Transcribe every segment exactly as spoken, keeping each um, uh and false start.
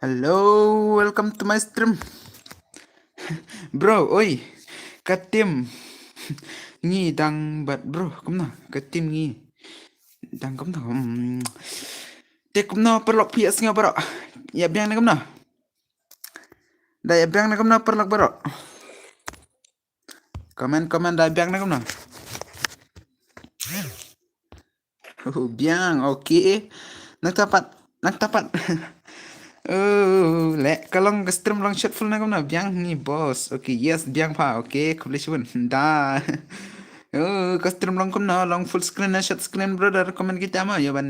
Hello, welcome to my stream. Bro, oi. Ka team ngi dang bad bro, kumno? Ka team ngi dang kumno? Hmm. Te kumno paralok phi ïa sngew baroh? Ïa biang ne kumno? Da ïa biang ne kumno paralok baroh? Comment, comment, da biang ne kumno? Oh, biang, okay. Nangta pat, nangta pat. Oh, leh, ka long ka stream long shot full ne kumno? Biang ngi boss. Okay, yes, biang pha. Okay, khublei shibun. Da. Oh, ka stream long kumno? Long full screen ne shot screen, brother? Comment kita ma. Ïa ban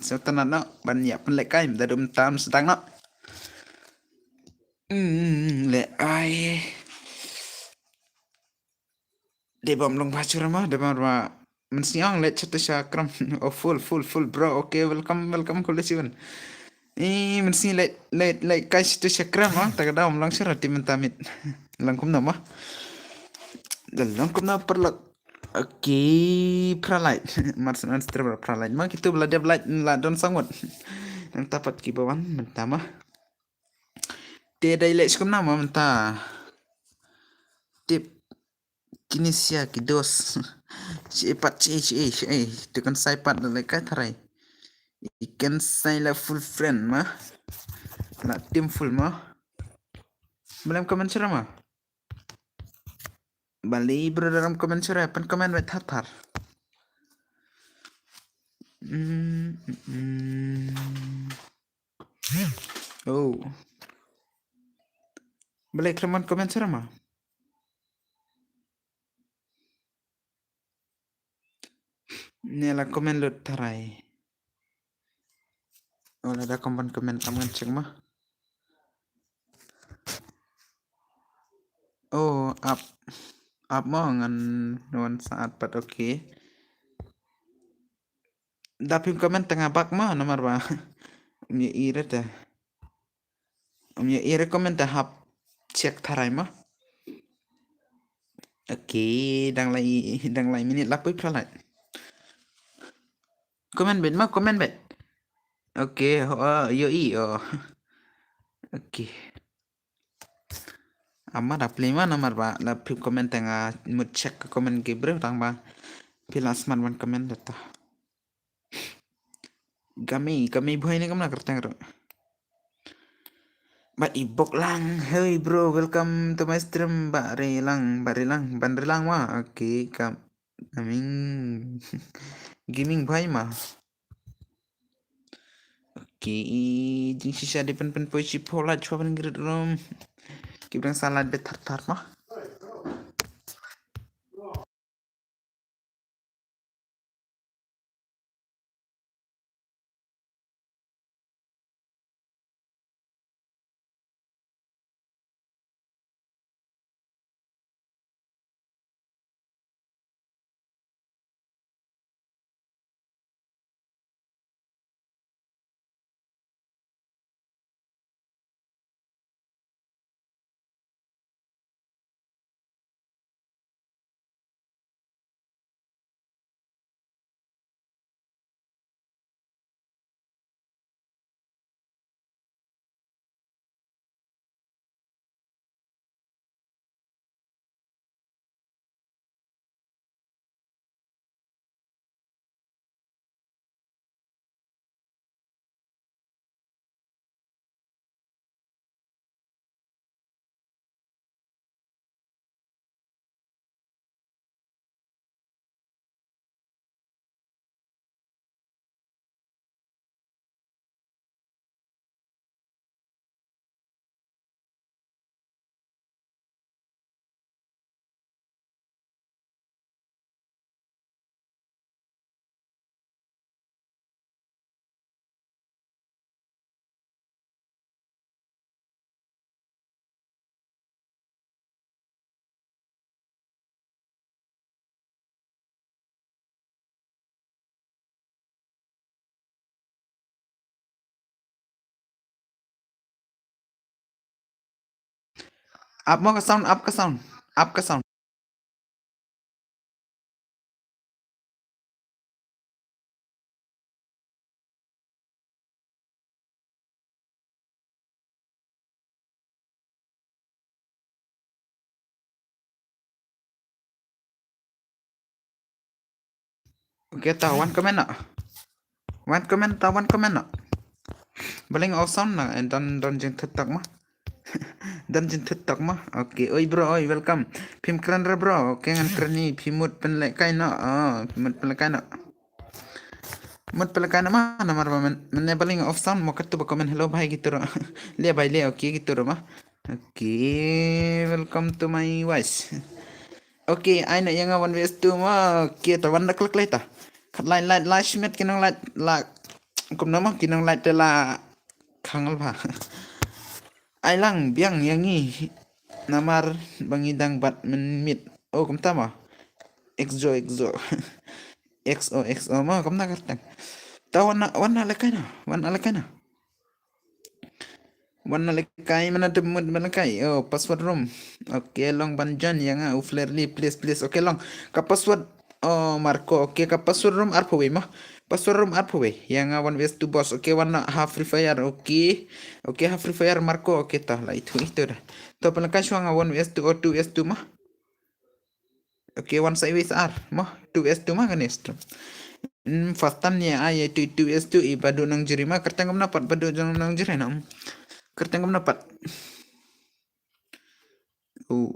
sngewtynnat noh, ban ïa pynlehkai. Da dum tam sdang noh. Hmm, leh ai. Dei bym long bha shuh ma, dei bym long bha. Mynsngi ong leh shot sha kram. Oh, full, full, full, bro. Okay, welcome, welcome, khublei shibun. I mynsngi leh, leh, leh kai shot sha kram ma. Ta ka daw ym long shuh, te mynta mit. Long kumno ma? Long kumno paralok? Okay, Pralite. Mar snan streamer Pralite. Ma kitu ba la dep light la don sangwat. Nangta pat kiba wan mynta ma. Te dei leh shi kumno ma mynta? Tip. Kine sia ki dos. Shi pat shi shi shi. Tu kan sai pat la kai tharai. Ikan sai la full friend ma. La team full ma. Balei ym comment shuh ma? Balei brother ym comment shuh? Pyn comment beit thar thar. Mm, mm, mm. Oh. Balei khlem wan comment shuh ma? Ne la comment lut tharai. Oh, lada comment, comment am ngan check ma. Oh, ap. Ap mo, ngan wan sah pat, okay. Da phim comment tang bak mo, namar ba ym ïohi re te. Ym ïohi re comment te, hap check tharai mo. Okay, dang lai, dang lai minit la poi Pralite. Comment beit mo, comment beit. Okay, ho, oh, ïohi, oh. Okay. Ama da plie ma, namar ba la phim comment tang, ah, mut check ka comment ki briew tang ba phi la smat ban comment da ta. Kami, kami bhoi ne kumno kyrteng ruh. Ba i bok lang, hey bro, welcome to my stream, ba re lang, ba re lang, ban re lang ma, okay, kam, aming, gaming bhoi ma. Okay, jingshisha dei pyn pyn poi shiphew lait shuwa ban grid room. Ki dang sa lait beit thar thar ma. Ap mo ka sound, ap ka sound, ap ka sound. Okay, ta wan comment noh. Wan comment, ta wan comment noh. Ba leh nga off sound na, eh, don, don jingthut tak ma. Don jingthut tak ma. Okay, oi bro, oi, welcome. Phim kren re bro, okay, ngan kren hi, phi mut pynlehkai noh. Oh, phi mut pynlehkai noh. Mut pynlehkai noh ma, namar ba myn, mynne ba leh nga off sound, mo katto ba comment hello bhai kito ruh. Leh bhai leh, okay, kito ruh ma. Okay, welcome to my voice. Okay, ai noh ïa nga one vs two ma. Okay, ta wan da klik leh ta. Khat lai lai lai shimet ki nonglait la. Kumno ma ki nonglait te la khangal bha. Ai lang biang ïa ngi. Namar ba ngi dang bat mynmiet. Oh, kumta ma. Exo, exo. X O X O ma, kumta kyrteng. Ta wan na, wan na lehkai noh, wan na lehkai noh. Wan na lehkai, mana dep mut ban lehkai. Oh, password room. Okay, long ban join ïa nga u Flerly, please, please. Okay, long. Ka password, oh, Marco. Okay, ka password room arphew wei ma. Password room arphew wei. Ïa nga one vs two boss. Okay, wan na ha Free Fire. Okay. Okay, ha Free Fire Marco. Okay, ta la itu, itu dah. To pynlehkai shuwa nga one vs two or two vs two ma. Okay, wan sa iwei sa ar. Mo, two vs two ma kane stream. Hmm, first time ne ai two, two vs two i Badu Nongjri ma, kyrteng kumno pat Badu Nongjri na. Kyrteng kumno pat. Oh.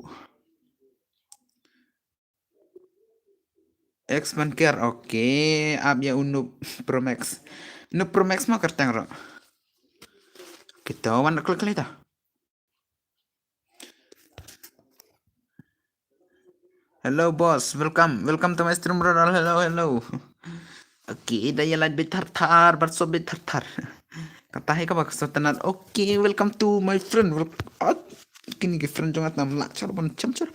X ban care, okay. Ap ïa u Noob Pro Max. Noob Pro Max ma kyrteng ruh. Kita wan klik klik ta. Hello boss, welcome, welcome to my stream brother. Hello, hello. Okay, da ïa lait bit thar thar, bat so bit thar thar. Kata hi ka ba ka so tanat. Okay, welcome to my friend. Wel- ah, kini ki friend jong nga tam la char ban cham char.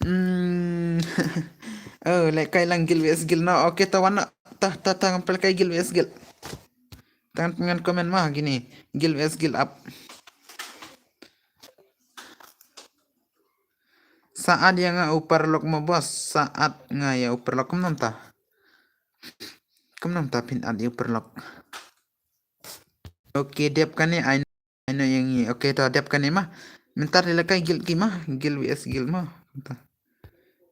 Hmm. Oh, lehkai lang guild vs guild noh. Okay, ta wan noh. Ta, ta, ta, ngan pynlehkai guild vs guild. Tang ngan comment ma kini. Guild vs guild up. Sa add ïa nga u paralok mo boss, sa add nga ïa u paralok kumno mynta. Kumno mynta phin add ïa u paralok. Okay, dep kane ai, ai noh ïa ngi. Okay, ta dep kane ma. Mynta lehkai guild ki ma, guild vs guild ma. Mynta.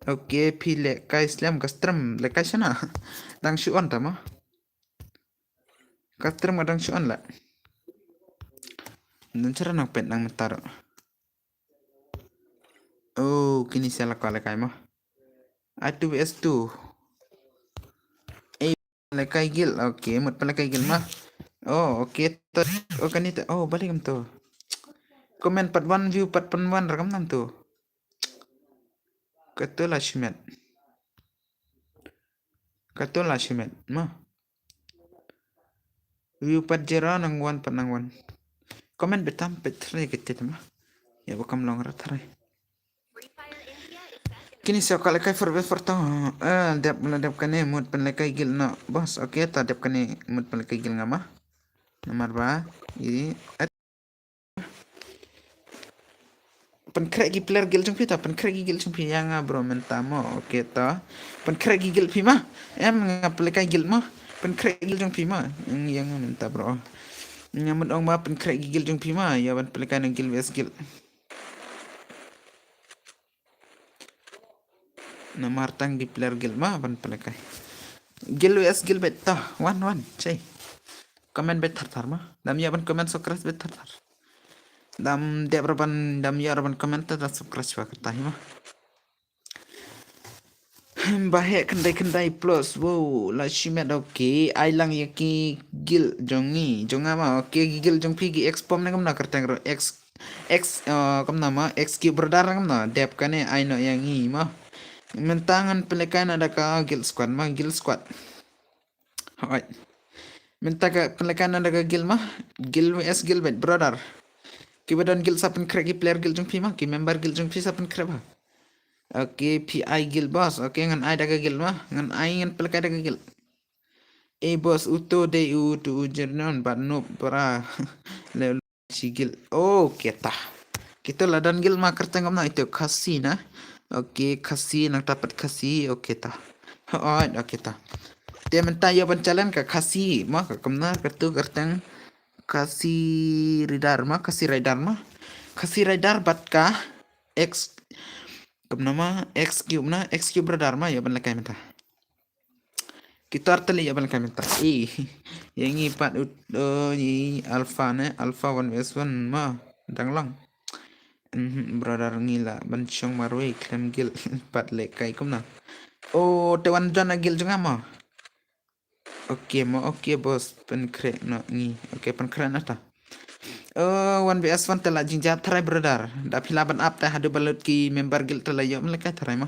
Okay, phi lehkai slem ka stream, lehkai shano. Dang shu on ta ma. Ka stream ka dang shu on la. Dang chara nang pet nang mynta ruh. Oh, kini sa la ka lehkai ma. Ai two vs two. Eh, lehkai guild. Okay, mut pynlehkai guild ma. Oh, okay. To, oh, kani to. Oh, balik em to. Comment pat wan, view pat pynwan ra kumno to. Kato la shimet. Kato la shimet ma. View pat zero nang wan pat nang wan. Comment beit tam peit three kete ma. Ïa ba kam long ra three. Kini sa ka lehkai four by four tang. Eh, dep la dep kane mut pynlehkai guild noh boss. Okay, ta dep kane mut pynlehkai guild nga ma. Namar ba i Pynkhreh ki player guild jong phi ta, pynkhreh ki guild jong phi ïa nga bro mynta mo. Okay ta. Pynkhreh ki guild phi ma. Em nga pynlehkai guild mo. Pynkhreh ki guild jong phi ma. Ïa nga mynta bro. Nga mut ong ba pynkhreh ki guild jong phi ma. Ïa ban pynlehkai na guild vs guild. Namar tang ki player guild ma ban pynlehkai. Guild vs guild beit ta. Wan wan. Chai. Comment beit thar thar ma. Dam ïa ban comment subscribe beit thar thar. Dam dep ra ban, dam ïa ra ban comment ta da subscribe wa kata hi ma. Ba heh khyndai khyndai plus. Wow, la shimet okay. Ai lang ïa ki guild jong ngi. Jong nga ma okay ki guild jong phi ki X pom ne kumno kyrteng ruh X X, uh, kumno ma X Q brother kumno dep kane ai noh ïa ngi ma. Mynta ngan pynlehkai na da ka guild squad ma guild squad. Hooid. Mynta ka pynlehkai na da ka guild ma. Guild vs guild beit brother. Ki ba don guild sa pynkhreh ki player guild jong phi ma. Ki member guild jong phi sa pynkhreh ba. Okay, phi ai guild boss. Okay, ngan ai da ka guild ma. Ngan ai ngan pynlehkai da ka guild. Eh boss uto dei uto u jernon bad noob bra. Le Shi guild. Oh, kita. Kita la don guild ma kyrteng kumno ito Khasi na. Okay, Khasi nang tapat Khasi. Okay ta. Alright, okay ta. Te mynta ïa ban challenge ka Khasi ma ka kumno kyrtu kyrteng Khasi Rider ma Khasi Rider ma. Khasi Rider bad ka X kumno ma X Q ma X Q brother ma ïa ban lehkai mynta. Ki tor te leh ïa ban kai mynta. Eh, ïa ngi pat ut, oh, ngi alpha ne, alpha one versus one ma dang long. Mhm, brother, ngi lah ban shong marwei khlem guild pat leh kai kumno. Oh, te wan join na guild jong nga ma. Okay ma, okay boss, pynkhreh noh ngi. Okay, pynkhreh noh ta. Oh, one versus one te la jingjia tharai brother. Da phi lah ban ap te haduh ba lut ki member guild te la ïoh ban leh kai tharai ma.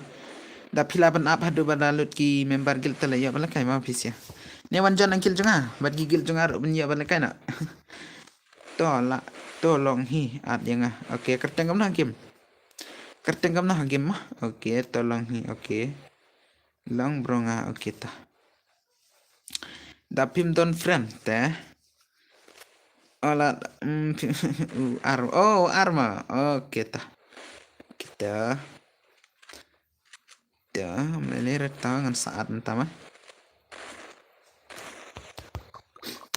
Da phi lah ban ap haduh ba la lut ki member guild te la ïoh ban leh kai ma phi sia. Ne wan join na guild jong nga, bad ki guild jong nga ruh ban ïoh ban leh kai noh. To la, to long hi, at ïa nga. Okay, kyrteng kumno game. Kyrteng kumno game ma. Okay, to long hi, okay. Long bro nga, okay ta. Da phim don friend te. Ola, mm, u ar, oh, arma. Okay ta. Kita. Ta, mlele reta ngan sa at mynta ma.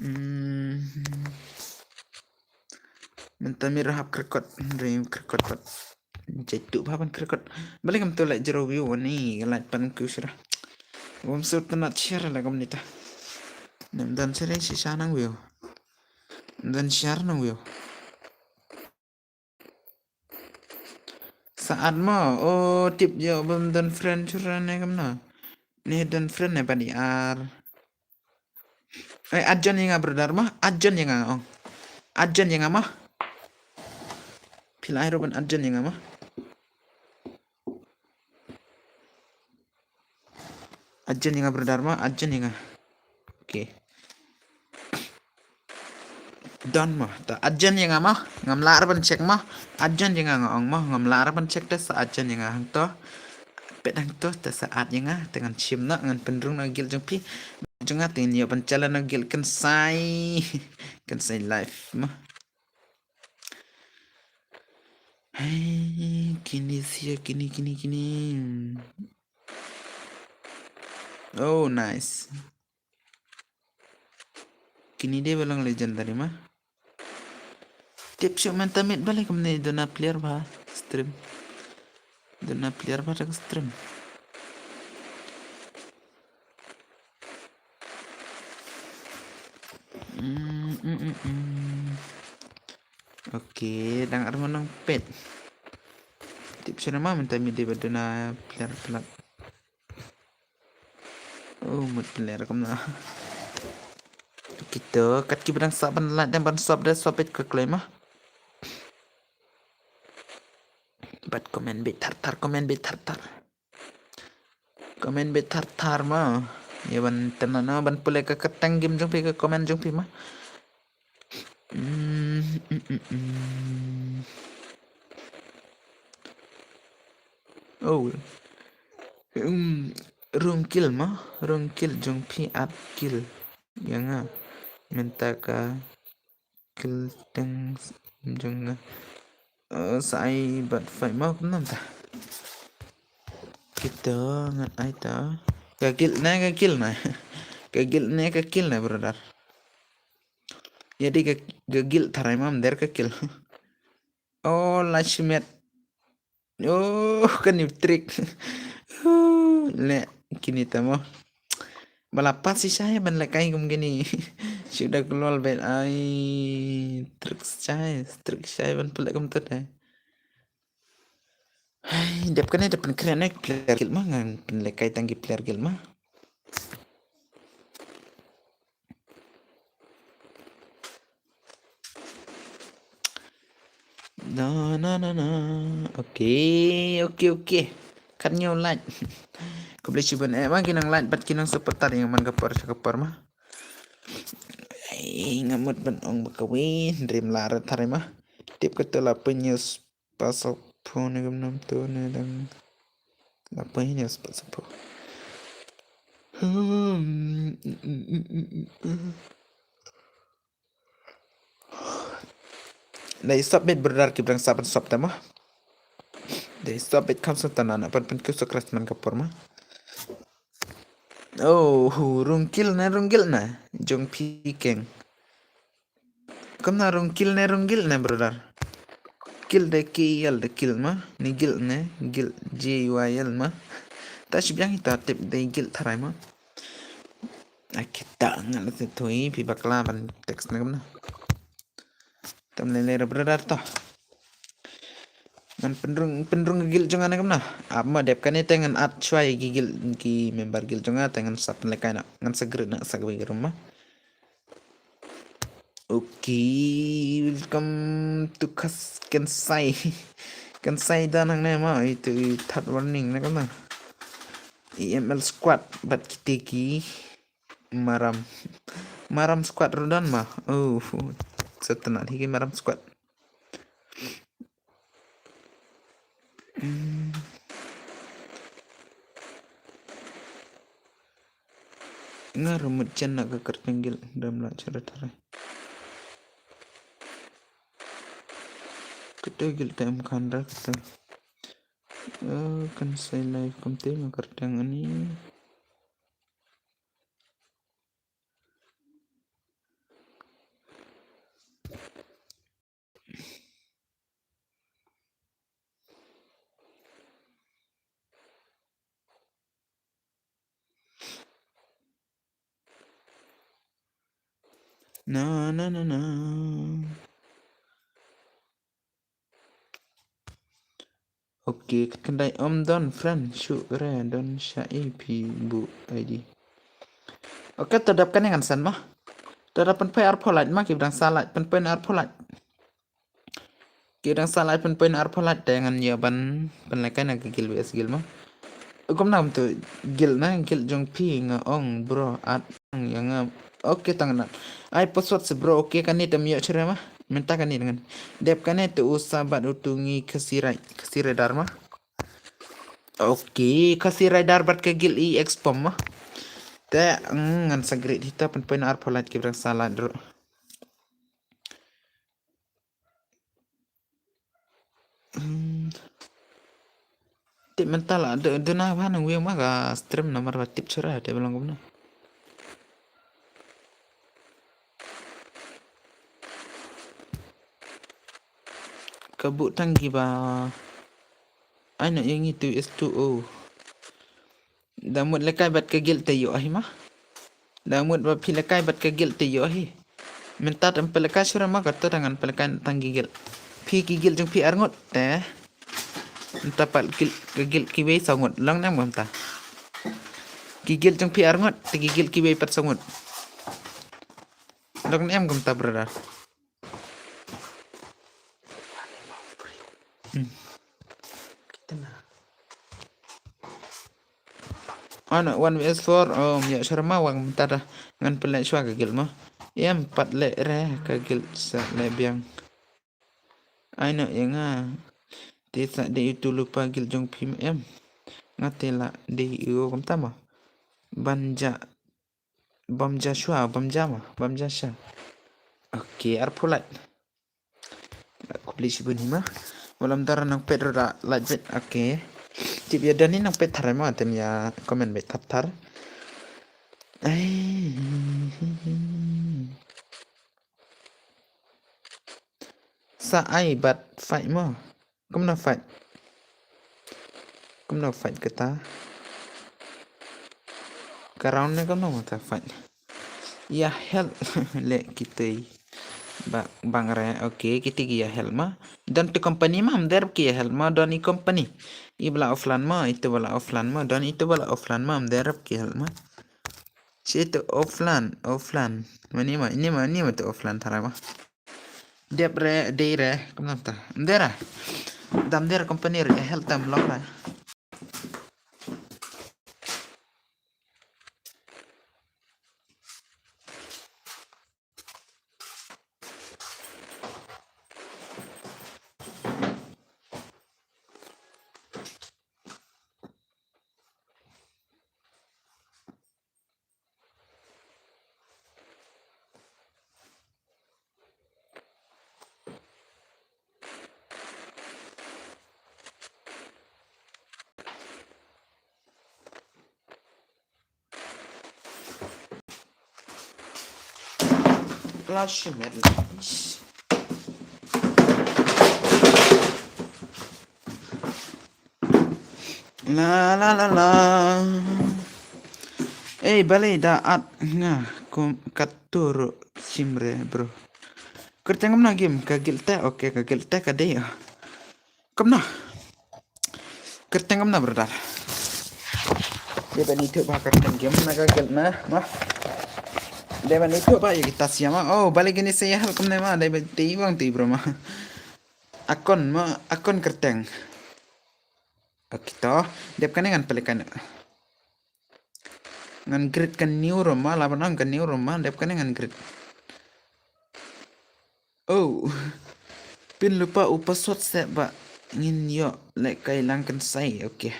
Hmm. Mynta mi rahap krikot, rim krikot pat. Jai tu ba ban krikot. Balik kam tu lek jero view ni, lek pan ku shira. Wam sur tu nat share la kam nita. Nem dan share shisha nang view. Dan share nang view. Sa at mo, oh, tip jo bam dan friend shira ne kam na. Ne dan friend ne badi ar. Eh, at join ïa nga brother ma, at join ïa nga ong. At join ïa nga ma. Phi lah ruh ban at join ïa nga ma. At join ïa nga brother ma, at join ïa nga. Okay. Done ma. Ta at join ïa nga ma. Ngam lah ruh ban check ma. At join ïa nga nga ong ma. Ngam lah ruh ban check te sa at join ïa nga hangto. Pet hangto te sa at ïa nga te ngan shim noh ngan pynrung noh guild jong phi. Jong nga te ngin ïoh ban challenge noh guild kynsai. Kynsai live ma. Hey, kini sia, kini, kini, kini. Oh, nice. Kini dei ba long legendary ma. Tip shuh mynta mid balei kumne duna player ba stream. Duna player ba ka stream. Mm, mm, mm, mm. Okay, dang ar ngan nang pet. Tip shuh ma mynta mid dei ba duna player plat. Oh, mut player kumno. Kita kat ki ba dang sah ban lait dang ban sop da sop bit ka kloi ma. Bad comment bit thar thar, comment bit thar thar. Comment bit thar thar ma. Ïa ban tena na ban pule ka kyrteng game jong phi, ka comment jong phi ma. Mm, mm, mm, mm. Oh. Mm, rung kill ma, rung kill jong phi at kill. Ïa nga mynta ka kyrteng jong nga. Eh, sa ai bad fight ma kumno ta. Kita ngan ai ta. Ka kill ne, ka kill ne. Ka kill ne, ka kill ne brother. Ïa dei ka, ka kill tharai ma, ym dei ka kill. Oh, la shimet. Oh, kani trick. Oh, le kini tamo. Ba la pat shisha ban lehkai kum kini. Shu da klol bet ai. Trick shisha, trick shisha ban pule kum tu dei. Hai, dep kane dep pynkhreh ne player guild ma, ngan pynlehkai tang ki player guild ma. Na, na, na, na. Okay, okay, okay. Katno lait. Khublei shibun eh ma ki nang lait bad ki nang support ïa nga man ka por sha ka por ma. Ai, nga mut ban ong ba kawei, ym lah re tharai ma. Tip kata la pynïoh spah saphew ne kam nam to ne dang. La pynïoh spah saphew. Hmm. Dei sop bit brother ki brang sop sop tama. Dei sop bit kam sop tana na pan pan ku sokras man ka por ma. Oh, rung kill na, rung kill na. Jong phi keng. Kam na rung kill na, rung kill na brother. Kill de K L de kill ma. Ni kill na, kill J Y L ma. Ta shi biang ita tip de kill tharai ma. Ai kita ngan la tui phi bakla ban text na kumna. Tam lele ra brother to. Ngan pynrung pynrung ki guild jong nga na kumna. Ap ma dep kane te ngan add shwa ïa ki guild ki member guild jong nga te ngan sa pynlehkai na ngan sa greet na sa kawei ka room ma. Okay, welcome to Kas Kensai. Kensai dan hangne ma itu i third warning na kumna. E M L squad bad kite ki maram. Maram squad rudan ma. Oh, setenat hiki maram squad. Hmm. Nga remut chen na ka kertenggil dam la chara tare. Kete gil tem khandra kete. Eh, kan sai live kumte ma kerteng ani. Na na na na. Okay, khyndai ym don friend shu re don sha i phi bu I D. Okay, to dap kane ngan san ma. To dap pynpoi arphew lait ma ki bdang sa lait pynpoi na arphew lait. Ki bdang sa lait pynpoi na arphew lait te ngan ïa ban pynlehkai na ka guild V S guild ma. Kumna kumtu guild na guild jong phi nga ong bro at ïa nga. Okay tang na. Ai password se bro okay kane tam ïa chre ma. Mynta kane ngan. Dep kane te u sa bad u tu ngi Khasi Rai Khasi Rai Dharma. Okay, Khasi Rai Dar bad ka guild i expom ma. Te mm, ngan sa greet hita pynpoi na arphew lait ki bdang sa lait dro. Hmm. Tip mental ada dena bahan yang wiang mah ka stream namar ba tip chura te belong kumno. Ka bu tang ki ba ai no yang itu is two oh. Da mut lekai bad ka guild te ïoh hi ma. Da mut ba phi lekai bad ka guild te ïoh hi. Mynta tam pelekai sura ma ka to dangan pelekai tang ki guild. Phi ki guild jong phi arngut te. Mynta pat guild ka guild ki wei sangut long nem kumta. Ki guild jong phi arngut te ki guild ki wei pat sangut. Long nem kumta brother. Hmm. Kita na. Ano one vs four um ya sharma wang tada ngan pelai shwa ka guild ma. Em pat le re ka guild sa le biang. Ai no ya nga. Te sa de itu lupa guild jong phim em. Nga te la de iu kam tama. Banja Bam ja shwa, bam ja ma, bam ja sha. Okay, arphew lait. Khublei shibun hi ma. Walam dara nang pet roda lait bet. Okay. Tip ya dani nang pet thar ma tem ya comment bet thap thar. Ai. Sa ai bat fight ma. Kumno fight? Kumno fight kata? Ka round ne kumno mata fight? Ya help le kitei. Ba bang re, okay, kitei ki ya help ma. Don tu company ma, am der ki ya help ma, don i company. I bala offline ma, itu bala offline ma, don itu bala offline ma, am der ki help ma. Si itu offline, offline. Mani ma, ini ma, ini ma tu offline thara ma. Dep re, dei re, kumno ta. Mdera. Dam der company re, health tam long re. Lashimet. La la la la. Eh, balei da at nga kum katuru chimre, bro. Kyrteng kumno game, ka guild te, okay, ka guild te ka dei. Kumno? Kyrteng kumno, brother? Dei ban ithuh ba kyrteng game na ka guild na, ma. Dei ban ithuh ba ïa kita sia ma. Oh, balei kine sa ïa help kumne ma, dei ban ti bang ti bro ma. Akon ma, akon kyrteng. Okay to, dep kane ngan pynlehkai. Ngan create ka new room ma, la ban ong ka new room ma, dep kane ngan create. Oh. Pin lypa u password seh ba ngin ïoh lehkai lang kynsai. Okay.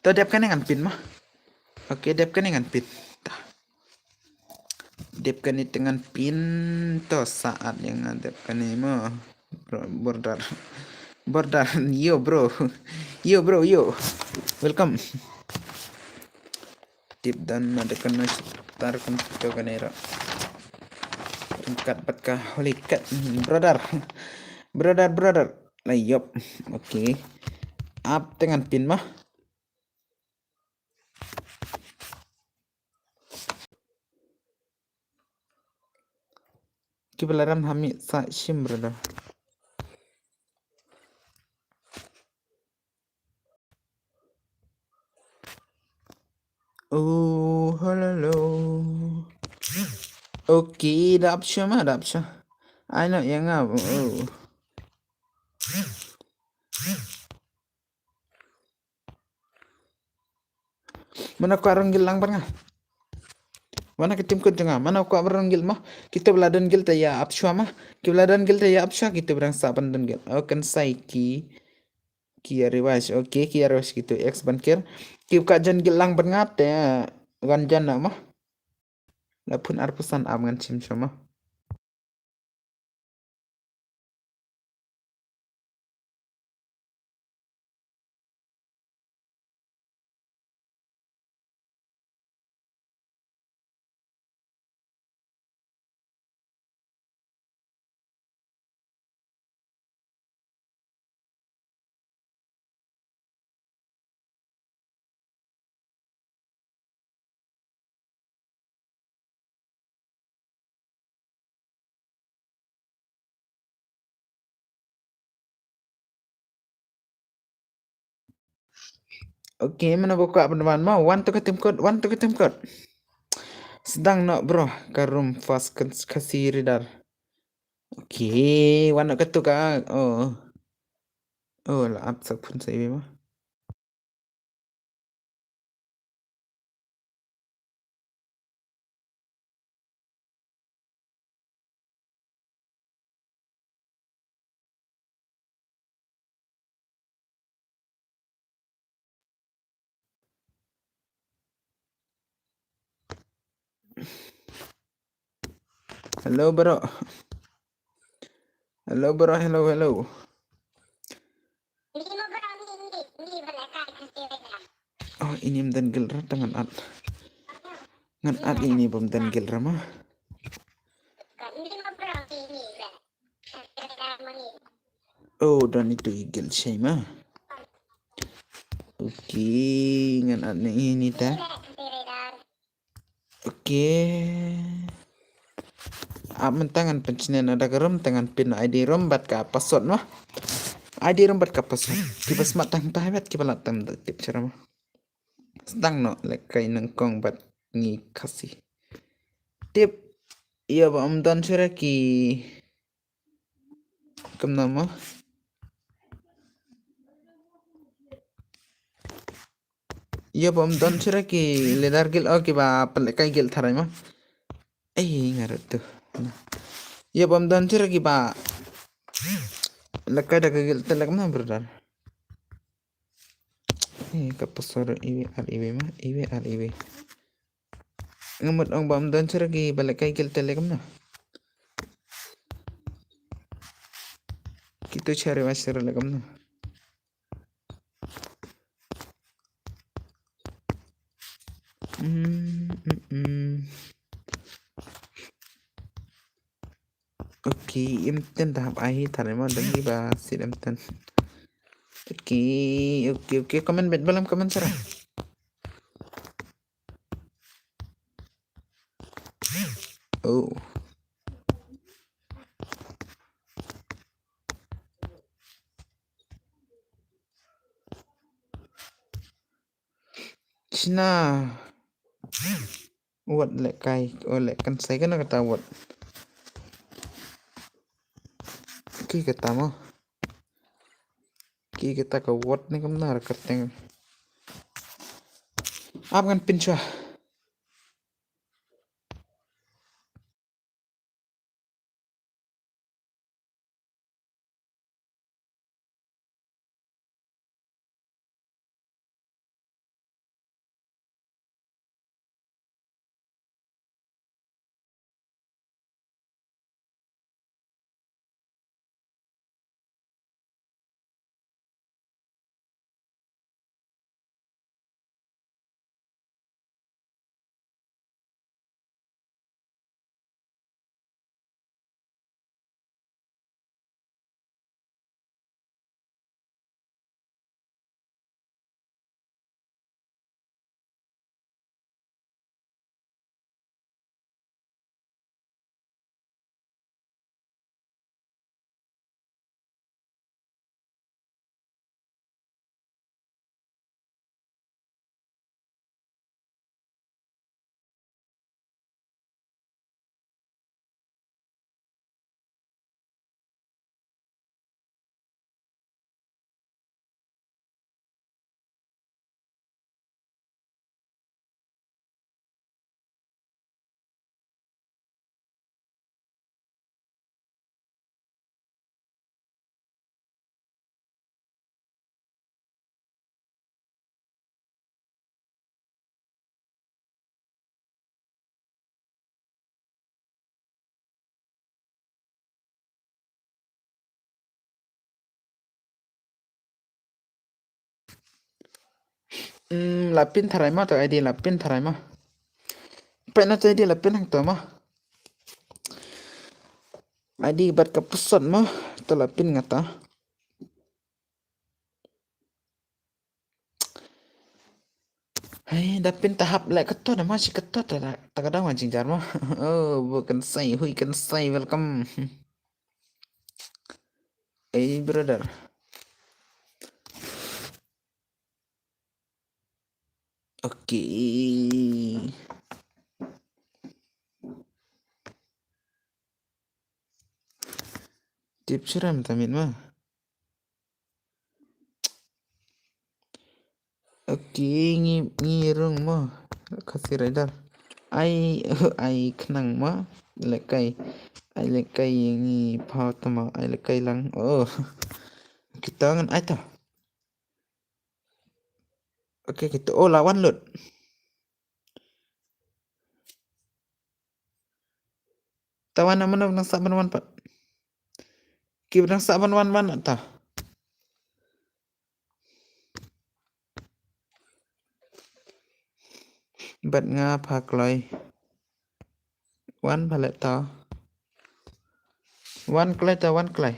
To dep kane ngan pin ma. Okay, dep kane ngan pin. Ta. Dep kane te ngan pin, to sa at ïa nga dep kane mo. Bro, brother. Brother, yo bro. Yo bro, yo. Welcome. Tip dan ada kena tar computer kane ra. Ringkat pat ka holy cat. Brother. Brother, brother. Lah, yop. Okay. Ap te ngan pin ma. Kiba la ram ha mi sa shim, brother. Oh, hello. Okay, dap sha ma, dap sha. Ai no, ïa nga. Oh. Mano kwah rung guild lang bad nga? Mano ka team code jong nga? Mano kwah rung guild mo? Kita ba la don guild te ïa ap shuwa ma. Kita ba la don guild te ïa ap shuwa, kita ba dang sah ban don guild. Oh, kan sai ki. Ki ïa revive. Okay, ki ïa revive kitu ex ban ker. Ki ka jan guild lang bad nga te wan jan na mo. La phun arphew san ap ngan shim shuwa mo. Okay, mano ba kwah ban wan mo? Wan to ka team code, wan to ka team code. Sdang noh bro, ka room fast kan kasi radar. Okay, wan noh ka tu ka. Oh. Oh, la ap sa phun sa iwi mo. Hello bro. Hello bro, hello, hello. Oh, ini em don guild ra, te ngan at. Ngan at ini bym don guild ra ma. Oh, don itu i guild shai ma. Okay, ngan at ini ta. Okay. Ap mynta ngan pynshnen na da ka room, te ngan pin I D room bad ka password mo. I D room bad ka password. Kiba smat tang ta bad kiba la tam da tip shara mo. Sdang noh lehkai nyngkong bad ngi Khasi. Tip. Ïa ba ym don shara ki Kumno mo? Ïa bym don shara ki leader guild, oh, kiba pynlehkai guild tharai mo. Ei, nga ruh tu. Ïa bym don shara kiba lehkai da ka guild te leh kumno, brother? Ei, ka pasor iwi ar iwi mo, iwi ar iwi. Nga mut ong bym don shara kiba lehkai guild te leh kumno. Kitu shara wa shara leh kumno. Mm, mm, mm. Okay, em ten da hap ai hi tharai mo, dang ki ba sit em ten. Okay, okay, okay, comment bet balam comment shara. Oh. China. Wat leh kai, oh, leh kan sai kana kata wat. Ki kata mo. Ki kata ka wat ne kam nar kerteng. Ap ngan pin chwa. Hmm, la pin tharai ma to I D la pin tharai ma. Pynna to I D la pin hangto ma. I D bad ka password ma to la pin ngata. Hai, da pin ta hap leh kato da ma shi kato ta da, ta ka dang ma jingjar ma. Oh, bu kan sai, hui kan sai, welcome. Hey, brother. Okay. Tip shiram tamit ma. Okay, ngi, ngi rung mo. Khasi Raidar. Ai, ai khnang mo. Lekai. Ai lekai ngi pau tama. Ai lekai lang. Oh. Kita ngan ai ta. Okay, kita. Oh, lawan lut. Tawan na mano nang sa ban wan pat. Ki nang sa ban wan ban ta. Bad nga pha kloi. Wan pha leh ta. Wan kloi ta, wan kloi.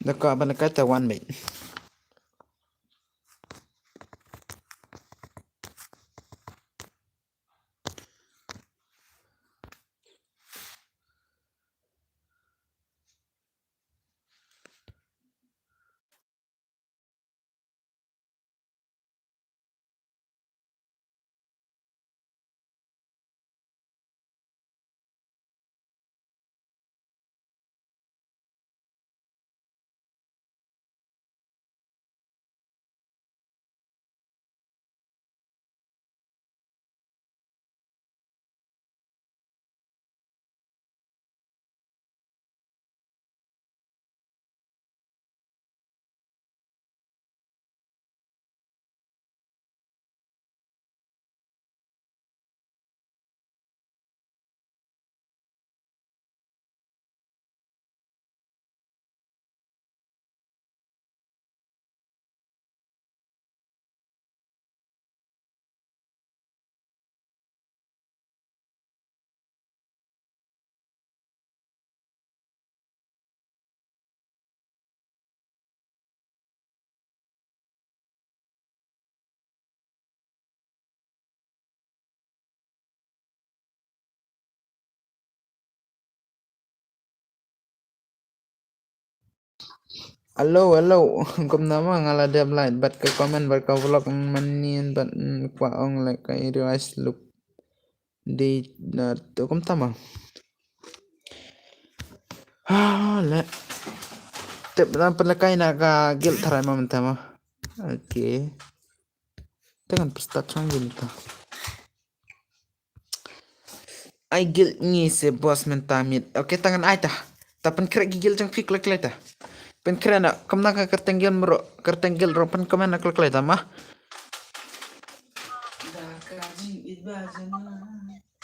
Da ka ban ka ta wan mate. Hello, hello. Kumno ma nga la dep like bad ka comment bad ka vlog mynnin bad, mm, kwah ong like ka area ai slup. Di na tu kumta ma. Ha, le. Tep na pynlehkai na ka guild tharai ma mynta ma. Okay. Te ngan pynstart shang guild ta. Ai guild ngi se boss mynta miet. Okay, te ngan ai ta. Ta pynkhreh ki guild jong phi kloi kloi ta. Pynkhreh na kumna ka kyrteng guild mro, kyrteng guild ro pyn comment na kloi kloi ta ma.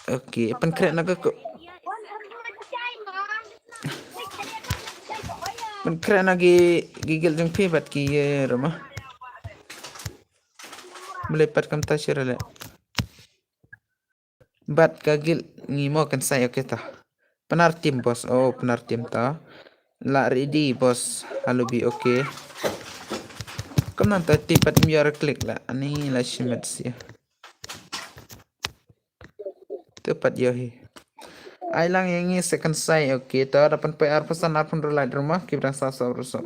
Okay, pynkhreh na ka ko-, pynkhreh na ki, ki guild jong phi bad ki, eh, ro ma. Mlei pat kumta shi re le. Bad ka guild ngi mo kan sai, okay ta. Pynartim boss, oh pynartim ta. La ready boss, halubi, okay. Kumno ta ti pat ym ïoh re click la, ani la shimet sia. Tu pat ïoh hi. Ai lang ïa ngi second sai, okay. Ta da pynpoi arphew san arphew hynriew like ro ma, ki ba dang sah sah ruh sah.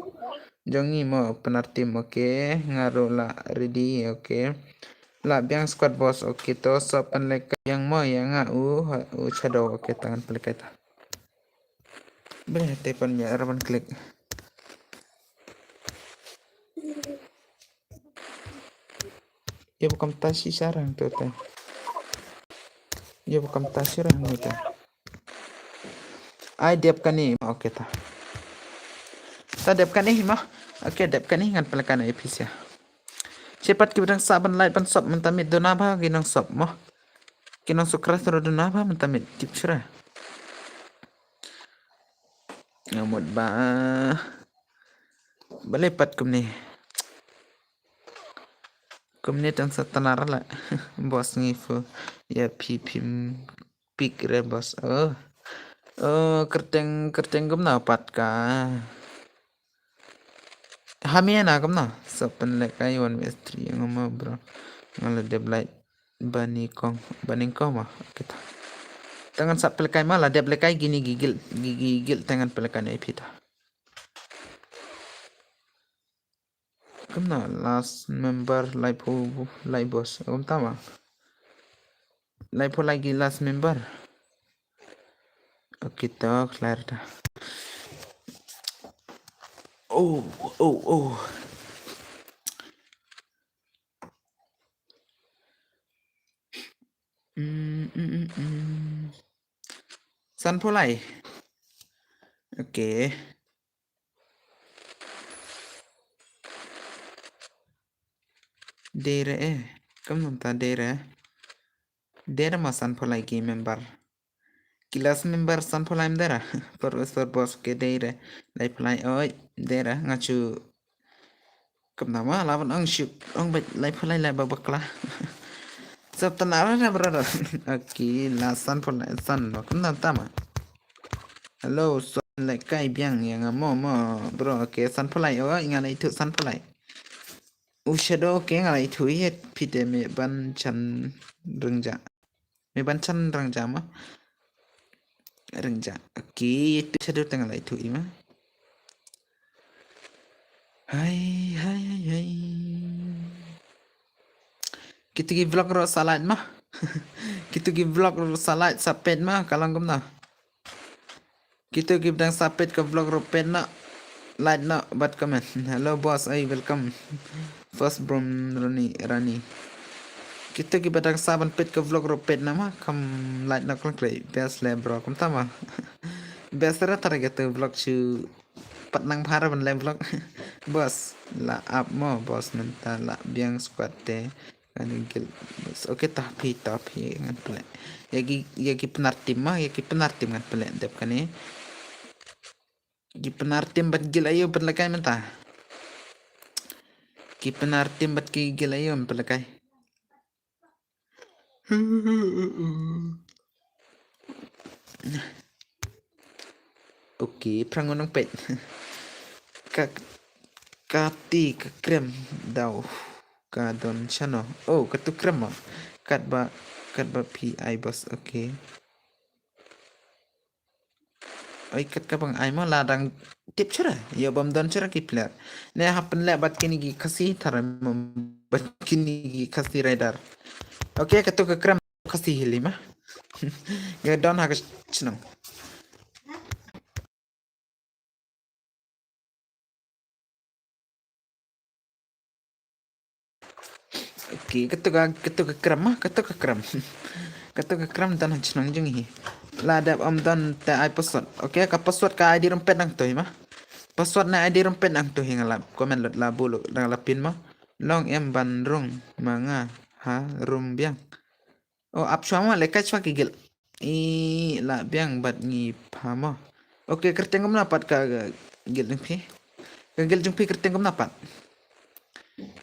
Jong ngi mo pynartim, okay. Nga ruh la ready, okay. La biang squad boss, okay. To sop pynlehkai biang mo ïa nga u, u shadow, okay. Ta ngan pynlehkai ta. Bene te pan ïa ra ban click. Ïa ba kam ta shi sharang tu te. Ïa ba kam ta shi rang tu te. Ai dep kane ma, okay ta. Ta dep kane ma. Okay, dep kane ngan pynlehkai na A P C. Chepat ki ba dang sah ban like ban sop mynta miet duna ba ki nang sop mo. Ki nang subscribe ruh duna ba mynta miet tip shira. Nga mut ba. Balei pat kumne. Kumne tang sa tana ra la. Boss ngi fu. Ïa phi phim pick re boss. Oh. Oh, kyrteng, kyrteng kumno pat ka. Hamia na kumno. Sa pynlehkai one way three nga mo bro. Nga la dep like. Bani kong, bani kong ma. Okay ta. Te ngan sa pynlehkai ma, la dep lehkai kine ki guild, ki, ki guild te ngan pynlehkai na A P C ta. Kumno last member laiphew, lai boss. Kumta ma. Laiphew lai ki last member. Okay to, clear ta. Oh, oh, oh. Mm, mm, mm, mm. Sanphew lai. Okay. Dei re eh. Kumno ta dei re. Dei re ma sanphew lai ki member. Ki last member sanphew lai em dei re. Professor boss ke dei re. Laiphew lai oi dei re nga chu. Kumno ma la ban ong shu ong bad laiphew lai lai ba bakla. Sop tana ra re brother. Okay, la sanphew lai san ba kumno ta ma. Hello, so lehkai biang ïa nga mo mo bro. Okay, sanphew lai oi nga la ithuh sanphew lai. U shadow, okay, nga la ithuh ïa phi te me ban chan ryngjah. Me ban chan ryngjah ma. Ryngjah. Okay, tu shadow te nga la ithuh ïa ma. Hai, hai, hai, hai. Kitu ki vlog ruh sa like ma. Kitu ki vlog ruh sa like sa peit ma ka long kumno. Kitu ki ba dang sa peit ka vlog ruh peit noh. Like noh bad comment. Hello boss, ai welcome. First brom Rani, Rani. Kitu ki ba dang sa ban peit ka vlog ruh peit noh ma kam like noh khlem khlei. Best le bro kumta ma. Best ra tara kitu vlog shu pat nang bha ra ban le vlog. Boss la ap mo boss mynta la biang squad te. Kan guild. Okay, ta phi, ta phi ngan pynleh. Ïa ki, ïa ki Pnar team ma, ïa ki Pnar team ngan pynleh dep kane. Ki Pnar team bad guild aïu pynlehkai mynta. Ki Pnar team bad ki guild aïu pynlehkai. Okay, phrang ngan ong peit. Ka, kati ka krem daw ka don shano. Oh, katu krem ma. Katba, katba phi ai boss. Okay. Oi, kat ka bang ai ma la dang tip chura, ïa bam don chura ki player. Ne hap pynleh bad kini ki Khasi tharai, bad kini ki Khasi Raider. Okay, kato ka krem Khasi hi lei ma. Nga don ha ka shnong. Okay, kato ka, kato ka krem ma, kato ka krem. Kato ka krem don ha shnong jong hi. La dep ym don te ai password. Okay, ka password ka ID rumpet nangto hi ma. Password ne ID rumpet nangto hi, nga la comment lut, la buh lut, la pin ma. Long em ban rung ma nga ha room biang. Oh, ap shuwa ma, lehkai shuwa ki guild. I la biang bad ngi pha ma. Okay, kyrteng kumno pat ka, ka guild jong phi? Ka guild jong phi kyrteng kumno pat?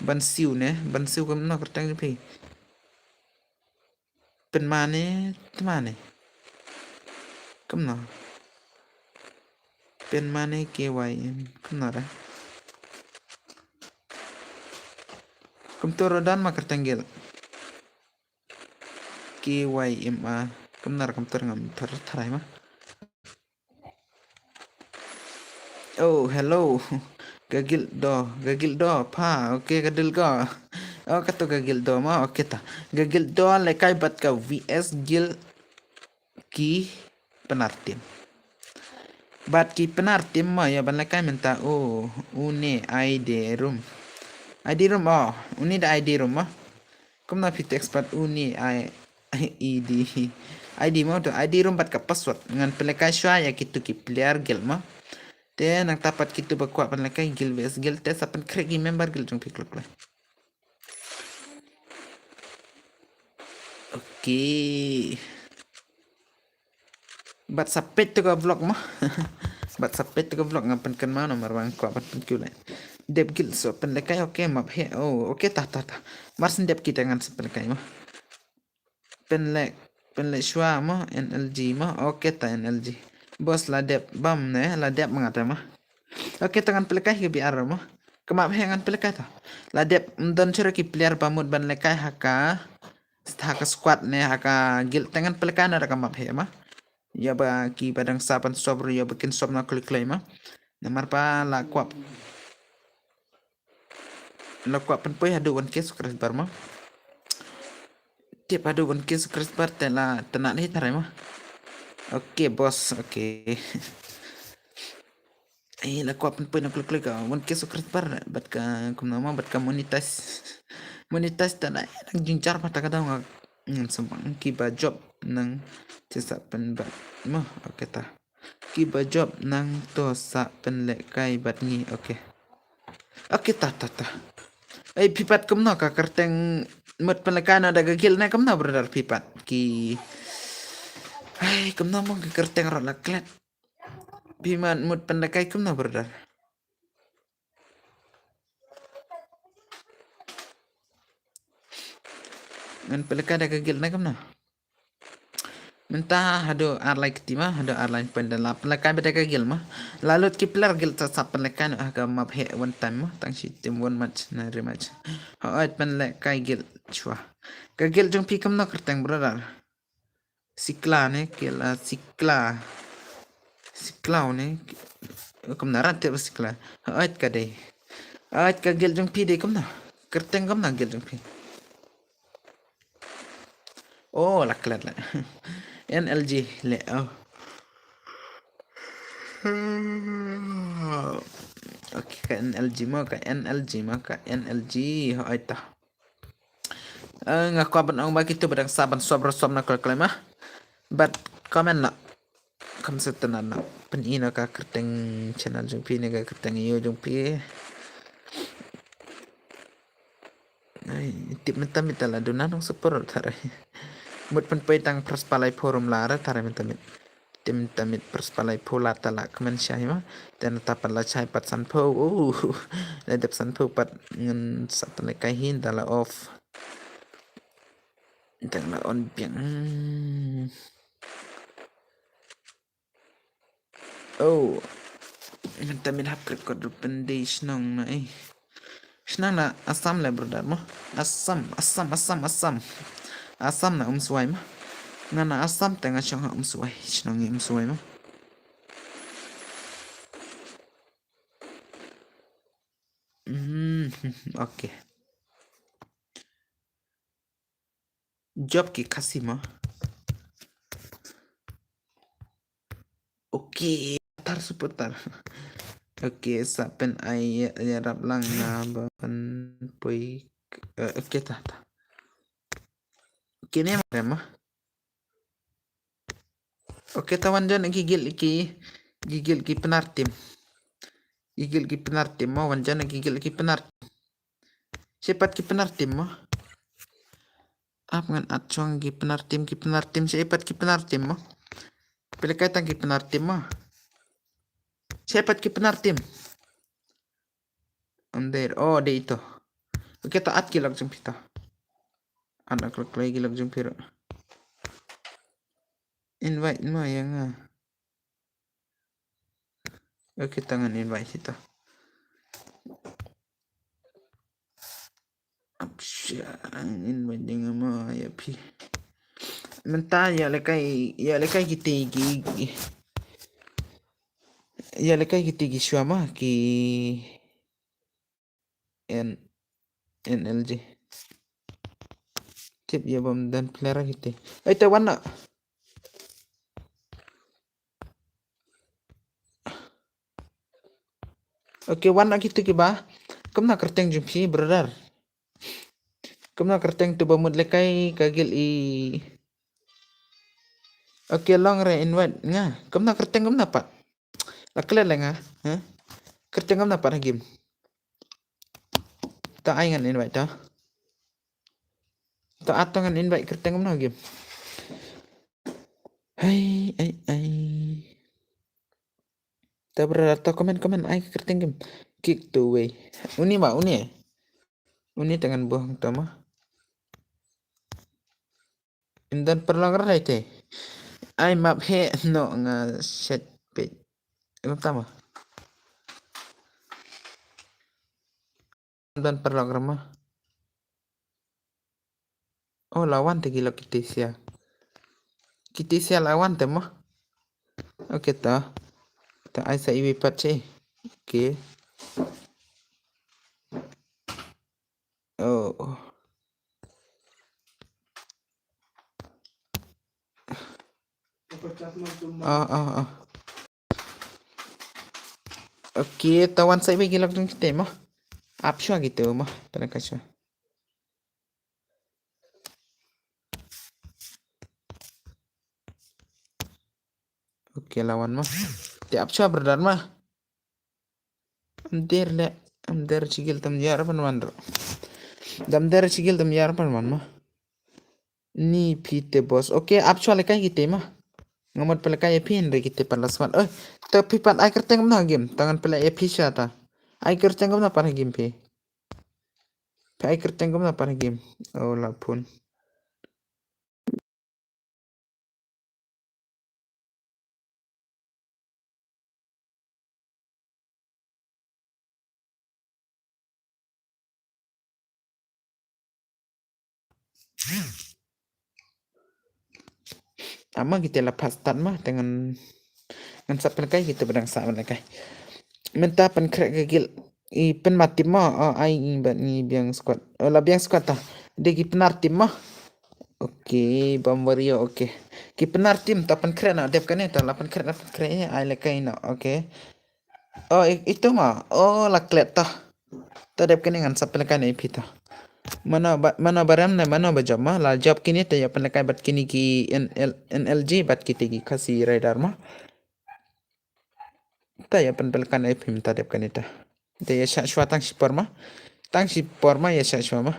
Ban siew ne, ban siew kumno kyrteng jong phi? Pynmane, tymane. Kumno? Pynmane K Y M. Kumno da? Kumto ruh don ma kyrteng guild. K Y M A. Kumno, kumto ngam tharai ma. Oh, hello. Ka guild do, ka guild do pha. Okay, ka dil ko. Oh, kato ka guild do ma. Okay ta. Ka guild do lehkai bad ka V S guild ki Pnar team. Bad ki Pnar team ma, ïa ban lehkai mynta, oh, une ID room. ID room, oh, une da ID room ma. Kumno phi text pat une ID. ID ma to, ID room bad ka password. Ngan pynlehkai shuwa ïa kito ki player guild ma. Te nangta pat kito ba kwah ban lehkai guild V S guild te sa pynkhreh ki member guild jong phi khlem khlem. Okay. Bad sa peit to ka vlog ma. Bad sa peit to ka vlog, nga pynkynmaw namar ba nga kwah ban pynkiew leh. Dep guild sa pynlehkai, okay, map heh. Oh, okay, ta, ta, ta. Mar syn dep kita ngan sa pynlehkai ma. Pynleh, pynleh shuwa ma, N L G ma. Okay ta, N L G. Boss, la dep bam ne, la dep ma nga ta ma. Okay ta, ngan pynlehkai hi ka B R ma. Ka map heh, ngan pynlehkai ta. La dep, ym don shuh ki player ba mut ban lehkai ha ka, ha ka squad ne ha ka guild, te ngan pynlehkai na da ka map heh ma. Ïa ba ki ba dang sah ban sop ruh, ïa ba kin sop na khlem khlem ma. Namar ba la kwah, la kwah pynpoi haduh one K subscriber ma. Tip haduh one K subscriber te la tnat hi tharai ma. Okay, boss, okay. Eh, la kwah pynpoi na khlem khlem ka one K subscriber bad ka kumno ma, bad ka monetize. Monetize ta dang jynjar pat, ta ka dang ngan sumang ki ba jop nang te sa pynbeit ma. Okay ta. Ki ba jop nang to sa pynlehkai bad ngi. Okay. Okay ta, ta, ta. Eh, phi pat kumno, ka kyrteng mut pynlehkai na da ka guild ne kumno brother, phi pat? Ki, ai, kumno mo, ka kyrteng ruh la klet. Phi pat mut pynlehkai kumno brother? Ngan pynlehkai da ka guild ne kumno? Mynta haduh ar lai kti ma, haduh ar lai pynda la pynlehkai bad da ka guild ma. La lut ki player guild sa sa pynlehkai noh ha ka map heh one time ma. Tang shi team one match na rematch. Hooid, pynlehkai guild shuwa. Ka guild jong phi kumno kyrteng brother? Sikla ne, kila Sikla. Sikla ne. Kumno rat te ba Sikla. Hooid ka dei. Hooid, ka guild jong phi dei kumno? Kyrteng kumno guild jong phi? Oh, la klet la. N L G le, oh. Okay, ka N L G mo, ka N L G mo, ka N L G, hooid ta. Eh, nga kwah ban ong ba kito ba dang sah ban sop ruh sop na khlem khlem ma. Bad comment noh. Kam sa tynat noh. Pyni noh ka kyrteng channel jong phi ne ka kyrteng ïew jong phi. Ai, tip mynta mynta la duna nong super tharai. Mut pynpoi tang pyrspah laiphew rum la ra tharai mynta mynta. Te mynta mynta pyrspah laiphew la ta la kmen shai ma. Te na ta pat la shai pat sanphew. Oh, la dep sanphew pat ngan sa pynlehkai hi, da la off. Tang la on biang. Hmm. Oh. Mynta mynta hap kyrkot ruh pynde shnong na, eh. Shnong na Assam le brother mo. Assam, Assam, Assam, Assam. Assam na Umswai mo. Nga na Assam te nga shong ha Umswai. Shnong i Umswai mo. Hmm, okay. Job ki Khasi mo. Okay, tar super tar. Okay, sa pyn ai ïa, ïarap lang nga ba pyn poi. Eh, okay, ta, ta. Okay, ne ma, ma. Okay, ta wan jan ki guild ki, ki guild ki Pnar team. Ki guild ki Pnar team mo, wan jan ki guild ki Pnar. Shaei pat ki Pnar team mo. Ap ngan at shong ki Pnar team, ki Pnar team, shaei pat ki Pnar team mo. Phi lehkai tang ki Pnar team mo. Shaei pat ki Pnar team. Ym dei, oh, dei ito. Okay, ta at ki lok jong phi ta. At lok lok ki lok jong phi ruh. Invite mo ïa nga. Okay, ta ngan invite ito. Apsha, invite ïa nga mo ïa phi. Mynta ïa lehkai, ïa lehkai kiti ki, ki, ïa lehkai kiti ki shuwa mo ki N, N L G. Tip ïa bym don player kiti. Ai, te wan na. Okay, wan na kiti kiba. Kumno kyrteng jong phi, brother? Kumno kyrteng, to ba mut lehkai ka guild i. Okay, long re invite nga. Kumno kyrteng kumno pat? La klet le nga, ha? Kyrteng kumno pat ha game? Ta ai ngan invite ta. Ta at ta ngan invite kyrteng kumno ha game. Hai, ai, ai. Ta brother, ta comment, comment, ai kyrteng game. Kick to away. Uni ma, uni. Uni ta ngan buh ta ma. Ym don paralok re te. Ai map he no nga shet peit. Ym tama. Ym don paralok re ma. Oh, la wan te ki lok kiti sha. Kiti sha la wan te ma. Okay ta. Ta ai sa iwi pat che. Okay. Oh. Ah, ah, ah. Okay, ta wan sa iwi ki lok jong kite ma. Ap shuwa kite ma. Ta na ka shuwa. Okay, la wan ma. Te ap shuwa brother ma. Ym der le, ym der shi guild tam ïar pan wan ro. Dam der shi guild tam ïar pan wan ma. Ni phi te boss. Okay, ap shuwa lehkai kite ma. Nga mut pynlehkai ïa phi hynrei kite pat la smat. Oi, te phi pat ai kyrteng kumno ha game? Ta ngan pynlehkai ïa phi sha ta. Ai kyrteng kumno pat ha game phi? Phi ai kyrteng kumno pat ha game? Oh, la phone. Ama kite la pat start ma, te ngan, ngan sa pynlehkai kito ba dang sah pynlehkai. Mynta pynkhreh ka guild i Pnar team ma, o ai i bad ngi biang squad. O la biang squad ta. Dei ki Pnar team ma. Okay, Bam Warrior, okay. Ki Pnar team ta pynkhreh na dep kane ta, la pynkhreh na pynkhreh ai lehkai na, okay. Oh, i-, itu ma. Oh, la klet ta. Ta dep kane ngan sa pynlehkai na ïa phi ta. Mano ba, mano ba rem ne mano ba jop ma, la jop kine ta ïa pynlehkai bad kine ki N L, N L G bad kite ki Khasi Raider ma. Ta ïa pynlehkai na ïa phi mynta dep kane ta. Ta ïa shah shuwa tang shi por ma. Tang shi por ma ïa shah shuwa ma.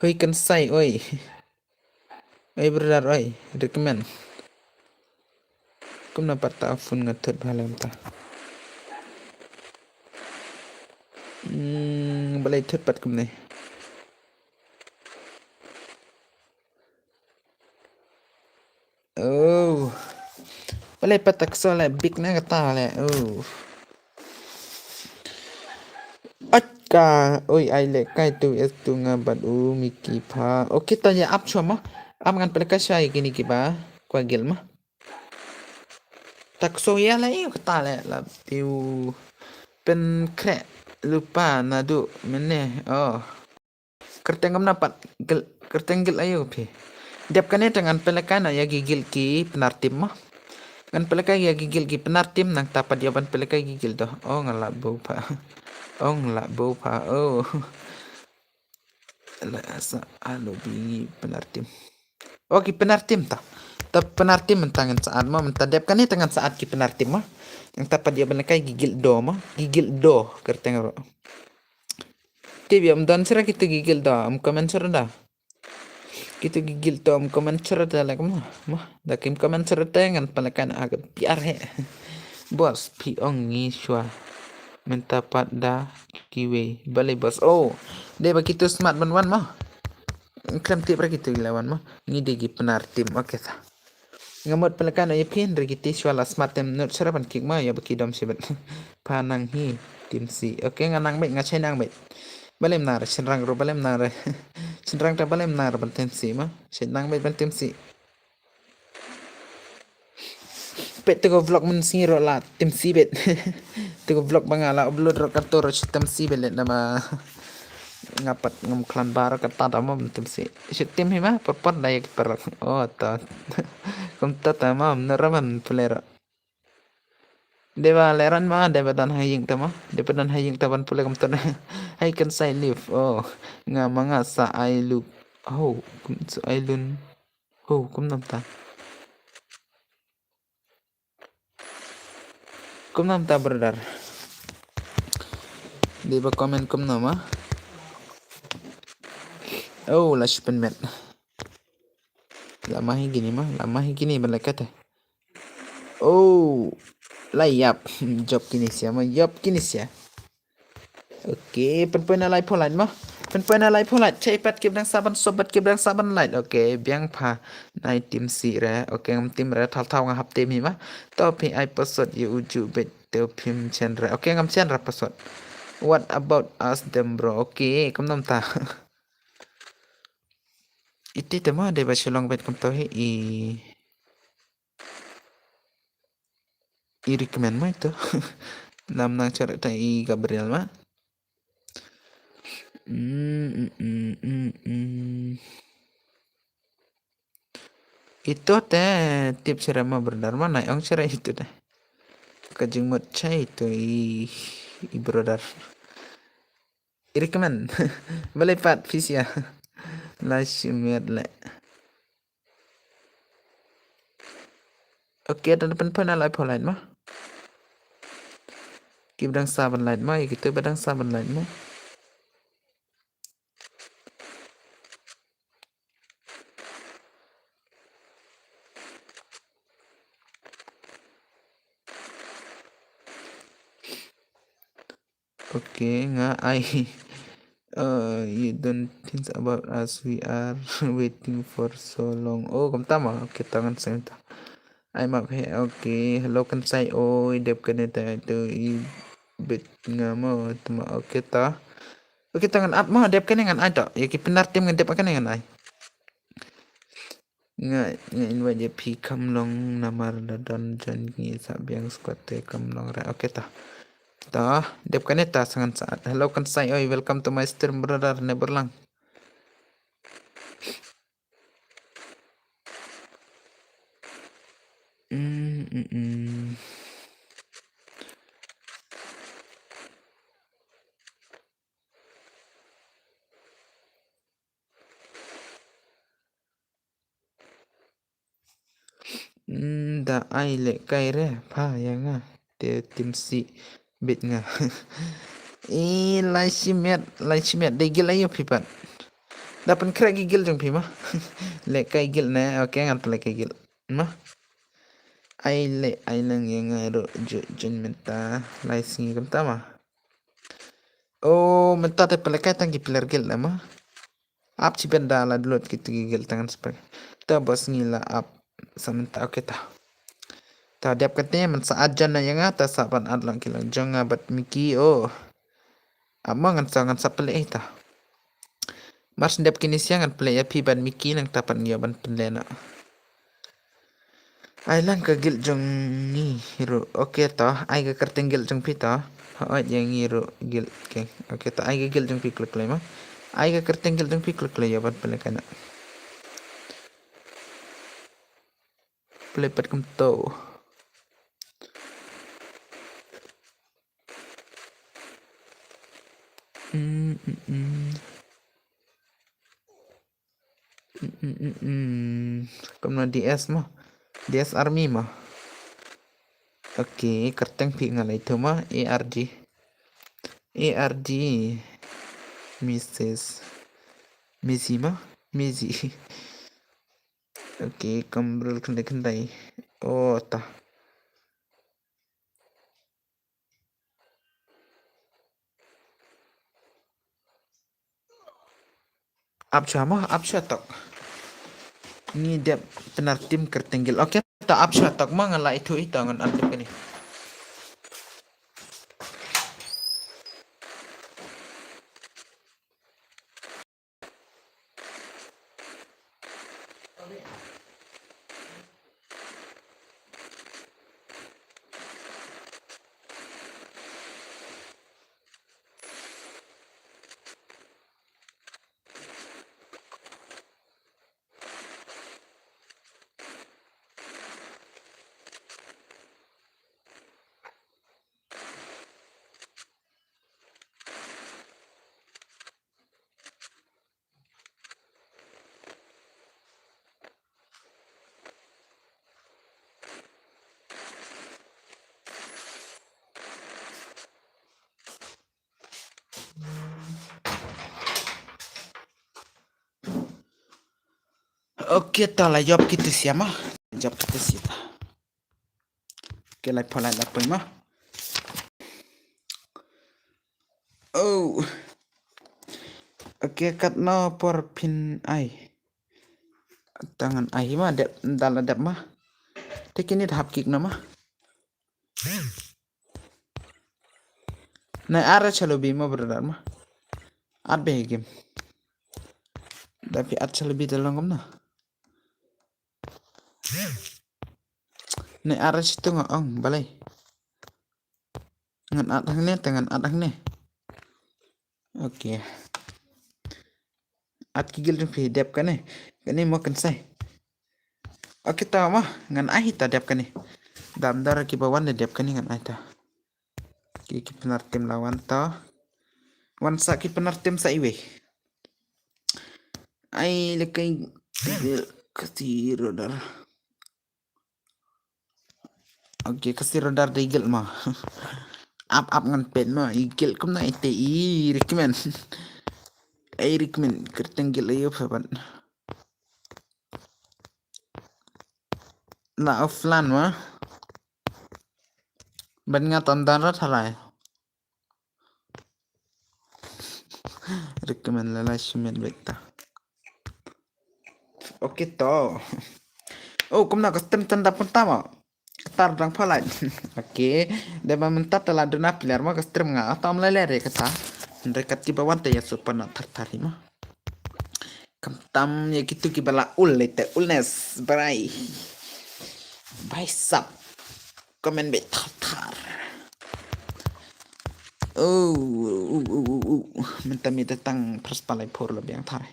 Hoi kan sai oi. Oi brother oi, recommend. Kumno pat ta phone nga thut bha lem ta. Hmm, balei thut pat kumne. Oh. Balei pat ta kso le big na kata le. Oh. Atka, oi ai lehkai tu es tu nga bad u Miki pha. Okay, ta ïa ap shuwa ma. Ap ngan pynlehkai shuwa ïa kine kiba kwah guild ma. Tak so ya la ïa kata le la piu pen kre lupa nadu mene. Oh. Kerteng kam napat gel kerteng gel ayo phi. Dep kane te ngan pelekai na ya gigil ki penartim ma. Ngan pelekai ya gigil ki penartim nang tapat ya ban pelekai gigil doh. Oh ngala bau pha. Oh ngala bau pha. Oh. La sa alo bi penartim. Oh ki penartim ta. Ta penartim mentang ngan saat ma menta dep kane te ngan saat ki penartim ma. Nang tapat ya ban lekai gigil do ma. Gigil do kerteng ro. Te biam don sira kitu gigil da, am comment sira da. Kitu gigil da, am comment sira da lek ma. Ma, da kim comment sira da ngan palekan aga piar he. Boss, pi ong ngi shwa. Menta pat da kiwei. Bale boss. Oh, de ba kitu smart ban wan ma. Krem tip ra kitu gila wan ma. Ngi de gi penartim. Okay sa. Ngamut pelekan ïa phin regi ti shwa la smat tem nut sera ban kik ma ïa baki dom shibet. Pha nang hi tim si. Okay nga nang bet nga chai nang bet. Balem nar shinrang ro balem nar. Shinrang ta balem nar ban tim si ma. Chai nang bet ban tim si. Pet tego vlog mun si ro la tim si bet. Tego vlog ba nga la upload ro kato ro tim si bet let nama. Nga pat ngam klan bar kata da mom tim si. Shi tim hi ma por por da ïa ki paralok. Oh ta. Kum ta ta mom na raman pulera. Deba leran ma deba dan haying ta ma. Deba dan haying ta ban pule kum ta na. Hai kan sai live. Oh. Nga ma nga sa ai lu. Oh. Kum sa ai lun. Oh. Kum nam ta. Kumno mynta brother? Dei ba comment kumno ma? Oh, la shu pynmet. La ma hi kine ma, la ma hi kine ba la kata. Oh, la ïap. Jop kine sia ma, ïap kine sia. Okay, pynpoi na lai pholait ma. Pynpoi na lai pholait. Chai pat kip dang saban sobat kip dang saban lait. Okay, biang pha nai tim si re. Okay, ngam tim re thal thaw nga hap tim hi ma. To phi ai password ïa u ju bet to phim chen re. Okay, ngam chen re password. What about us them bro? Okay, kumno mynta. Iti te ma dei ba Shillong bet kumto hi i. I recommend ma ito. Nam nang chara ta i Gabriel ma. Mm, mm, mm, mm, mm. Ito te tip chara ma brother ma nai ong chara ito te. Ka jingmut chai ito i, i brother. I recommend. Balai pat fisia. La shimet le. Okay, dan pynpoi na lai pholait ma. Kip dang saban lait ma, ïa kito ba dang saban lait ma. Okay, nga ai. Uh, you don't think about us, we are waiting for so long. Oh, kumta ma. Okay, tangan saya ta. Ai map he. Okay, hello kan sai oi dep kane ta tu i bet nga ma tuma. Okay ta. Okay ta ngan ap ma dep kane ngan ai ta. Ya ki penar tim ngan dep kane ngan ai. Nga, nga invite ïa phi kam long namar da don jon ngi sa biang squad te kam long re. Okay ta. Ta, dep kane ta sangan saat. Hello kan sai oi, welcome to my stream brother, ne berlang. Mm, mm, mm. Mm, da ai leh kai re pha ïa nga te tim si bit nga. I lai shimet lai shimet de gil ayo phi pat. Da pyn khreh gi gil jong phi ma. Leh kai gil ne, okay ngan pyn leh kai gil ma. Ai leh ai lang ïa nga ro ju jun mynta lai sngi kumta ma. Oh, mynta te pyn leh kai tang ki player gil da ma. Ap chi ben da la download kito ki gel tangan spek. Ta bos ngi la ap sa mynta okay ta. Ta dep kate man sa ajan na ïa nga ta sa ban at lang ki lang jong nga bad Miki oh. Ap ma ngan sa ngan sa pele eh ta. Mar sendep kini sia ngan pele ïa phi bad Miki nang ta pan ïa ban pele na. Ai lang ka guild jong ngi ruh. Okay to, ai ka kyrteng guild jong phi to. Hooid, ïa ngi ruh guild, okay. Okay to, ai ka guild jong phi, klik lei ma. Ai ka kyrteng guild jong phi, klik lei, ïa, bad pynleh kane. Pynleh pat kumto. Mm, mm, mm. Mm, mm, mm, mm. Kumno, D S mo? D S Army mo? Okay, kyrteng phi nga la ïathuh mo, A R G. A R G. Missus Missy mo? Missy. Okay, kumbrul khyndai khyndai. Oh, ta. Ap shuwa mo, ap shuwa tok. Ngi dep pynartim kyrteng guild. Okay, to ap shuwa tok mo, nga la ïathuh ito ngan ap dep kane. Okay, ta la jop kita sia ma. Jop kita sia ta. Okay, lai pholai la poi ma. Oh. Okay, katno por phin ai. Tangan ai ma dep, dala dep ma. Te kini hap kick na ma. Na ara chalo bi ma brother ma. At be game. Tapi at chalo bi dalong na. Ne ara situ nga ong balai. Ngan at hangne, te ngan at hangne. Okay. At ki guild jong phi dep kane. Kane mo kynsai. Okay, ta ma, ngan ai ta dep kane. Dam dar ki ba wan dep kane ngan ai ta. Ki, ki pynartim la wan ta. Wan sa ki pynartim sa iwei. Ai, lekai, kasi rodar. Okay, kasi rodar da i guild ma. Ap, ap ngan pet ma, i guild kumno ite i recommend. I recommend, kyrteng guild ayo phaban. Na offline ma. Ban nga tan dan rat halai. Recommend la la shimet beta. Okay to. Oh, kumna ka stream tanda pun tama. Katar dang phalai. Okay. Deba mynta ta la duna player ma ka stream nga. Atam la le re kata. Rekat ki bawan ta ya supa na thar thar ma. Kam tam ya kitu ki bala ul le te ulnes brai. Bai sap. Comment be thar thar. Oh, uh, uh, uh, uh. Mynta mi datang pras palai por la biang thar.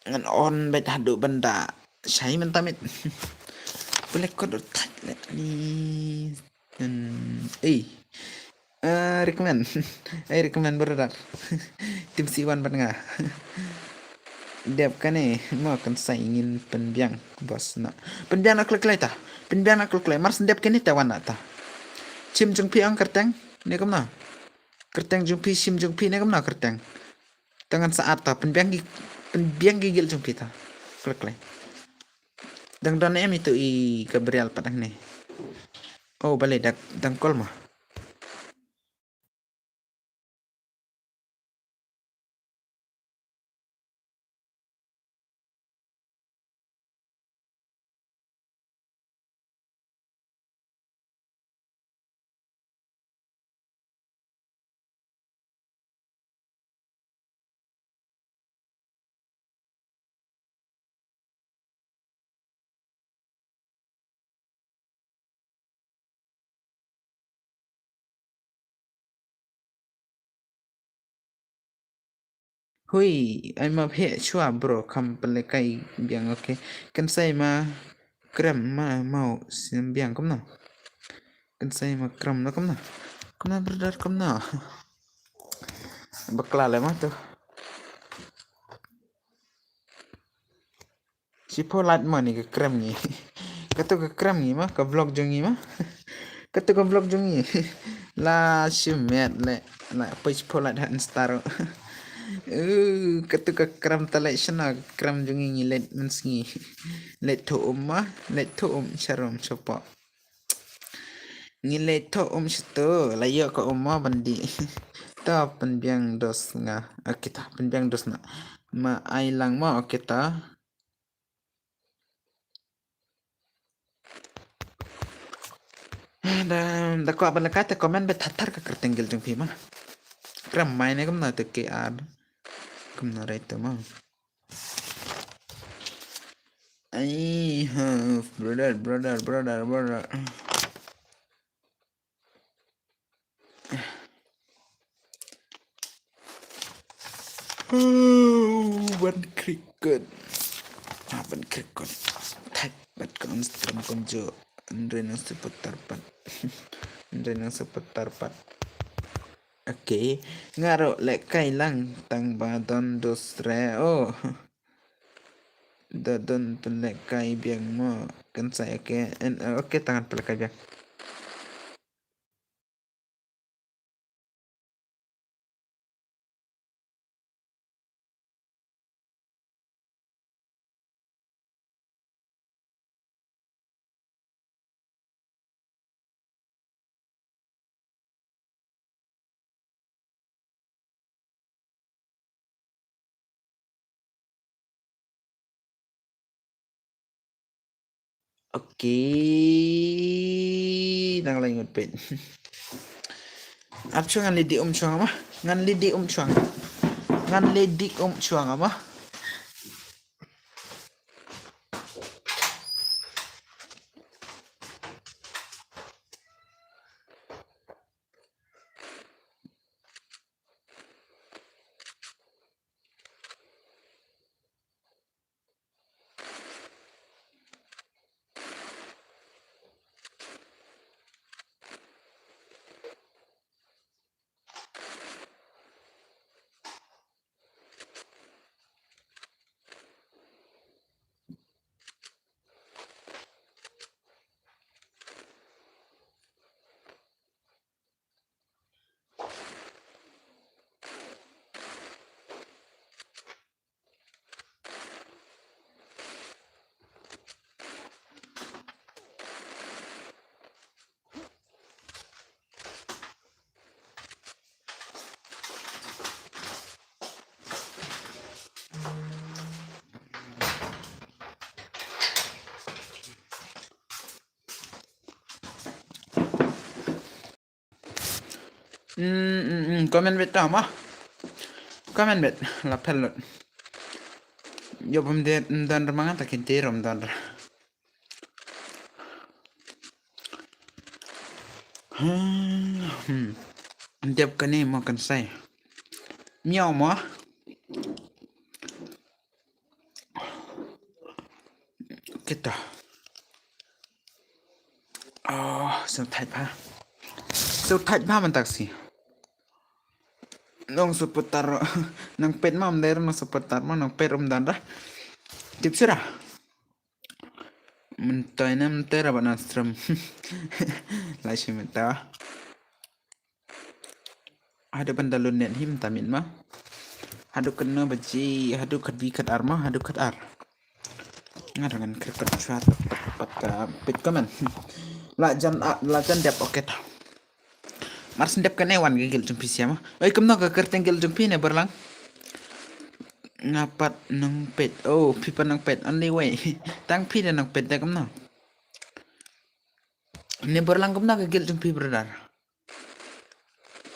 Ngan on bet hadu benda. Shai mynta mit. Boleh kod tak ni. Hmm, eh. Eh, recommend. Eh, recommend brother. Tim siwan ban nga. Dep kane mo kan sai ngin pynbiang bos na. Pynbiang na klek klek ta. Pynbiang na klek klek. Mars dep kane ta wan na ta. Shim jong phi ang kyrteng. Ne kumna. Kyrteng jong phi, shim jong phi ne kumna kyrteng. Tangan sa at ta. Pynbiang ki, pynbiang ki guild jong phi ta. Klek klek. Dang don em itu i Gabriel pat hangne. Oh, balei dak dang call ma. Hui, ai ma phe chua bro, kam pele kai biang, okay. Kan sai ma krem ma mau sim biang kumno. Kan sai ma krem na kumno. Kumno brother kumno. Bakla le ma tu. Shiphew lait ma ni ka krem ngi. Katu ka krem ngi ma, ka vlog jong ngi ma. Katu ka vlog jong ngi. La shimet le, la page pholat ha Insta. Uh, katu ka krem ta le shna, ka krem jong ngi ngi let mens ngi. Let tho um ma, let tho um sharom shopo. Ngi let tho um shito, la yo ka um ma bandi. Ta pynbiang dos nga. Okay ta, pynbiang dos na. Ma ai lang ma, okay ta. Da, da kwah ban leh kata comment bad thathar ka kyrteng guild jong phi ma. Kram mai ne kumno te K R. Kumno re te ma. I have brother, brother, brother, brother. Ban cricket. Ah, ban cricket. Thak bat kon strum kon jo. Andre nang seputar pat. Andre nang seputar pat. Okay. Nga ruh leh kai lang tang ba don dos re. Oh. Da don pynleh kai biang mo. Kan sai, okay. En, okay, tang pynleh kai biang. Okay, nang lai ngut pet. Ap chuang ngan lidi um chuang ma. Ngan lidi um chuang. Ngan lidi um chuang ma. Hmm, hmm, hmm, comment bit tama. Comment bit la pelot. Yo bum de dan remang ta kin te rom dan. Hmm. Dep kane mo kan sai. Miau mo. Kita. Oh, so thait pha. So thait pha man taksi. Nong supporter, nang pet ma, mder nong supporter ma, nang pet um dan da. Tip sura. Mentai na mentai ra ba na strum. Lai shi mentai. Hadu ban da lun net him ta min ma. Hadu kena baji, hadu kat bi kat ar ma, hadu kat ar. Nga dengan cricket shot pat pat pat pit comment. La jan, ah, la jan dep, okay ta. Mar sendep kane wan ka guild jong phi siama. Oi, kumno ka kyrteng guild jong phi ne Berlang? Nga pat nang pet. Oh, phi pat nang pet. Only way. Tang phi da nang pet da kumno. Ne Berlang kumno ka guild jong phi brother.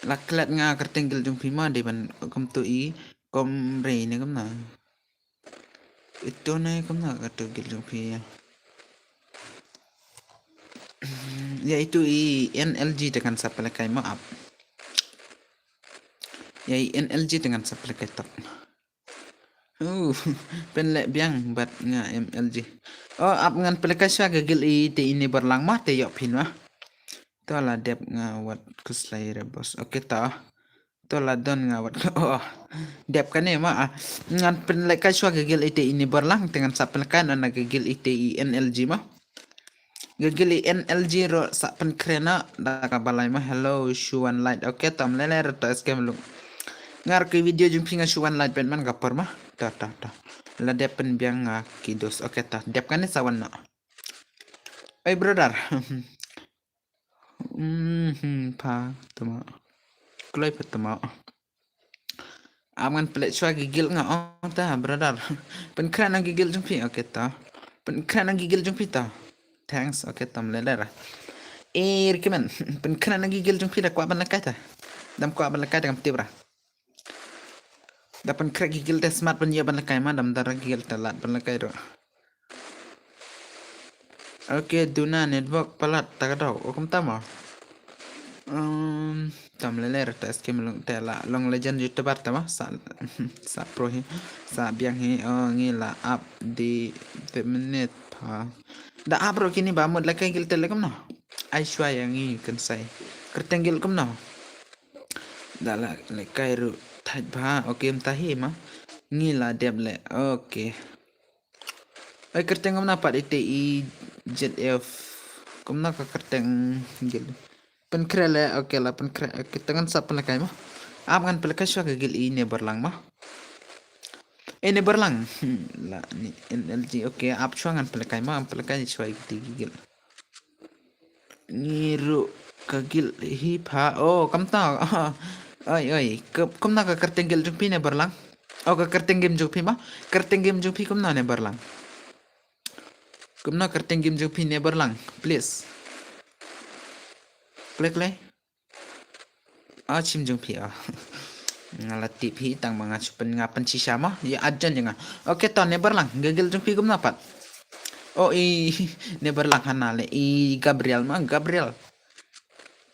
La klet nga kyrteng guild jong phi ma de ban kumto i kom rei ne kumno. Itu ne kumno ka tu guild jong phi. Ya itu i N L G te kan sa pelekai maaf. Ya i N L G te kan sa pelekai top. Uh, pynleh biang bad nga M L G. Oh, ap ngan pynleh kai shuwa ka guild i te i Neverlang ma te ïoh phin ma. To la dep nga wat khuslai re boss. Okay to. To la don nga wat. Oh. Dep kane ma ah. Ngan pynleh kai shuwa ka guild i te i Neverlang te ngan sa pynleh kai na ka guild i te i N L G ma. Ka guild i N L G ruh sa pynkhreh na da kaba lai ma. Hello Shuwan Light. Okay to ym lei lei ruh to S K Mlung. Nga ruh ki video jong phi nga Shuwan Light pynban ka por ma. To to to. La dep pynbiang nga ki dos. Okay to dep kane sa wan noh. Oi brother. Hmm, hmm, pha tama. Kloi pha tama. Ap ngan pynleh shuwa ki guild nga ong ta brother. Pynkhreh na ki guild jong phi. Okay ta. Pynkhreh na ki guild jong phi ta. Thanks. Okay ta, ym lei lei ra. Eh, recommend. Pynkhreh na ki guild jong phi da kwah ban leh kai ta. Dam kwah ban leh kai ta kam tip ra. Da pynkhreh ki guild te smat ban ïoh ban leh kai ma, dam da ki guild te lad ban leh kai ruh. Okay, duna network palat ta ka dok. O kumta ma. Um, tam lele ra ta S K Mlung te la long legend YouTuber ta ma sa sa pro hi sa biang hi. Oh, ngi la ap di minute pha. Da ap ruh kine ba mut leh kai guild te leh kumno. Ai shuwa ïa ngi kynsai. Kyrteng guild kumno. Da la leh kai ruh thait bha. Okay, mynta hi ma. Ngi la dep leh. Okay. Ai kyrteng kumna pat ite i Z F. Kumna ka kyrteng guild. Pynkhreh leh, okay la pynkhreh. Okay, te ngan sa pynleh kai ma. Ap ngan pynleh kai shuwa ka guild i Neverlang ma. Eh, Neverlang. Hmm, la ni N L G. Okay, ap shuwa ngan pynleh kai ma, ngan pynleh kai shuwa i kiti ki guild. Ngi ruh ka guild hi pha. Oh, kumta. Oi, oi. Ka, kumna ka kyrteng guild jong phi Neverlang. Oh, ka kyrteng game jong phi ma. Kyrteng game jong phi kumna Neverlang. Kumna kyrteng game jong phi Neverlang, please. Klik, klik. Ah, shim jong phi ah. Nga la tip hi tang ma nga shu pyn nga pynshisha ma. Ïa ajan jong nga. Okay to Neverlang. Ka guild jong phi kumna pat. Oh i Neverlang hana leh i Gabriel ma Gabriel.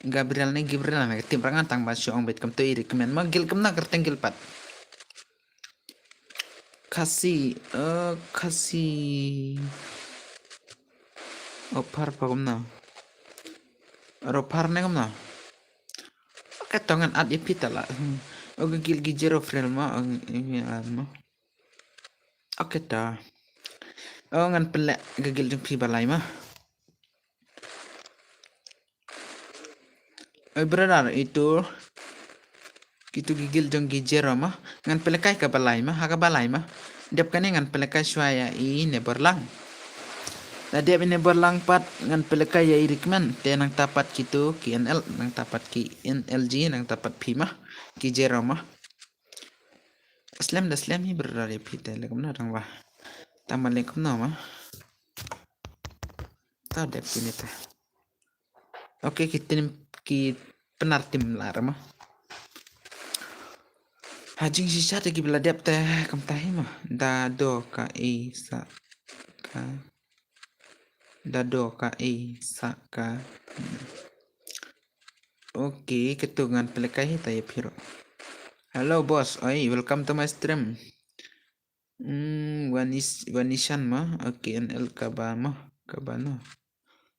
Gabriel ne Gabriel ne tip ra nga tang ba shu ong bet kumto i recommend ma guild kumna kyrteng guild pat. Khasi, eh, Khasi. Opar pa kumna. Ropar ne kumna. Okay to ngan add ïa phi ta la. Hmm. Oh, ka guild ki zero friend ma, oh, ïa ma. Okay to. Oh, ngan pynleh ka guild jong phi ba lai ma. Oi brother, itu kitu ki guild jong ki zero ma. Ngan pynleh kai kaba lai ma, ha kaba lai ma. Dep kane ngan pynleh kai shuwa ïa i Neverlang. La dep i Neverlang pat ngan pynleh kai ïa i recommend. Te nangta pat kitu ki N L, nangta pat ki N L G, nangta pat phi ma. Ki zero ma. Slem da slem hi brother ïa phi te leh kumno dang ba. Tang ba leh kumno ma. Ta dep kine te. Okay, ki tim ki Pnar tim lar ma. Ha jingshisha te ki ba la dep te kumta hi ma. Da do ka e sa ka. Da do ka e sa ka. Okay, katu ngan pynleh kai hi ta ïa phi ruh. Hello boss, oi, welcome to my stream. Hmm, Vanis Vanishan ma. Okay, N L kaba ma. Kaba no.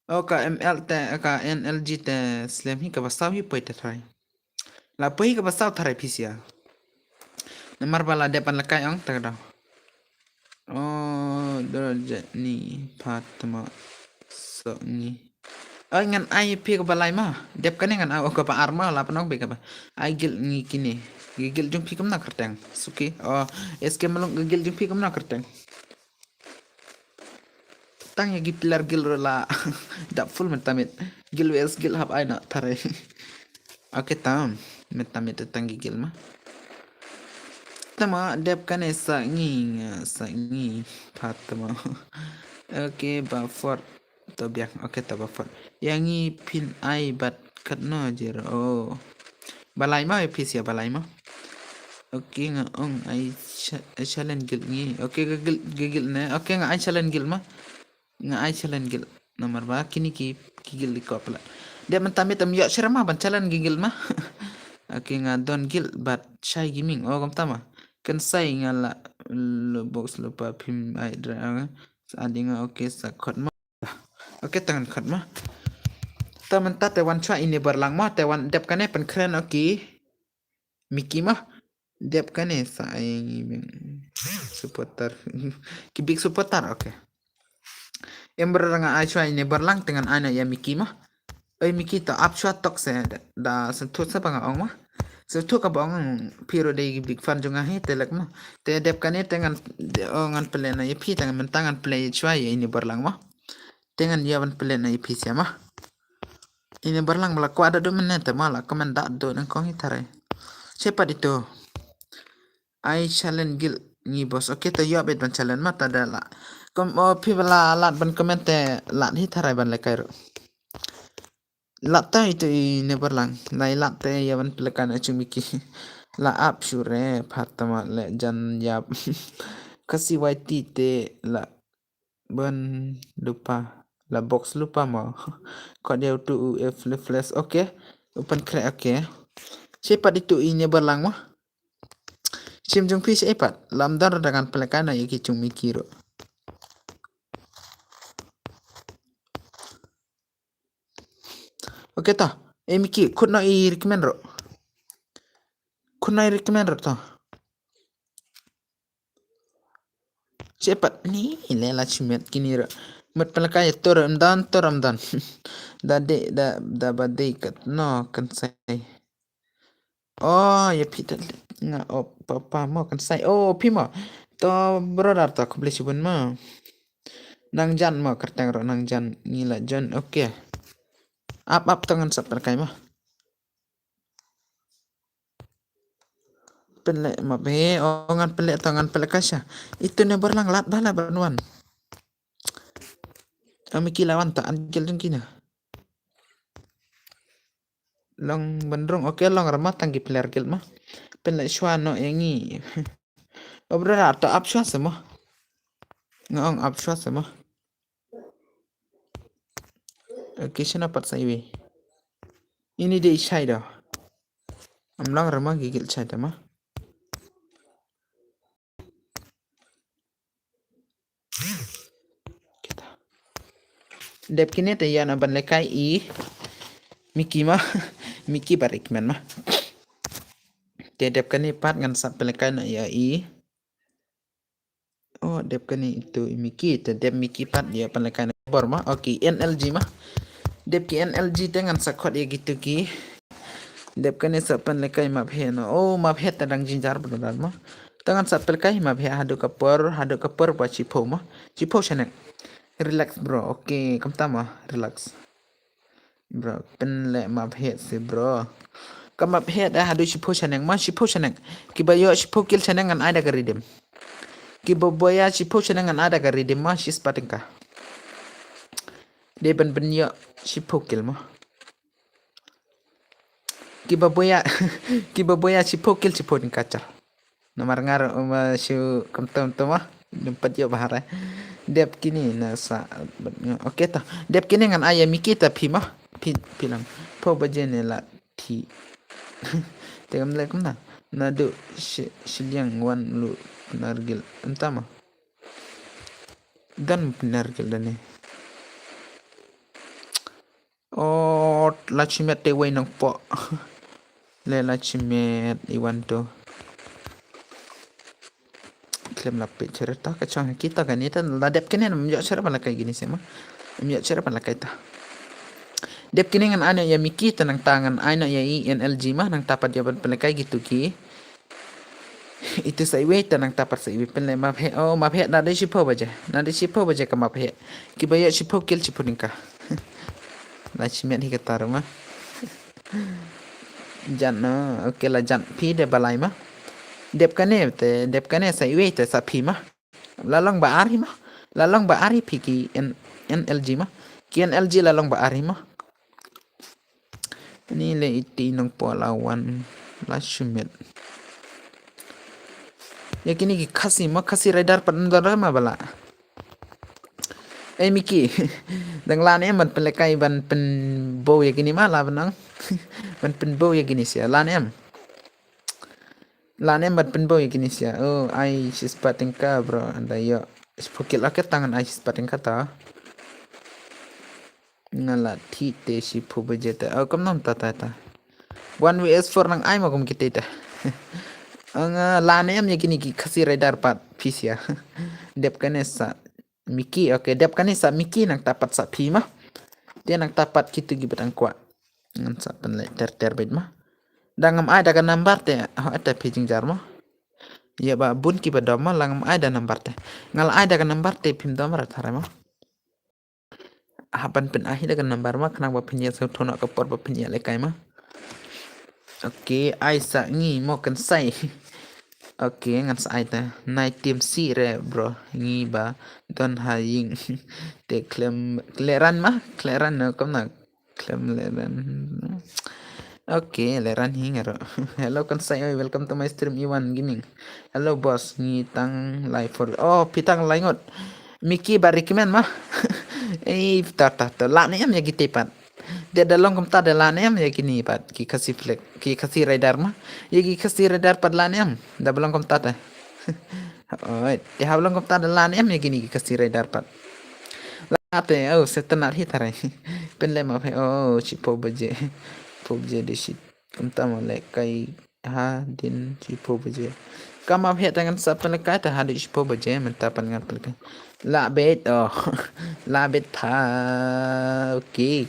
Oh, ka M L te, ka N L G te slem hi kaba saw hi poi te tharai. La poi hi kaba saw tharai phi sia. Namar ba la dep ban leh kai ong ta ka dang. Oh, dor je ni pat ma so ngi. Ai ngan ai phi kaba lai ma. Dep kane ngan ai kaba ar ma la pynong phi kaba. Ai guild ngi kine. Ki guild jong phi kumna kyrteng. Suki. Oh, S K Mlung ka guild jong phi kumna kyrteng. Tang ïa ki pillar guild ruh la dap full mynta miet. Guild V S guild hap ai na tharai. Okay tam. Mynta miet tang ki guild ma. Tama dep kane sa ngi nga sa ngi pat tama. Okay ba fort. To biang. Okay to ba fort. Ïa ngi phin ai bad katno jer. Oh. Ba lai ma phi sia ba lai ma. Okay nga ong ai cha- ai challenge guild ngi. Okay ga guild ga guild ne. Okay nga ai challenge guild ma. Nga ai challenge guild. Namar ba kini ki ki guild ki ko pala. Dep mynta miet tam ïoh syrma ban challenge ki guild ma. Okay nga don guild bad Shai Gaming. Oh kumta ma. Kynsai nga la Lo box lo pa phim ai dra. Sa ding, okay, sa khot ma. Okay, te ngan khot ma. Te mynta te wan shuwa ine barlang ma, te wan dep kane pynkren, okay. Miki ma. Dep kane sa ai ngi beng supporter. Ki big supporter, okay. Em bro nga ai shuwa ine barlang te ngan ai na ïa Miki ma. Oi Miki to ap shuwa tok se da, da sngewthuh sa ba nga ong ma. Sngewthuh ka ba ong phi ruh dei big fan jong nga hi te lek ma. Te dep kane te ngan, oh, ngan pynleh na ïa phi te ngan mynta ngan pynleh shuwa ïa ine barlang ma. Te ngan ïa ban pynleh na ïa phi sha ma. Ine barlang ba la kwah da duh mynne te ma la comment da duh nang kong hi tharai. Chepat itu. Ai challenge guild ngi boss. Okay, te ïoh beit ban challenge ma ta da la. Kom, oh, phi ba la lad ban comment te lad hi tharai ban lekai ruh. Lad ta itu ine barlang. Nai lad te ïa ban pynlekai na chung Miki. La ap shure phat tama le jan ïap. Kasi Y T te la ban lupa. La box lupa mo. Kod ïa utu u F flash. Okay. Open crack, okay. Chepat itu ine barlang mo. Shim jong phi chepat. Lam dar da ngan pynlekai na ïa ki chung Miki ruh. Okay to. Eh Miki, khot noh i recommend ruh. Khot noh i recommend ruh to. Chepat ni le la chimet kini ruh. Mut pynlekai ïa tur ym don, tur ym don. Da dei, da, da ba dei kat no kan sai. Oh, ïa phi ta nga op papa mo kan sai. Oh, phi mo. To brother to khublei shibun mo. Nang jan mo kyrteng ruh nang jan ngi la jan. Okay. Ap ap to ngan sap pynlekai mo. Pynleh ma be, oh ngan pynleh to ngan pynleh kasha. Itu ne barlang lad bala ban wan. Ami ki lawan ta an gel jong kina. Long bynrung, okay long rama tang ki player guild ma. Pynleh shwa no ïa ngi. Oh brother to ap shwa se mo. Nga ong ap shwa se mo. Okay, shana pat sa iwi. Ini dei shai da. Am long rama gigil shai da ma. Dep kine te ïa na ban lekai i Miki ma. Miki barik men ma. Te dep kane pat ngan sap pelekai na ïa i. Oh, dep kane itu i Miki, te dep Miki pat ïa pelekai na bor ma. Okay, N L G ma. Dep ki N L G te ngan sa khot ïa gitu ki. Dep kane sa pelekai map he no. Oh, map he ta dang jinjar brother ma. Te ngan sa pelekai map he hadu ka por, hadu ka por ba chipho ma. Chipho shanek. Relax bro. Okay, kamta ma. Relax. Bro, pynleh map hit si bro. Ka map hit eh hadu shiphew shaneng ma, shiphew shaneng. Kiba ïoh shiphew kill shaneng ngan ai da ka redeem. Kiba boya shiphew shaneng ngan ai da ka redeem ma, shi spah tyngka. Dei ban pynïoh shiphew kill ma. Kiba boya, kiba boya shiphew kill shiphew tyngka char. Namar nga ruh, um, shu kam tam tam ah. Dum pat ïoh bahar eh. Dep kine na sa. Okay ta. Dep kine ngan ai ïa Miki ta phi ma. Phi, phi lang. Phew baje ne la thi. Te kam leh kumta. Naduh shi, shiliang wan lu Nargil. Ym ta ma. Don Nargil da ne. Oh, la chimet te wei nang po. Le la chimet i wan to. Klem la pit chere ta ka chang kita ka ni ta la dep kene nam ïoh chere ban la kai gini sema. Nam ïoh chere ban la kai ta. Dep kene ngan ai na ïa Miki ta nang ta ngan ai na ïa i N L G ma nang ta pat ïa ban pynlekai gitu ki. Itu sa iwei ta nang ta pat sa iwei pynleh map he. Oh, map he na dei shiphew baje. Na dei shiphew baje ka map he. Kiba ïoh shiphew kill shiphew tyngka. La chimet hi kata ruh ma. Jan no, okay la jan phi de balai ma. Dep kane te, dep kane sa iwei te sa phi ma. La long ba ar hi ma. La long ba ar hi phi ki N, N L G ma. Ki N L G la long ba ar hi ma. Ni le iti nang po la wan la shimet. Ya kini ki Khasi ma, Khasi Rider pat ndar ma bala. Eh Miki, dang lan em ban pynlekai ban pynbo ya kini ma la benang. Ban pynbo ya kini sia lan em. La ne em ban pynbor ïa kine sha. Oh, ai shispah tyngka bro. Ynda ïoh shiphew kill, okay, tang ngan ai shispah tyngka ta. Nga la thied te shiphew baje te. Oh, kumno ta ta ta. One V S four nang ai ma kum kite te. Nga la ne em ïa kine ki Khasi Raider pat phi sha. Dep kane sa Miki, okay, dep kane sa Miki nangta pat sa phi ma. Te nangta pat kito kiba dang kwah. Ngan sa pynleh ter ter beit ma. Da ngam ai da ka number te, oh, ata phi jingjar ma. Ïa ba bun kiba dom ma, la ngam ai da number te. Nga la ai da ka number te phim dom ra tharai ma. Hap ban pyn ai da ka number ma, khnang ba phin ïa sngewthuh noh ka por ba phin ïalehkai ma. Okay, ai sa ngi mo kan sai. Okay, ngan sa ai ta. Nai tim si re bro, ngi ba don ha ïing. Te khlem, khlem ran ma, khlem ran no, kumno. Khlem leh ran. Okay, leh ran hi nga ruh. Hello kan sai oi, welcome to my stream Iwan Gaming. Hello boss, ngi tang lai for. Oh, phi tang lai ngut. Miki ba recommend ma. Eh, ta ta ta. La ne em ïa kite pat. Te da long kumta da la ne em ïa kine pat. Ki Khasi Flag, ki Khasi Raider ma. Ïa ki Khasi Raider pat la ne em. Da ba long kumta ta. Oi, te hap long kumta da la ne em ïa kine ki Khasi Raider pat. La te, oh, setanat hi tharai. Pynleh ma phi, oh, shiphew baje. Phew baje de shit. Kumta ma lehkai hadien shiphew baje. Kam ma phi te ngan sa pynlehkai te hadien shiphew baje, mynta pat ngan pynlehkai. La beit, oh. La beit tha. Okay.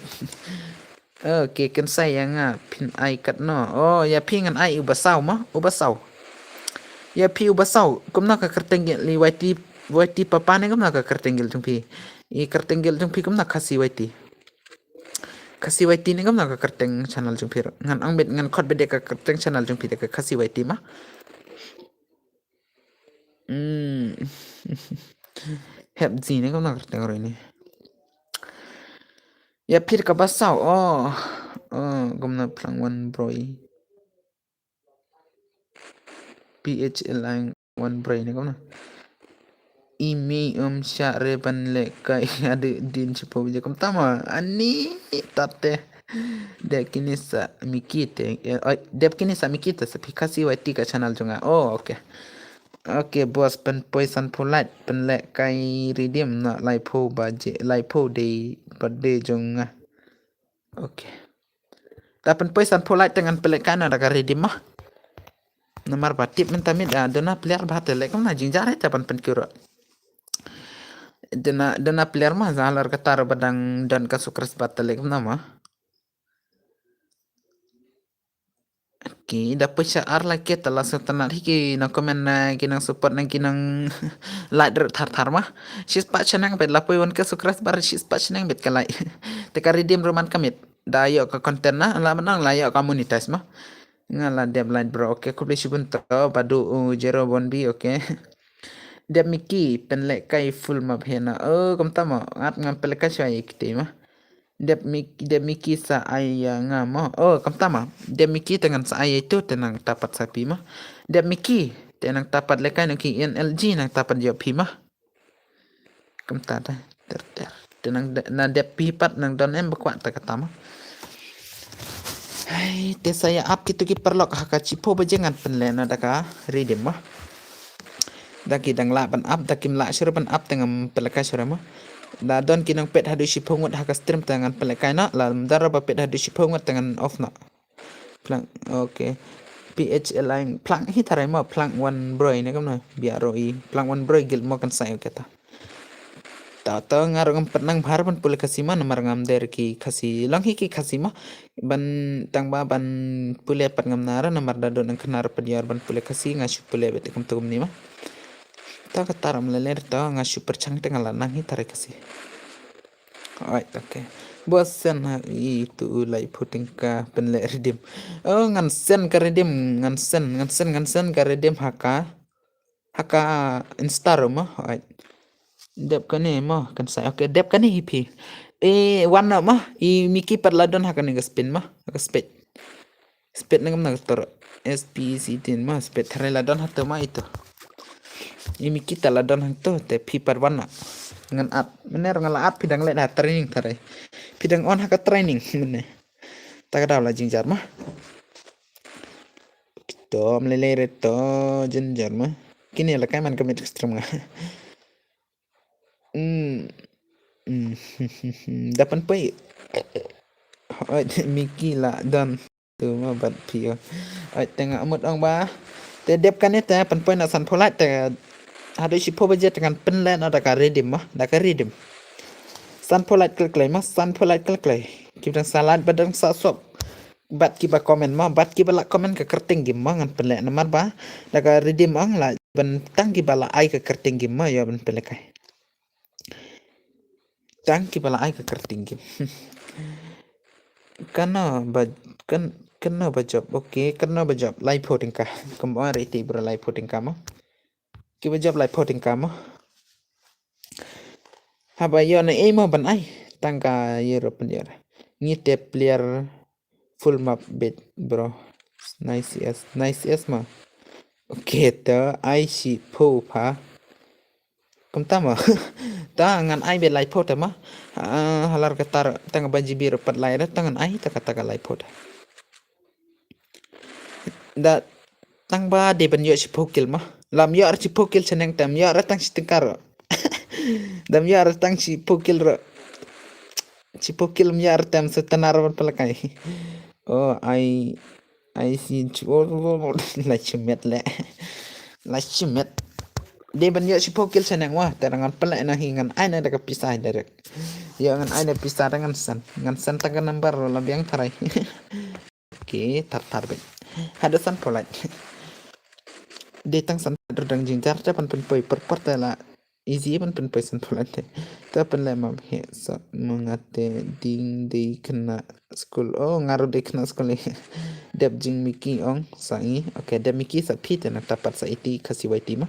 Okay, kan sai ïa nga phin ai katno. Oh, ïa phi ngan ai uba saw ma, uba saw. Ïa phi uba saw, kumno ka kyrteng gel i Y T, Y T papa ne kumno ka kyrteng gel jong phi. I kyrteng gel jong phi kumno Khasi Y T. Khasi Y T ne kumno ka kyrteng channel jong phi. Ngan ang beit ngan khot beit de ka kyrteng channel jong phi de ka Khasi Y T ma. Hmm. Hep ji ne kumno ka kyrteng ro ini. Ïa phi kaba saw, oh. Oh, kumno Phlang Wan Broi. P H L I Wan Broi ne kumno. I mei um shah re ban lehkai hadien shiphew baje kumta ma. Ani tate. Dep kine sa Miki te. Eh, oi, dep kine sa Miki te sa phi Khasi Y T ka channel jong nga. Oh, okay. Okay, boss, pynpoi sanphew like, pynlehkai redeem na laiphew baje, laiphew dei birthday jong nga. Okay. Ta pynpoi sanphew like te ngan pynlehkai na da ka redeem ma. Namar ba tip mynta miet, ah, duna player ba te leh kumno jingjia re ta ban pynkiew ruh. Duna, duna player ma za lor kata ruh ba dang don ka Sucrest ba te leh kumno ma. Okay, da pisa ar la ke ta la sngewtynnat hi ki nang comment na ki nang support na ki nang like ruh thar thar ma. Shispah shaneng beit la poi wan ka Sucrest bar shispah shaneng beit ka like. Te ka redeem ruh man ka miet. Da ïoh ka content na la mynang la ïoh ka monetize ma. Nga la dep like bro. Okay, khublei shibun to Badu, uh, Jero Bonbi, okay. Dep Miki pynlehkai full ma phi na. Oh, kumta ma. Ngat ngan pynlehkai shuwa ïa kite ma. Dep Mik-, Dep Miki sa ai ïa nga ma. Oh, kumta ma. Dep Miki te ngan sa ai ïa itu te nangta pat sa phi ma. Dep Miki te nangta pat lehkai no ki N L G nangta pat ïoh phi ma. Kumta te ter ter. Te nang de-, na dep phi pat nang don em ba kwah te kata ma. Hai, te sa ïa ap kito ki paralok ha ka shiphew baje ngan pynleh na da ka redeem ma. Da ki dang lah ban ap, da kim lah shuh ban ap te ngam pynlehkai shuh ma. Da don ki nang peit haduh shiphew ngut ha ka stream te ngan pynlehkai na, la ym don ruh ba peit haduh shiphew ngut te ngan off na. Phlang, okay. P H L I, Phlang hi tharai ma, Phlang Wan Broi ne kumno, B R O E, Phlang Wan Broi Guild mo kan sai, okay ta. Ta, ta nga ruh ngam pat nang bha ban pule Khasi ma, namar ngam dei ki Khasi, long hi ki Khasi ma, ban tang ba ban pule pat ngam nang ruh, namar da don nang khnar pat ïar ban pule Khasi, nga shu pule beit kumta kumne ma. Ta kata ruh mlele ta, nga shu pyrshang te nga la nang hi tharai Khasi. Alright, okay. Bos send ha itu u laiphew tyngka pynleh redeem. Oh, ngan send ka redeem, ngan send, ngan send, ngan send ka redeem ha ka, ha ka Insta ruh ma. Alright. Dep kane ma, kan sai. Okay, dep kane hi phi. Eh, wan na ma, i Miki pat la don ha kane ka spin ma, ha ka spec. Spet nang kumno ka tor. S P C tin ma, spet tharai la don hato ma ito. I Miki ta la don hangto, te phi pat wan na. Ngan add. Mynne ruh nga la add phi dang leh ha training tharai. Phi dang on ha ka training mynne. Ta ka daw la jingjar ma. Kito To mlele re to jinjar ma. Kini la kai man ka mit stream nga. Hmm. Hmm. Dapan poi. Oi, Miki la don. Tu ma bat pio. Oi, tengah amut ong ba. Te dep kan te pan poi na san pholat te. Hadu si pho baje tengan penlet na da ka redim ma, da ka redim. San pholat klik klai ma, san pholat klik klai. Kibdang salat badang sa sop. Bat kiba comment ma, bat kiba la comment ka kerting gim ma ngan pele namar ba da ka redim ong la ban tang kiba la ai ka kerting gim ma ya ban pele kai. Tang kiba la ai ka kerting gim. Kano ba kan kano ba job, okay, kano ba job lai pho tingka. Kum ong riti bro lai pho tingka ma. Kiba job lai pho tingka ma. Haba yo na ei ma ban ai tang ka yero pen yero. Ngi te player full map bet bro. Nice yes, nice yes ma. Okay ta ai si pho pha. Kumta ma. Ta ngan ai be lai pho ta ma. Ah, halar ka tar tang ba jibi ro pat lai ra tang ngan ai ta ka ta ka lai pho ta. Da tang ba de ban yo si pho kil ma. Lam yo ar si pho kil seneng tem yo ar tang si tengkar. Dam yo ar tang si pho kil ro. Si pho kil yo ar tem setana ro pelakai. Oh, ai ai si chu la chumet le. La chumet. De ban yo si pho kil seneng wa, ta ngan pelak na hi ngan ai na da ka pisa direct. Yo ngan ai na pisa da ngan san. Ngan san ta ka number la biang tharai. Okay, tar tar bet. Hada san pholat. De tang san pholat dang jingjar ta pan pen poi per per ta la. Easy pan pen poi san pholat te. Ta pen le ma he sa mengate ding de kena school. Oh, ngaru de kena school. Dep jing Miki ong sa i. Okay, dep Miki sa phi te na tapat sa iti kasi waiti ma.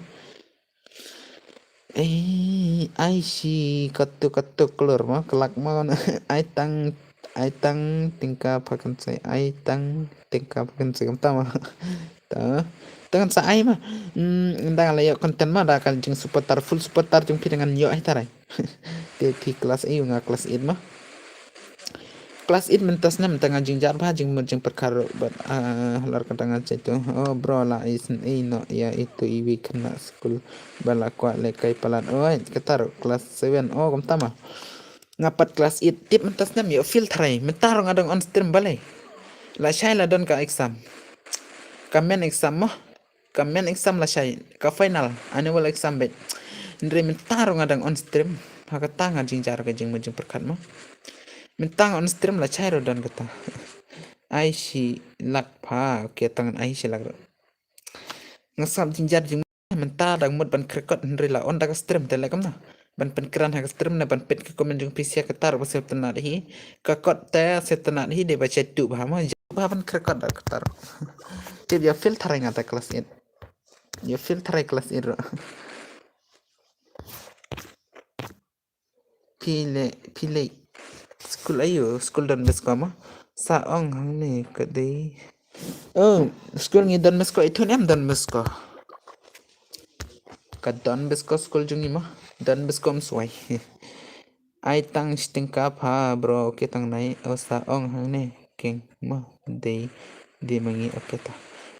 Ei, ai si katu katu keluar ma kelak ma ai tang ai tang tingka pakan sai ai tang tingka pakan sai kamta ma. Ta tangan sa ai ma. Hmm, ndang la yok content ma da kan jing supporter full supporter jing pi dengan yok ai tarai. Te pi kelas ai nga kelas eight ma. Kelas eight mentas na mentang jing jar ba jing jing perkara bat ah lar ka tangan sai tu. Oh bro la is ei no ya itu iwi kena school bala kwa le kai palat. Oi ketar kelas seven. Oh kamta ma. Ngapat kelas eight tip mentas na yo feel tharai mentar ngadang on stream balai. La shai la don ka exam. Ka men exam mo. Ka men exam la shai ka final annual exam bet. Ndri mentar ngadang on stream. Ha kata nga jingjar ka jing mujing perkat mo. Mentang on stream la chai ro don kata. Ai si lak pha ke tangan ai si lak ro. Ngasap jingjar jing mentang dang mut ban krekot ndri la on da ka stream te le kamna. Ban pen kran ha ka stream na ban pet ka comment jong pisia ka tar ba sep tena hi. Ka kot te sep tena hi de ba chetu ba ma ba ban krekot da ka tar. Tip ya feel tharai nga ta kelas eight. Ya feel tharai kelas eight ro. Pile pile. School ayo school don bes ko ma. Sa ong hang ne ka dei. Oh, school ngi don bes ko itun em don bes ko. Ka don bes ko school jong ngi ma. Don bes ko mswai. Ai tang sting ka pha bro ke tang nai o sa ong hang ne king ma dei dei ma ngi oke ta.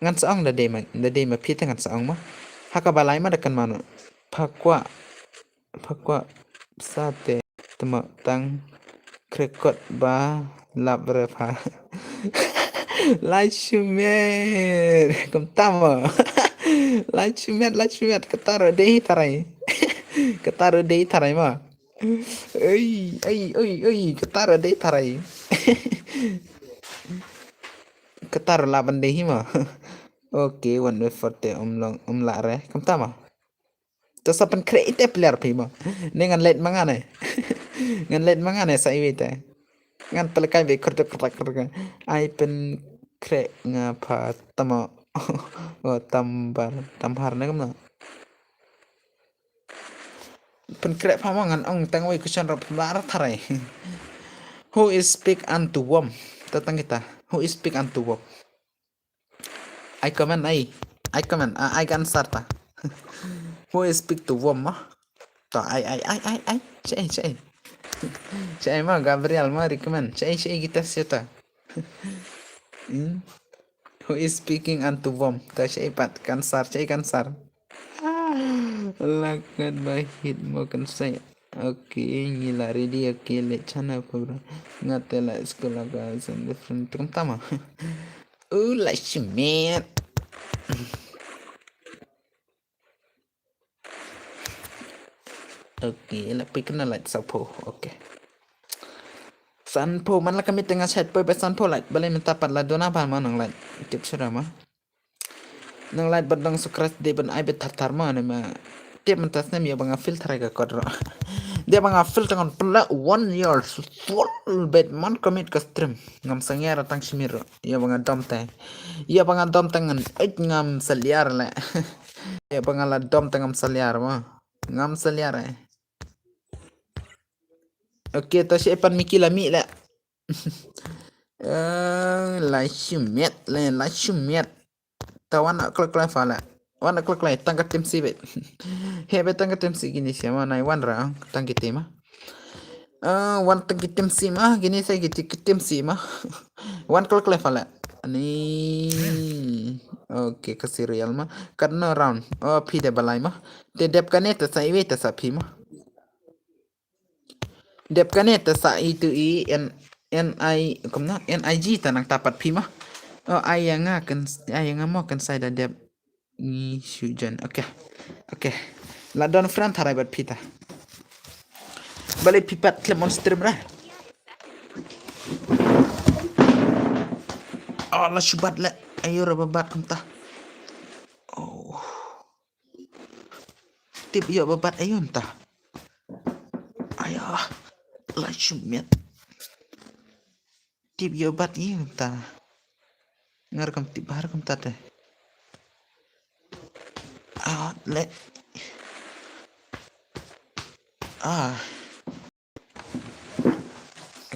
Ngan sa ong da dei ma da dei ma phi ta ngan sa ong ma. Ha ka balai ma da kan mano. Pha kwa pha kwa sa te tma tang krekot ba lap re pha. Lai shumet. Kam tama. Lai shumet lai shumet kataro dei tarai. Kataro dei tarai ma. Ei ei ei ei kataro dei tarai. Kataro laban dei hi ma. Okay, one way forty um long um la re. Kam tama. To sa pen kre ite player phi ma. Ne ngan let manga ne. Ngan let manga ne sa iwi te. Ngan pelekai be kerja kerja kerja. Ai pen kre nga pha tama. Oh tambar tamhar ne kam na. Pen kre pha ma ngan ong tang wei kuchan rap lar tharai. Who is speak unto wom? Ta tang kita. Who is speak unto wom? Ai comment ai. Ai comment. Ai kan sarta. Who is speak to wom ma? Ta ai ai ai ai ai. Chai chai. Chai ma Gabriel ma recommend. Chai chai kita siata. Hmm. Who is speaking unto whom? Ta shaei pat ka answer, shaei ka answer. Lakat ba hit mo kan sai. Okay, ngi la ready. Okay, leh channel pa bro. Nga te la school la ka sen different tum tama. U la shimet. Okay, la pik na light sapo. Okay. Sanpo man la ka meeting a set po ba sanpo light. Balei mynta pat la dona ba ma nang light. Tip sura ma. Nang light bad nang sukras de ban ai bet thar thar ma ne ma. Tip mynta snem ya ba nga filter ka kodro. Dia ba nga filter ngan pela one year full bet man commit ka stream. Ngam sangya ra tang shimir. Ya ba nga dom te. Ya ba nga dom te ngan ej ngam saliar le. Ya ba nga la dom te ngam saliar ma. Ngam saliar eh. Okay, ta shi pan miki la mi le. Eh, la shimet le, la shimet. Ta wan klak klak fa le. Wan klak klak tang ka tim si bet. He bet tang ka tim si gini si ma nai wan ra tang ki tim ma. Ah, wan tang ki tim si ma, gini sai ki ti-, ki tim si ma. Wan klak klak fa le. Ni. Okay, ka serial ma. Kat no round. Oh, phi de balai ma. Te dep kane ta sa iwe ta sa phi ma. Dep kane ta sa i tu i n, n i, kumno? N i g ta nang tapat phi ma. Oh, ai ya nga kan, ai ya nga mo kan sai da dep. Ngi shu jan. Okay. Okay. La don friend tharai bat phi ta. Balei phi pat klem on stream ra. Oh, la shu bat le. Ayo ra ba bat kumta. Oh. Tip yo ba bat ayo ta. Ayo. La shu met. Tip yo bat ayo ta. Ngar kam tip bahar kam ta te. Ah, le. Ah.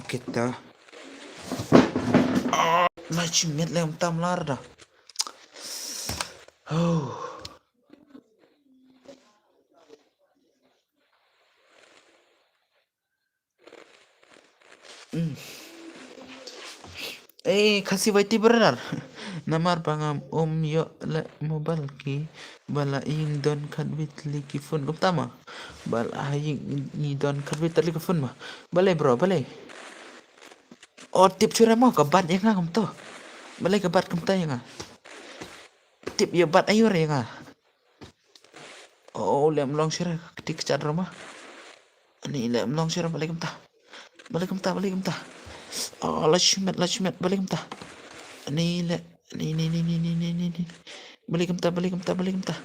Kita. Ah, la shu met le tam lar da. Oh. Hmm. Eh, Khasi Y T brother. Namar ba ngam um ïoh leh mobile ki ba la ïing don khatwit li ki phone kumta ma. Ba la ïing ngi don khatwit li ki phone ma. Balei bro, balei? Oh, tip shuwa mo ka bat ïa nga kumto. Balei ka bat kumta ïa nga? Tip ïa bat aïu ïa nga. Oh, lem long shuwa ka tik chat rama. Ani lem long shuwa balei kumta. Balei kumta, balei kumta. Oh, la shu met, la shu met, balei kumta. Ani le, ni, ni, ni. Balei kumta, balei kumta, balei kumta.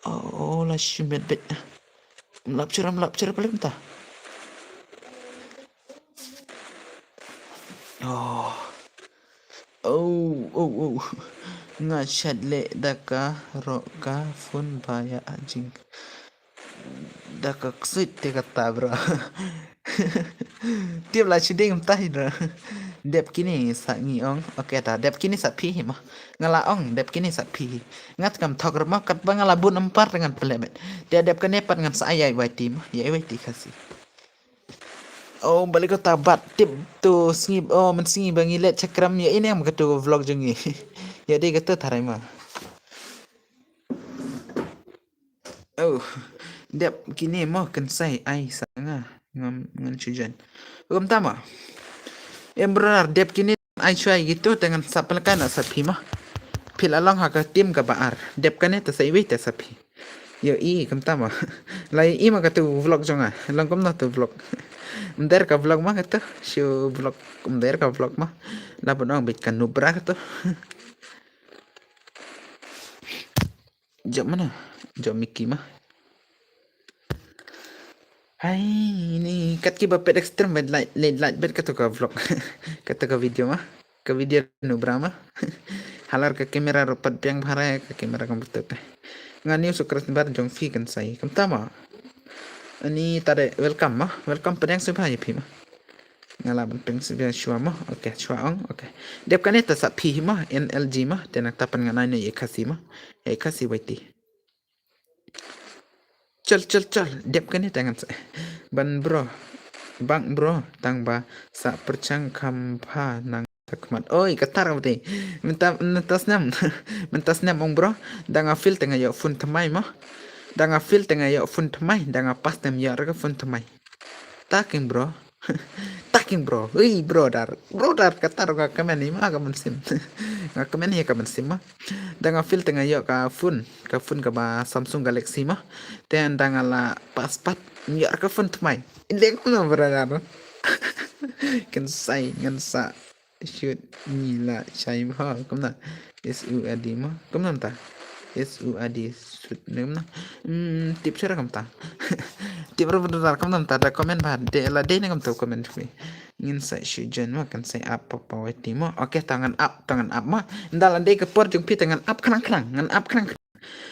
Oh, la shu met bet. Mlap shuwa, mlap shuwa balei kumta. Oh. Oh, oh, oh. Nga chat leh da ka rok ka phone ba ïa jing. Da ka ksuid te kata bro. Tip la shu dei kumta hi bro. Dep kine sa ngi ong. Okay ta, dep kine sa phi hi ma. Nga la ong, dep kine sa phi hi. Ngat kam thok rama kat ba nga la bun empar ngan pele met. Te dep kane pat ngan sa ai ai wai ti ma. Ïa ai wai ti Khasi. Oh, balei kata bat tip tu sngi, oh, mynsngi ba ngi leit chakram ïa ine em katu vlog jong ngi. Ïa dei katu tharai ma. Oh, dep kine mo kan sai ai sa nga ngam ngan chujan. Kumta ma. Em brother dep kine ai shuwa gitu te ngan sa pynlong ka na sa phi ma. Phi la long ha ka team kaba ar. Dep kane te sa iwei te sa phi. Ïohi kumta ma. Lai i ma katu vlog jong nga. Long kumno tu vlog. Mder ka vlog ma katu. Shu vlog mder ka vlog ma. La pun ong bit ka nubra katu. Jom mana? Jom Mickey ma. Hai, ni kat ki ba pet extreme bet light, light, light bet katu ka vlog. Katu ka video ma. Ka video nubra ma. Halar ka camera rupat piang bhara ka camera kam betul te. Nga new subscriber jong phi kan sai. Kumta ma. Ani tare welcome ma. Welcome pediang subha ïa phi ma. Nga la ban ping sibia shuwa ma. Okay, shuwa ong. Okay. Dep kane ta sa phi ma. N L G ma. Te nang tapan nga nai ne ïa Khasi ma. Ïa Khasi Y T. Chal, chal, chal. Dep kane ta ngan sa. Ban bro. Bang bro. Tang ba sa perchang kham pha nang. Takmat. Oi, katar ka bati. Mynta, mynta snem. Mynta snem ong bro. Da nga fail te nga ïoh phone thymmai mo. Da nga fail te nga ïoh phone thymmai. Da nga pass te ym ïoh re ka phone thymmai. Taking bro. Taking bro. Ui brother. Brother katar ka comment ni ma ka mynsiem. Nga comment hi ka mynsiem ma. Da nga fail te nga ïoh ka phone. Ka phone kaba Samsung Galaxy ma. Te da nga la pass pat ym ïoh re ka phone thymmai. Inde kumno brother. Kan sai ngan sa Sut ni la shai mo kumna. S U A D mo kumna mynta. S U A D sut ni kumna. Hmm, tip shara kumta. Tip ra bynta kumna mynta da comment ba de la de ni kumta comment phi. Ngin sa shu join mo kan sa ap pa pa wai ti mo. Okay, ta ngan ap, ta ngan ap mo. Nda la de ka por jong phi ta ngan ap khnang khnang, ngan ap khnang khnang.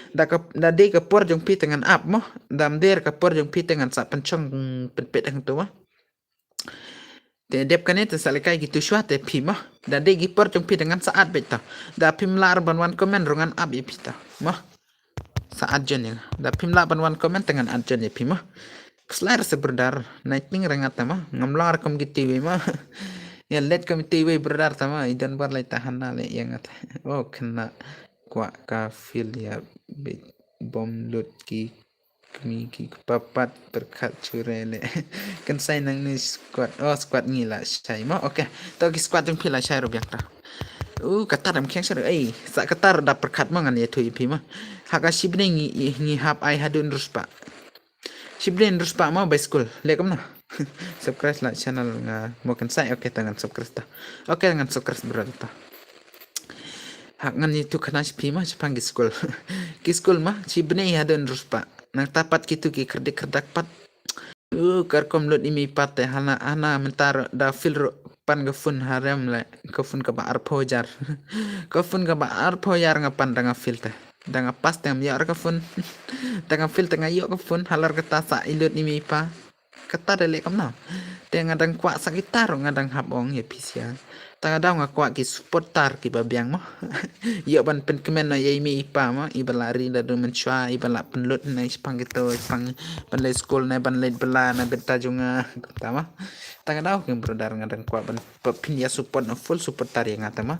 Da ka da de ka por jong phi ta ngan ap mo. Da mder ka por jong phi ta ngan sa pynchong pynpet hangtu mo. Te dep kane te sa lehkai kitu shuwa te phi mo. Da dei ki por jong phi te ngan sa add beit ta. Da phim lah ban wan comment ruh ngan ap ïa phi ta. Mo. Sa add join ïa. Da phim lah ban wan comment te ngan add join ïa phi mo. Kslai ra sa brother. Nai ting ra nga ta mo. Ngam lah ra kum kiti wei mo. Ïa let kum kiti wei brother ta mo. I don bar lai ta hana le ïa nga ta. Oh kena. Kwah ka feel ïa beit bom lut ki Kmie ki kpa pat pyrkhat shuh re le. Kan sai nang ni squad. Oh, squad ngi la shai mo. Okay. To ki squad jong phi la shai ruh biang ta. Uh, kata dam kheng shuh. Ei, sa kata da pyrkhat mo ngan ïathuh ïa phi mo. Ha ka shibneng ngi ngi hap ai haduh hynriew spah. Shibneng hynriew spah mo bai skul. Le kumno. Subscribe la channel nga mo kan sai. Okay, ta ngan subscribe ta. Okay, ngan subscribe bro ta. Hak ngan ïathuh khana sha phi mo shaphang ki skul. Ki skul mo shibneng haduh hynriew spah. Nangta pat kitu ki kyrdik kyrdak pat. Uh, kyrkom lut i mei i pa te hana hana mynta ruh da feel ruh pan ka phone ha rem le ka phone kaba arphew hajar. Ka phone kaba arphew hajar nga pan da nga feel te. Da nga pass te ngam ïoh re ka phone. Da nga feel te nga ïoh ka phone halor kata sa i lut i mei i pa. Kata da leh kumno. Te nga dang kwah sa kita ruh nga dang hap ong ïa phi sha. Ta nga daw nga kwah ki supporter kiba biang mo. Ïoh ban pynkmen noh ïa i mei i pa mo iba la ri da dang mynshuwa iba la pynlut ne shaphang kito shaphang ban leit skul ne ban leit bylla ne bynta jong nga. Ta mo. Ta nga daw ki brother nga dang kwah ban pynïa support noh full supporter ïa nga ta mo.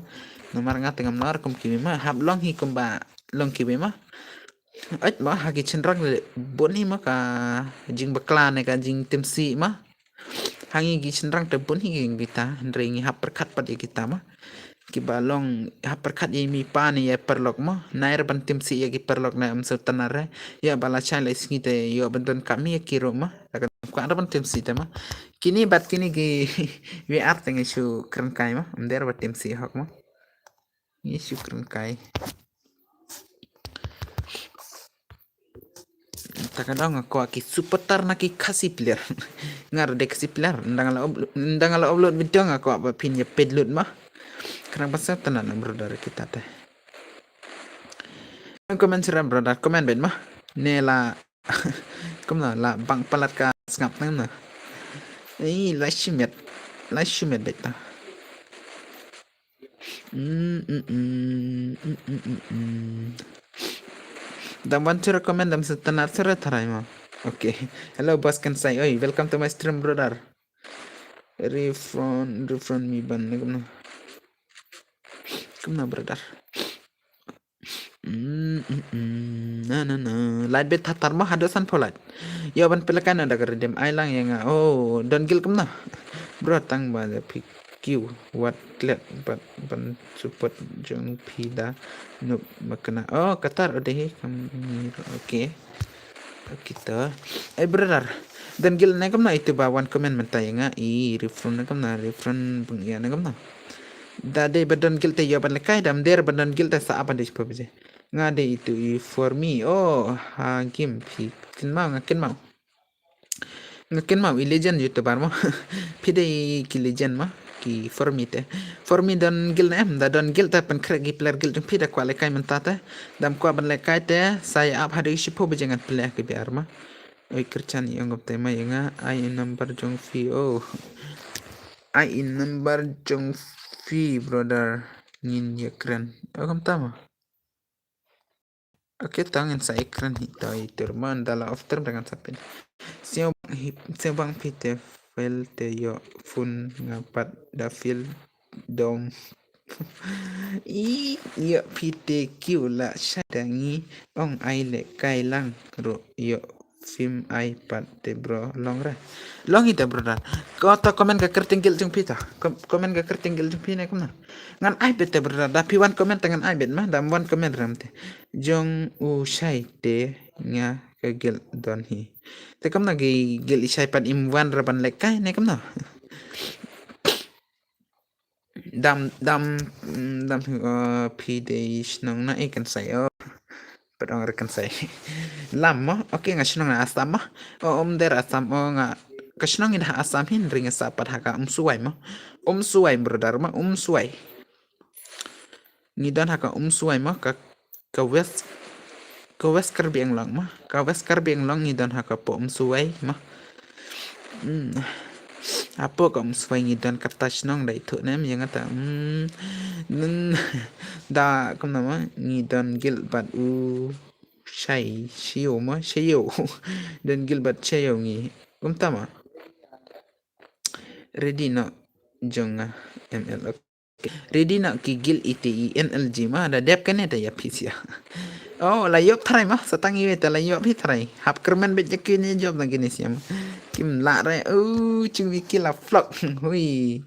Namar nga te ngam nang kum kiwei mo hap long hi kumba long kiwei mo. Ait mo ha ki shynrang le bun hi mo ka jingbakla ne ka jingtimsih mo. Ha ngi ki shynrang te bun hi ki kita hynrei ngi hap pyrkhat pat ïa kita mo. Kiba long hap pyrkhat ïa i mei i pa ne ïa i paralok mo. Nai re ban timsih ïa ki paralok ne ym sngewtynnat re. Ïa ba la shai la i sngi te ïoh ban don ka mei ïa ki ruh mo. Ka kwah re ban timsih te mo. Kine bad kine ki wei ar te ngi shu kren kai mo. Ym dei re ban timsih hok mo. Ngi shu kren kai. Ta ka daw nga kwah ki supporter na ki Khasi player. Nga ruh dei Khasi player. Nda nga la upload video nga kwah ba phin ïa paid lut mo. Khnang ba sngewtynnat na brother kita te. Comment sira brother comment beit mo. Ne la kumno la bang palat ka sngap nang na. Ei la shimet. La shimet beit ta. Mm, mm, mm, mm, mm, mm, mm. Dam wan shuh comment dam sngewtynnat shuh tharai mo. Okay. Hello boss kan sai. Oi, welcome to my stream brother. Refund refund mi ban ne kumno. Kumno brother. Mm, mm, mm. Na na na. Light beit thatar mo haduh san phew light. Ïoh ban pynlehkai na da ka redeem ai lang ïa nga. Oh, don guild kumno. Bro tang ba da phi kiew wat klet bad ban support jong phi da noob makna. Oh, katar udah hi kam ni. Okay. Kita. Eh brother. Don guild ne kumno itu ba wan comment mynta ïa nga i refund ne kumno refund bang ïa ne kumno. Da dei ba don guild te ïoh ban lehkai da ym dei re ba don guild te sa ap ban dei shiphew baje. Nga dei itu i for me. Oh, ha game phi kynmaw nga kynmaw. Nga kynmaw i legend youtuber mo. Phi dei ki legend mo. Ki for me te. For me don guild ne em da don guild te pynkhreh ki player guild jong phi da kwah lehkai mynta te. Dam kwah ban lehkai te sa ïa ap haduh shiphew baje ngan pynleh ki biar mo. Oi kyrchan i ong te ma ïa nga ai number jong phi oh. Ai number jong phi brother ngin ïa kren. Oh kumta mo. Okay, tang in sa ikran hi to i terman da la off term dengan sapin. Sio bang hi, sio bang phi te fail te ïoh phone nga pat da fail dom. I, ïa phi te kiew la shai da ngi ong ai lehkai lang ruh ïa phim ai pat te bro long re. Long hi te brother. Ko ta comment ka kyrteng guild jong phi ta. Kom-, comment ka kyrteng guild jong phi ne kumno. Ngan ai bet te brother da phi wan comment ta ngan ai bet ma da wan comment ram te. Jong u shai te nga ka guild don hi. Te kumno ki guild i shai pat im wan ra ban lehkai ne kumno. Dam, dam, mm, dam, uh, phi dei shnong na i kan sai, oh. Pat ong re kan sai. Lam mo, okay nga shnong na Assam mo. Oh, um der Assam, oh nga. Ka shnong i da Assam hin ring sa pat ha ka Umsuwai mo. Umsuwai brother mo, Umsuwai. Ngi don ha ka Umsuwai mo, ka ka West, ka West Karbi Anglong ma. Ka West Karbi Anglong ngi don ha ka pok Umsuwai ma. Hmm. Hapoh ka Umsuwai ngi don kata shnong dei tu nem yang kata. Hmm. Nun da kum nama ngi don guild bad u Shai, Shio ma, Shio. Don guild bad Shio ngi. Kum tama. Ready no jong nga M L. Ready na ki guild ite i N L G ma da dep kane te ïa phi sia. Oh, la ïoh try ma, sa tang i wei te la ïoh phi try. Hap kyrmen bet ïa kine job na kine sia ma. Kim la re, oh, chung wi ki la flop. Hui.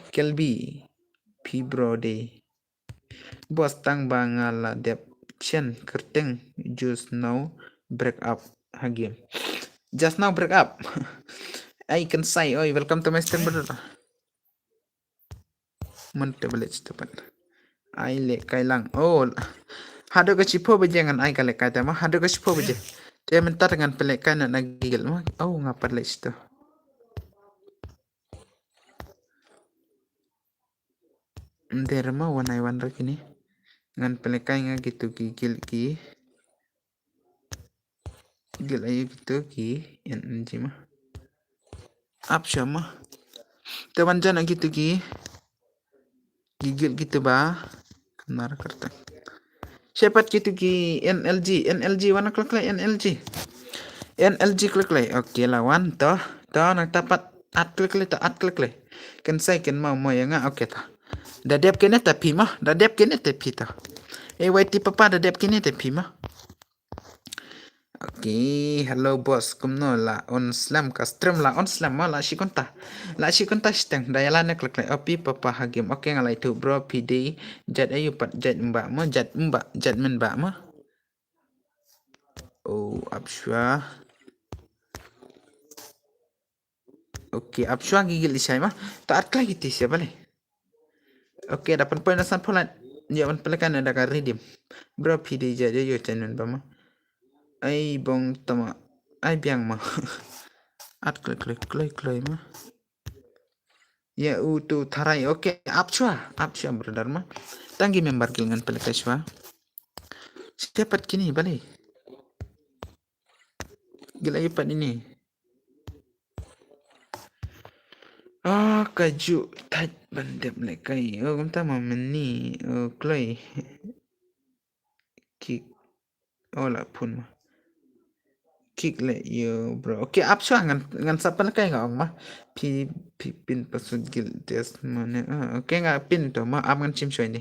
Kelbi. Phi bro de. Boss tang ba nga la dep chen kyrteng just now break up ha game. Just now break up. Ai kan sai, oi, welcome to my stream brother. Mynta balik situ pat. Ai lehkai lang. Oh. Haduh ka shiphew baje ngan ai ka lehkai te ma. Haduh ka shiphew baje. Te mynta ngan pynlehkai na na guild ma. Oh, nga pat leh situ. Nder ma wan ai wan ra kini. Ngan pynlehkai nga kitu ki guild ki. Guild ayu kitu ki N N G ma. Ap sha ma. Te wan jana kitu ki. Ki guild kitu ba. Knar kerta. Shepat kitu ki N L G, N L G wan klik klik N L G. N L G klik klik. Oke la wan to. To nang tapat at klik klik to at klik klik. Ken sai ken mau mau ya nga oke to. Da dep kene ta phi ma, da dep kene ta phi to. E wai ti papa da dep kene ta phi ma. Okay, hello boss, kumno la on slem ka stream la on slem ma la shi kunta. La shi kunta shiteng da ïa la ne klik klik opi papa ha game. Okay, nga la itu bro P D jat ayu pat jat mbak ma jat mbak jat men bak ma. Oh, ap shwa. Okay, ap shwa gigil isai ma. Ta at klik iti siapa le. Okay, da pan point na san pholat. Ïa wan pelekan da ka redeem. Bro P D ja ja yo channel ba ma. Ai bong tama. Ai biang ma. At klik klik klik klik ma. Ya u tu tharai. Okay, ap shwa. Ap shwa brother ma. Tanggi member gil ngan pelekai shwa. Siapa kini balik. Gila ayu pat ini. Ah, kaju thait ban dep lehkai. Oh, kumta ma meni. Oh, kloi. Kick. Oh, la phun ma. Kick le yo, bro. Okay, ap shwa ngan ngan sa pynlehkai nga ong ma. Phi phi pin password guild test mane. Ah, okay, nga pin to ma ap ngan chim shwa ni.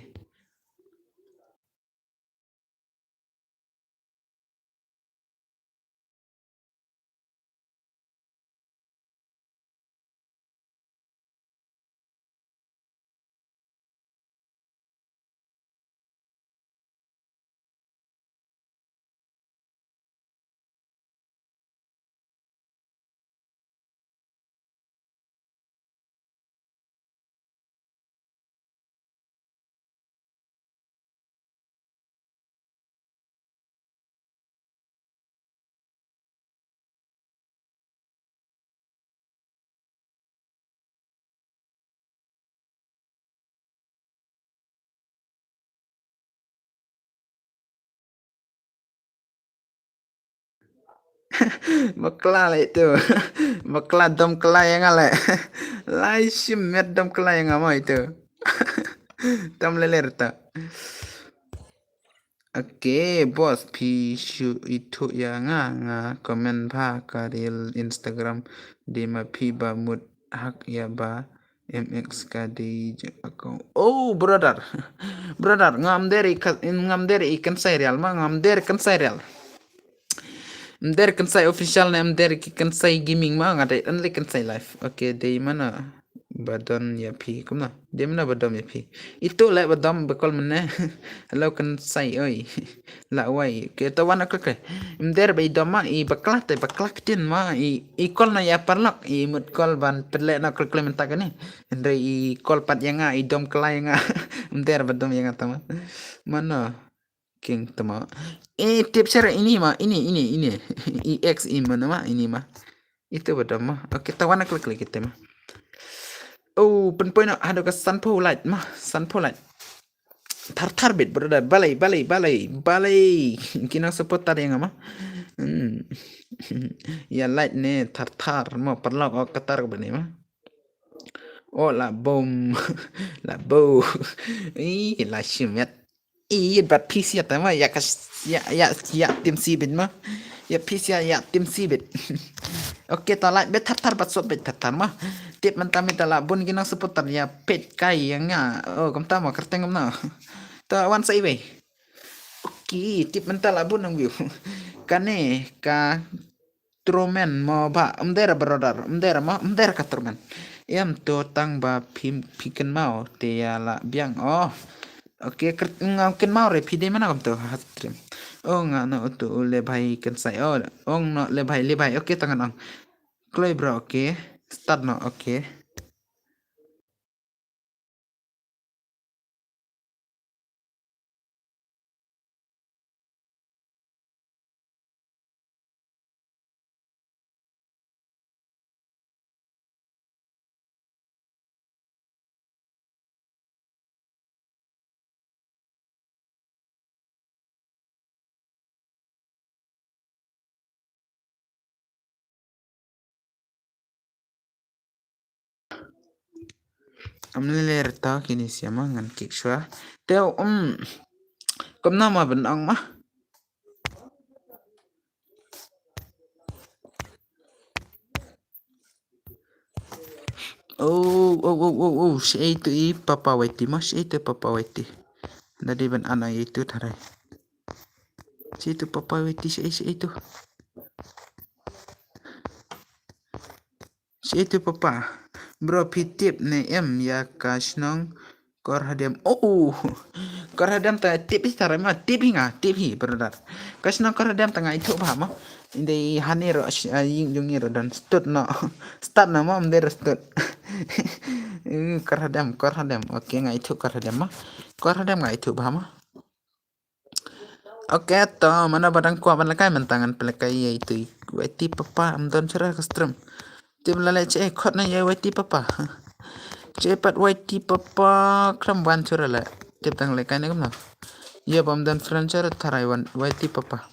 Bakla le tu. Bakla dom kla ïa nga le. Lai shim met dom kla ïa nga mo itu. Tam leler ta. Okay, boss phi shu itu ïa nga nga comment ba ka reel Instagram de ma phi ba mut hak ïa ba M X ka dei je account. Oh, brother. Brother, ngam der i ka, ngam der i kynsai real ma, ngam der kynsai real. Ngam der kynsai official ne ngam der ki kynsai gaming ma, nga dei only kynsai live. Okay, dei mana ba don ïa phi kumno. Dei mana ba dom ïa phi. Itu le ba dom ba call mynne. Hello kynsai oi. La wai. Ke to wan klik. Ngam der ba i dom ma i bakla te bakla ktien ma i, i call na ïa paralok i mut call ban pynleh na klik mynta kane. Hynrei i call pat ïa nga i dom kylla ïa nga. Ngam der ba dom ïa nga tama. Mano. King tama. Eh, tip share ini ma, ini, ini, ini. I X i mano ma, ini ma. Itu ba dom ma. Okay, to wan klik klik ite ma. Oh, pynpoi no, haduh ka sanphew like ma, sanphew like. Thar thar bit brother, balei, balei, balei, balei. Ki nang support tar ïa nga ma. Hmm. Ïa like ne thar thar ma, paralok o katar ba ne ma. Oh, la bom. La bo. Ih, la shim ïa. Ih, bat phi sia ta ma, ïa ka ïa, ïa, ïa tim si bit ma. Ïa phi sia, ïa tim si bit. Okay, to like bit thar thar bat sop bit thar thar ma. Tip mynta mynta la bun ki nang support ïa pet kai ïa nga. Oh, kumta ma kyrteng kumno. To wan sa iwei. Okay, tip mynta la bun nang view. Kane ka Truman mo ba, ngam der brother, ngam der mo, ngam der ka Truman. Em to tang ba phi, phi kynmaw te ïa la biang. Oh. Okay, kynmaw re phi dei mana kumto ha stream. Oh, nga no utu le bhai kynsai. Oh, ong no le bhai, le bhai. Okay, tang ong. Kloi bro, okay. Start no, okay. Am le ler ta kini siama ngan kik shwa. Te um kumno ma ban ong ma. Oh, oh, oh, oh, oh, shi ai tu i papa waiti ma, shi ai tu papa waiti. Dadi ban ana i tu tharai. Shi tu papa waiti, shi ai, shi ai tu. Shi ai tu papa. Bro, phi tip ne em ïa ka shnong Kor Hadem. Oh, Kor Hadem ta tip hi tara ma, tip hi nga, tip hi brother. Ka shnong Kor Hadem ta nga ithuh bha ma. Inde i hani ro ying jung i ro don stud no. Stad no ma, mder stud. Kor Hadem, Kor Hadem. Okay, nga ithuh Kor Hadem ma. Kor Hadem nga ithuh bha ma. Okay, to mano ba dang kwah ban lehkai mynta ngan pynlehkai ïa itu i waiti papa, am don shuh ka stream. Tip la leh che khot na ïa waiti papa. Che pat waiti papa khlem wan shuh leh. Tip dang lehkai ne kumno. Ïa bam don friend shuh tharai wan waiti papa.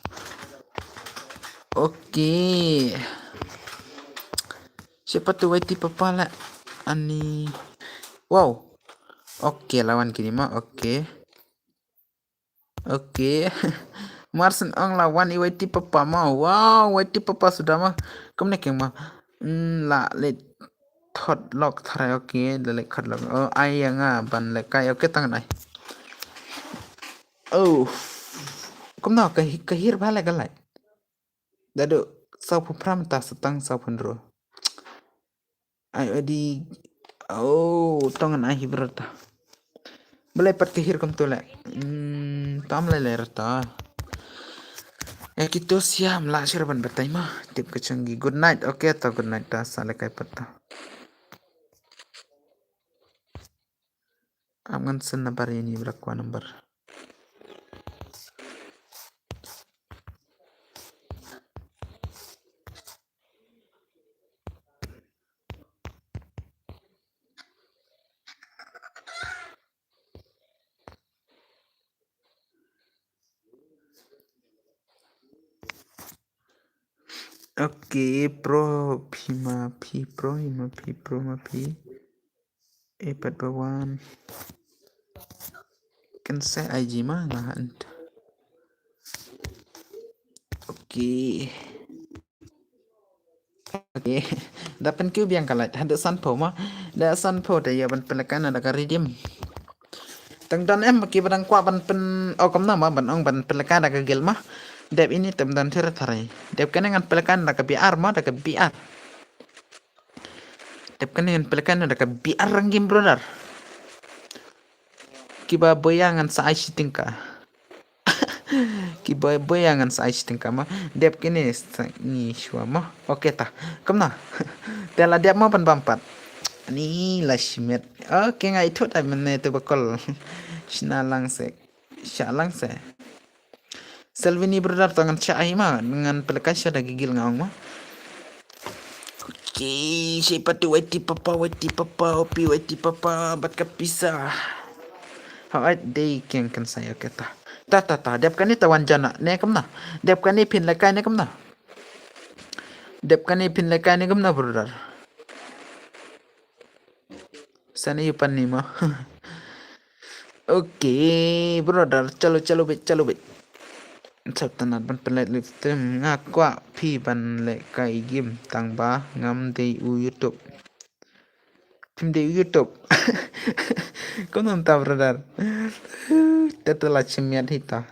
Okay. Che pat tu waiti papa leh. Ani. Wow. Okay, la wan kini ma. Okay. Okay. Marsen ong la wan i waiti papa ma. Wow, waiti papa suda ma. Kumne keng ma. Hmm, la le thot lok tharai, okay, la le khot lok. Oh, ai ïa nga ban lehkai, okay, tang nai. Oh. Kumno ka hi-, ka hir bha le ka lai. Dadu saw phew phra mynta sa tang saw phew hynriew. Ai odi. Oh, tong an ai hi brata. Balei pat ka hir kumto le. Hmm, tam le le rata. Eh, kito siam la sir ban batai ma. Tip ka changi. Good night. Okay, to good night ta sa lehkai pat ta. Am ngan send number ïa ni bla kwa number. Okay, pro phi ma phi, pro phi ma phi, pro ma phi. E pat ba wan. Kan se ai ji ma nga han. Okay. Okay. Da pynkiew biang ka light. Haduh sanphew mo. Da sanphew te ïa ban pynlehkai na da ka redeem. Tang don em ki ba dang kwah ban pyn, oh, kumno mo, ban ong ban pynlehkai da ka guild mo. Dep ine te ym don tira tharai. Dep kane ngan pynlehkai na da ka B R mo, da ka B R. Dep kane ngan pynlehkai na da ka B R rank game, brother. Kiba boya ngan sa ai shi tyngka. Kiba boya ngan sa ai shi tyngka mo. Dep kane sa ngi shuwa mo. Okay ta. Kumno. Te la dep mo ban bam pat. Ani la shimet. Okay, nga ithuh ta mynne te ba kol. Shna lang se. Sha lang se. Selvini, brother, to ngan shah ai mo, ngan pynlehkai sha da ki guild nga ong mo. Okay, shei pat tu waiti papa, waiti papa, opi waiti papa, bad ka pisa. Hooid, dei keng kan sa ïa kata. Ta, ta, ta, dep kane ta wan jana, ne kumno. Dep kane pynlehkai ne kumno. Dep kane pynlehkai ne kumno, brother. Sani yu pan ni mo. Okay, brother, chalo, chalo bit, chalo bit. Sap tanat ban pynleh live stream, nga kwah phi ban lehkai game tang ba ngam dei u YouTube. Phim dei u YouTube. Kumno ta, brother. Te te la chimiat hi ta.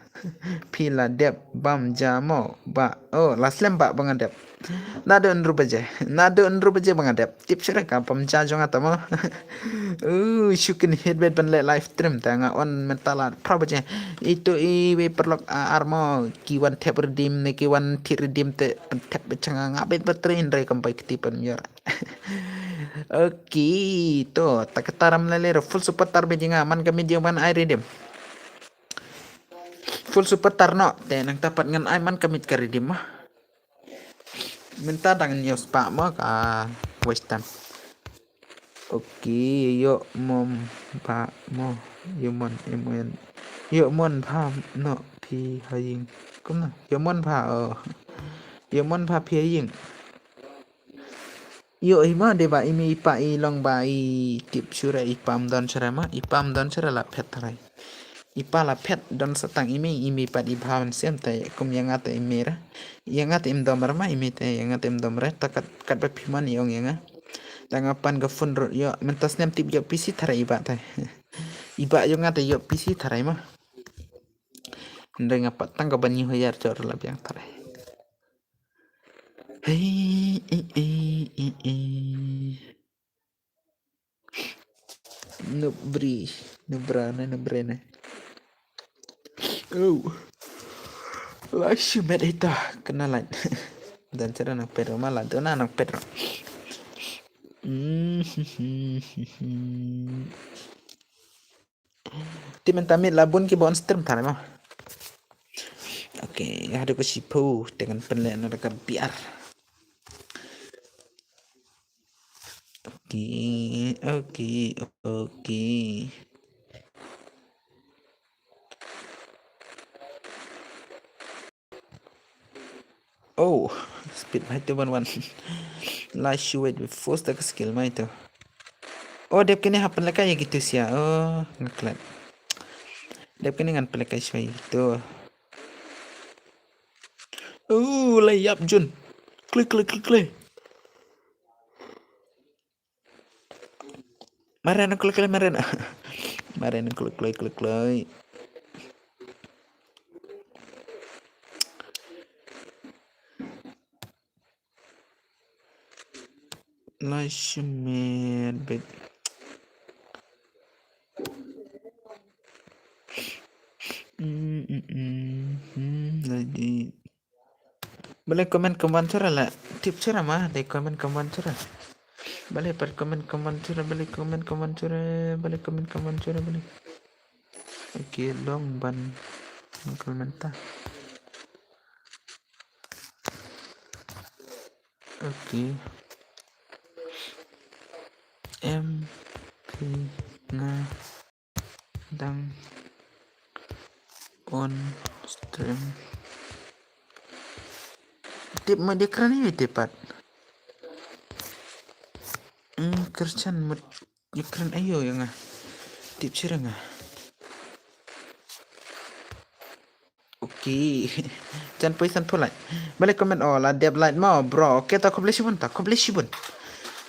Phi la dep bam ja mo ba. Oh, la slem ba ba nga dep. Naduh hynriew baje. Naduh hynriew baje ba nga dep. Tip shuh re ka bam ja jong nga ta mo. Uh, shu kynhit beit ban leh live stream ta nga on mynta la phra baje. Itu iwei paralok, ah, ar mo ki wan thep redeem ne ki wan thied redeem te pynthep beit sha nga, nga beit ba trei hynrei kam bai kti pynmior. Okay, to, ta kata ram lele ro full supporter beit ïa nga man ka mit ïa ban ai redeem. Full supporter no, te nangta pat ngan ai man ka mit ka redeem mo. Mynta dang ñiew spah mo ka waste time. Okay, ïoh mon bha mo, ïoh mon, ïoh mon, ïoh mon bha no phi ha ïing. Kumno, ïoh mon bha, oh. Ïoh mon bha phi ha ïing. Ïoh hi mo, dei ba i mei i pa i long ba i tip shuh re, i pa ym don shuh re mo, i pa ym don shuh re la phet tharai. I pa la phet don sa tang i mei, i mei pat i bha mynsiem te kum ïa nga te i mei re. Ïa nga te im dom re mo, i mei te ïa nga te im dom re, ta kat, kat ba phi mon i ong ïa nga. Te nga pan ka phone ruh ïoh, mynta snem tip ïoh P C tharai i bah te. I bah ïoh nga te ïoh P C tharai mo. Hynrei nga pat tang ka ba hynñiew hajar jor la biang tharai. Hey, eh, eh, eh, eh. Nubri, nubra ne, nubre ne. Oh. La shimet ita kena lain. Dan cara nang Pedro malah tu nang Pedro. Hmm. Ti mynta mit la bun ki ba on stream tare mo. Okay, haduh ka shiphew te ngan pynleh na da ka B R. Okay, okay, okay. Oh, speed bha ito ban wan. La shu wait before sta ka skill ma ito. Oh, dep kine hap pynlehkai ïa kito sia. Oh, nga klet. Dep kine ngan pynlehkai shuwa ïa kito. Oh, la ïap jun. Klik, klik, klik, klik. Maren klik, klik, maren. Maren klik, klik, klik, klik. La shimet bet. Hmm, hmm, hmm, hmm, lagi. Balei comment comment shuh re la. Tip shuh re ma, dei comment comment shuh re. Balei pat comment comment shuh re, balei comment comment shuh re, balei comment comment shuh re, balei. Okay, long ban comment ta. Okay. Em phi nga dang on stream. Tip ma dei kren ïa tip pat. Hmm, Christian mut dei kren aïu ïa nga. Tip shuh re nga. Okay. Jan poi san pulai. Balei comment, oh, la dep light mo, bro. Okay, ta khublei shibun, ta khublei shibun.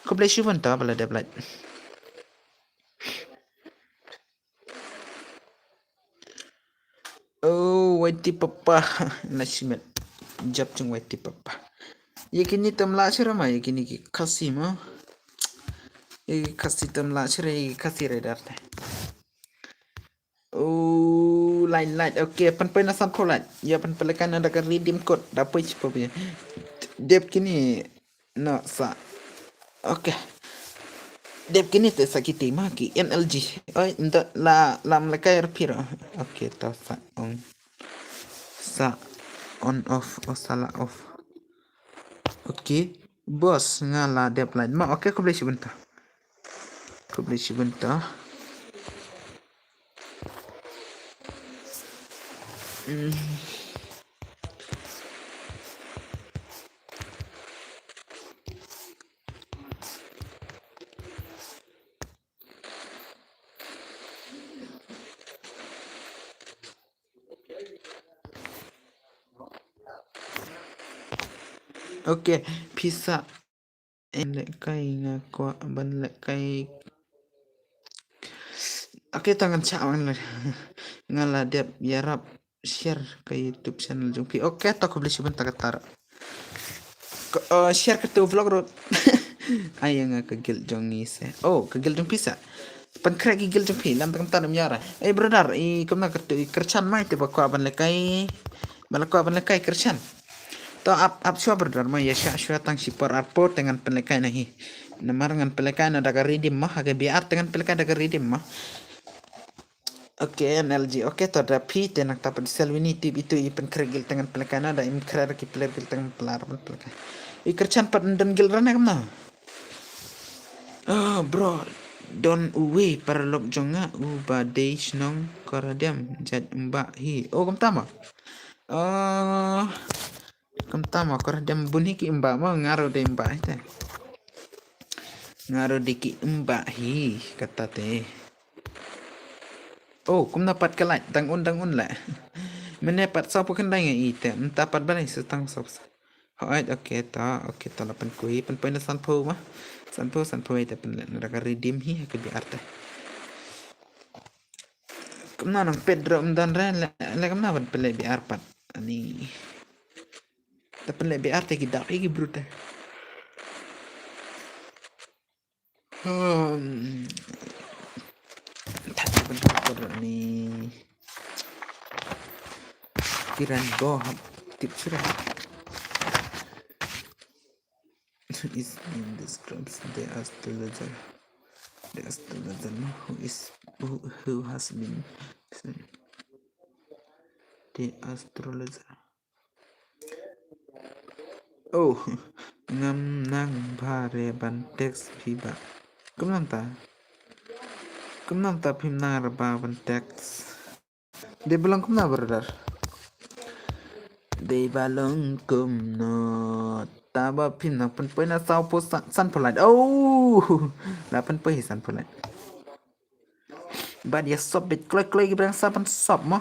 Khublei shibun ta ba la dep like. Oh, Waiti Papa. La shimet. Jap jong Waiti Papa. Ïa kini tam la shira ma, ïa kini ki Khasi ma. Ïa ki Khasi tam la shira, ïa ki Khasi radar te. Oh, line light. Okay, pynpoi na san phew line. Ïa pynpoi na da ka redeem code. Da poi chipo pia. Dep kini. No, sa. Okay. Dep kini te sa kiti ma ki N L G. Oi, nda la, la mlekai arpiro. Okay, to sa on. Sa on off, o sa la off. Okay. Boss, nga la dep line ma. Okay, khublei shibun ta. Khublei shibun ta. Mm. Okay, pisa. Lehkai nga kwah ban lehkai. Okay, ta ngan shah wan la. Nga la dep ïarap share ka YouTube channel jong phi. Okay, ta khublei shibun ta kata. Share ka tu vlog ruh. Ai nga ka guild jong ngi se. Oh, ka guild jong phi sa. Pynkhreh ki guild jong phi lam ta kam ta nam ïara. Eh brother, i kumna ka tu i kyrchan mai te ba kwah ban lehkai. Ba la kwah ban lehkai kyrchan. To ap, ap shuwa brother ma, ïa shuwa shuwa tang shipor arpor te ngan pynlehkai na hi. Namar ngan pynlehkai na da ka redeem ma, ha ka B R te ngan pynlehkai da ka redeem ma. Okay, N L G. Okay, to da phi te nang ta pat sel wini tip itu i pynkhreh guild te ngan pynlehkai na da im khreh ki player guild te ngan pynlar pynlehkai. I kyrchan pat don guild rana kamna. Oh, bro. Don uwei paralok jong nga uba dei shnong Koradem jait Mbah hi. Oh, kumta ma. Oh, kumta ma, Koradem bun hi ki Mbah ma, nga ruh dei Mbah hi te. Nga ruh dei ki Mbah hi kata te. Oh, kumna pat ka light, dang un, dang un la. Mynne pat saw phew khyndai nga i te, mynta pat balei sa tang saw phew san. Hooid, okay ta, okay ta la pynkhuid, pynpoi na san phew ma. San phew, san phew te pynleh na da ka redeem hi ha ka B R te. Kumna nang pet dro ym don re, leh, leh kumna ban pynleh B R pat. Ani. Ta pynleh B R te ki dak hi ki brute. Hmm. Thait ban kor ni. Kiran go hap tip sura. Is in description the astrologer. The astrologer, no? Who is, who, who has been the astrologer? Oh, ngam nang ba re ban text phi ba. Kumno ta? Kumno ta phim nang re ba ban text? Dei ba long kumno brother? Dei ba long kumno? Ta ba phim nang pynpoi na saw phew san, san phew lait. Oh, la pynpoi san phew lait. Bad ïa sop bit kloi kloi ki brang sa ban sop mo.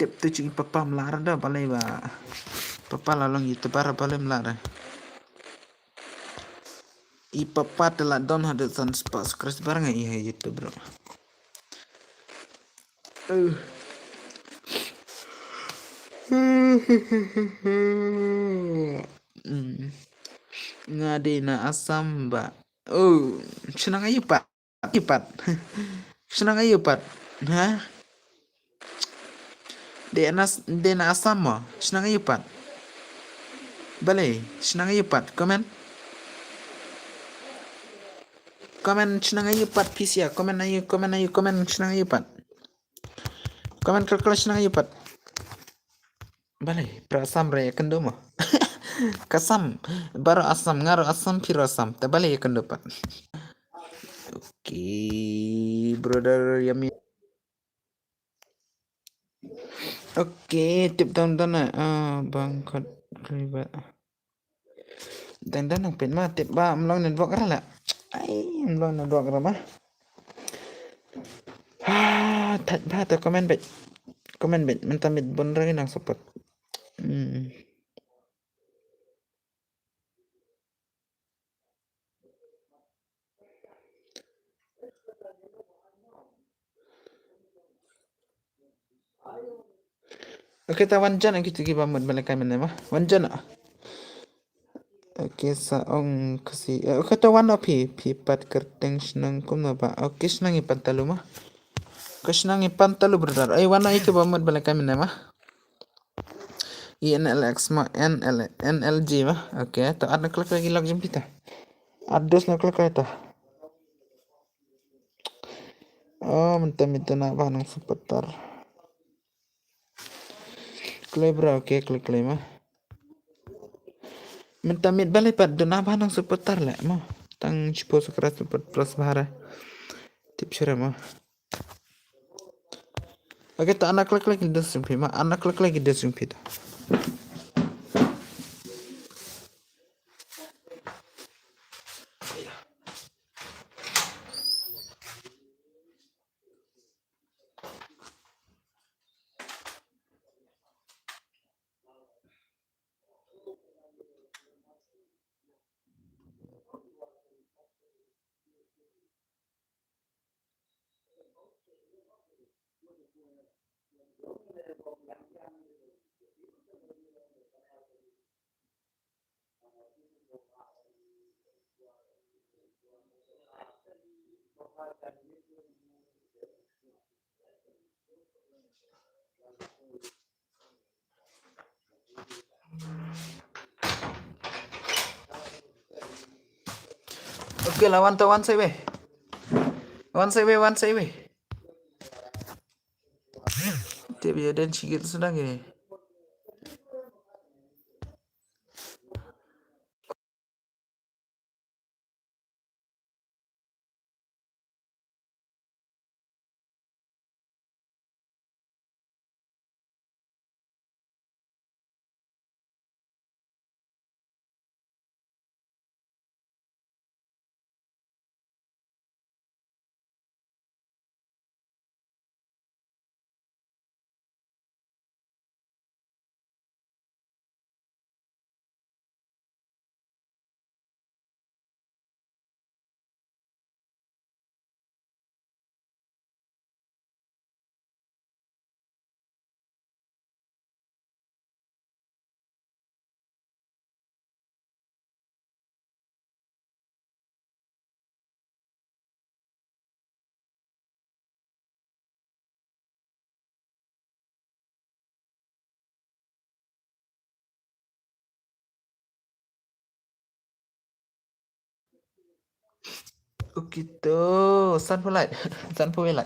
Tip tu jong i papa mlar da balei ba. Papa la long YouTuber balei mlar da. I papa te la don haduh san spah subscriber nga i ha YouTube bro. Uh. Mm. Nga dei na Assam ba. Oh, shnong aïu pat? Aïu pat? Shnong aïu pat? Ha? Dei na, dei na Assam mo? Shnong aïu pat? Balei? Shnong aïu pat? Comment? Comment shnong aïu pat phi sia? Comment aïu, comment aïu, comment shnong aïu pat? Comment kal kal shnong aïu pat? Balei, para Assam re ïakynduh mo? Ka Assam, baroh Assam, nga ruh Assam, phi ruh Assam. Te balei ïakynduh pat? Okay, brother Yami. Okay, tip down down na. Ah, bang kot riba. Dang dang nang pynma tip ba ym long network ra la. Ai, ym long network ra ma. Ha, thait ba ta comment bet. Comment bet mynta mit bun ra nang support. Hmm. Okay, ta wan jan kita ki ba mut ba lehkai mynne ma. Wan jan. Okay, sa ong Khasi. Eh, okay, ta wan phi, phi pat kyrteng shnong kumno ba. Okay, shnong i Pantalu ma. Okay, shnong i Pantalu brother. Ai, wan ïa ki ba mut ba lehkai mynne ma. I N L X ma, N L, N L G ma. Okay, ta at na klak lagi lak jempita. At dos na klak ta. Oh, mynta mynta na ba nang supporter. Klei bra, okay, klei klei ma. Mynta mit balei pat duna ba nang supporter le ma. Tang chipo sukra support plus bahara. Tip shira ma. Okay, ta anak lek lek dos jong phi ma, anak lek lek dos jong phi ta. Okay, la wan ta wan sai wei. Wan sai wei, wan sai wei. Te bia den chigit sedang ini. Okay to, san pulai, san pulai.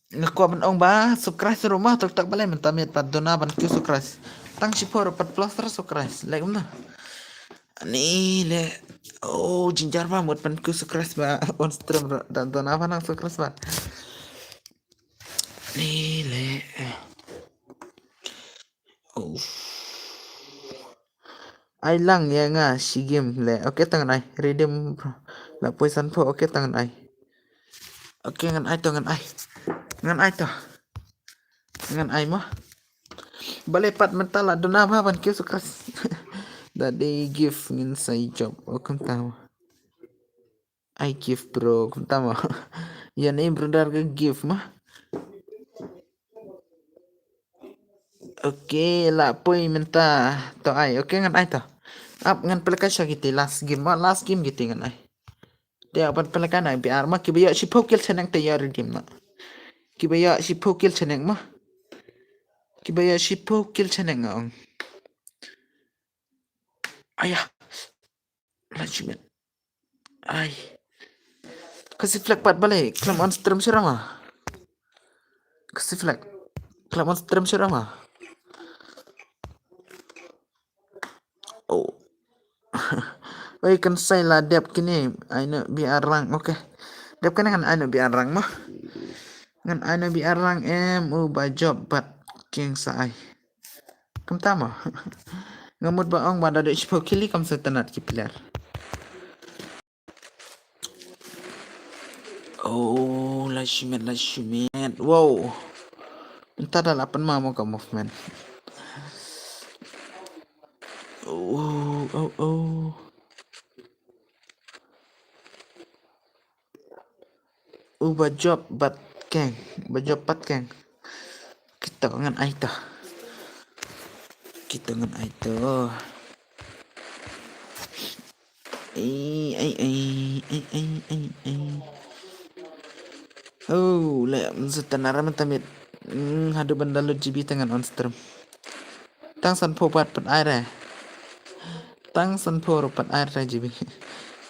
Nga kwah ban ong ba subscribe ruh ma, tok tak balei mynta miet pat duna ban kiew subscribe. Tang shiphew ruh pat plus tara subscribe. Like kumta. Ni le. Oh, jynjar ba mut ban kiew subscribe ba on stream ruh da duna ba nang subscribe ba. Ni le. Uff. Ai lang ïa nga shi game le. Okay, tang ngan ai. Redeem bro. La poi san phew. Okay, tang ngan ai. Okay, ngan ai to, ngan ai. Ngan ai to. Ngan ai mo. Balei pat mynta la duna ba ban kiew subscribe. Da dei gift ngin sa ïoh job. Oh, kumta mo. Ai gift bro, kumta mo. Ïa ni brother ka gift ma. Okay, la poi mynta. To ai, okay, ngan ai to. Ap ngan pynlehkai sha kiti last game ma, last game kiti ngan ai. Te ap ngan pynlehkai na B R ma, kiba ïoh shiphew kill shaneng te ïoh redeem na. Kiba ïoh shiphew kill shaneng ma. Kiba ïoh shiphew kill shaneng nga ong. Aya. Lashmet. Ai. Khasi Flag pat balei khlem on stream shuh ma. Khasi Flag khlem on stream shuh ma. Oh. Oi, kan sa ïa la dep kine ai noh B R rank. Okay. Dep kane ngan ai noh B R rank mo. Ngan ai noh B R rank em, u ba jop bad keng sa ai. Kumta mo. Nga mut ba ong ba da dei shiphew kill kam sa tang ki player. Oh, lashmet, lashmet. Wow. Mynta da la pynmamo ka movement. Oh, oh, oh. U ba jop bad keng, ba jop bad keng. Ki To ngan ai to. Kita ngan ai to. Ei, ei, ei, ei, ei, ei, ei. Oh, le, mesti tenar amat amit. Hmm, haduh bandar lu G B tengah on stream. Tang sanphew pat pat ai re. Tang sanphew ruh pat ai re G B.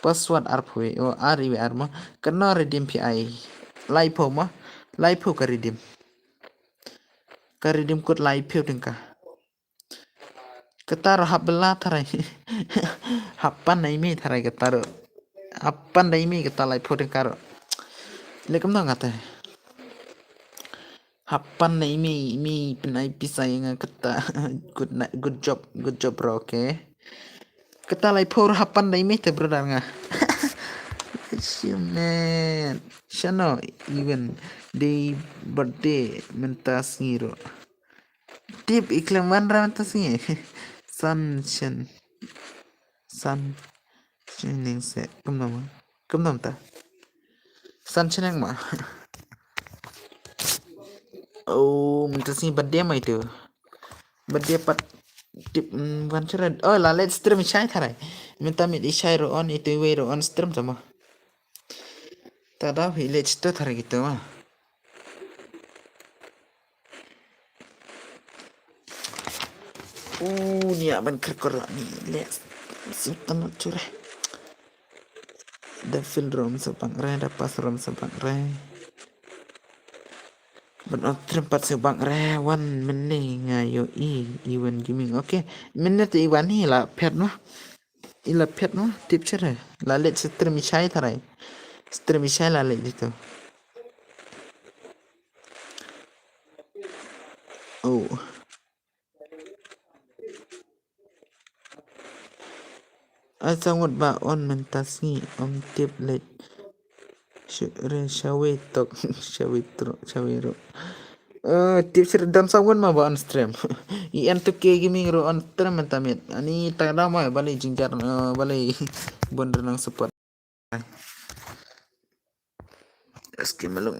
Password arphew, oh, ar iwi ar mo. Kena redeem P I. Laiphew mo. Laiphew ka redeem. Ka redeem code laiphew tyngka. Kata ruh hap bela tharai. Hap pan dei mi tharai kata ruh. Hap pan dei mi kata laiphew tyngka ruh. Lekum dong kata. Hap pan dei mi, mi pynai pisa ïa nga kata. Good night, good job, good job bro, okay. Kata laiphew ruh hap pan dei mi te brother nga. Shit, man. Shano even dei birthday mynta sngi ruh. Tip i khlem wan ra mynta sngi. San shen. San shen ning se. Kumno ma? Kumno mynta? San shen ma. Oh, mynta sngi birthday ma itu. Birthday pat tip, mm, wan shuh. Oh, la leit stream i Shai tharai. Mynta miet i Shai ruh on, itu iwei ruh on stream sama. Ta dau hi leit to tharai gitu ma. Uh, ni aban kerkor ni le. Sultan cure. Da fill rom sa bang re, da pass rom sa bang re. Ban on stream pat sa bang re, wan mynne nga ïohi Iwan Gaming. Okay, mynne te Iwan hi la phet noh. I la phet noh, tip shuh re. La leit stream i Shai tharai. Stream i Shai la leit itu. Oh. Ai sa ngut ba on mynta sngi, ym tip leit. Shu re shawe tok, shawe tro, shawe ro. Eh, tip sir dan sa ngut ma ba on stream. I en to ke gaming ruh on stream mynta miet. Ani ta da ma balei jingjar, eh, balei bun re nang support. Eski malung.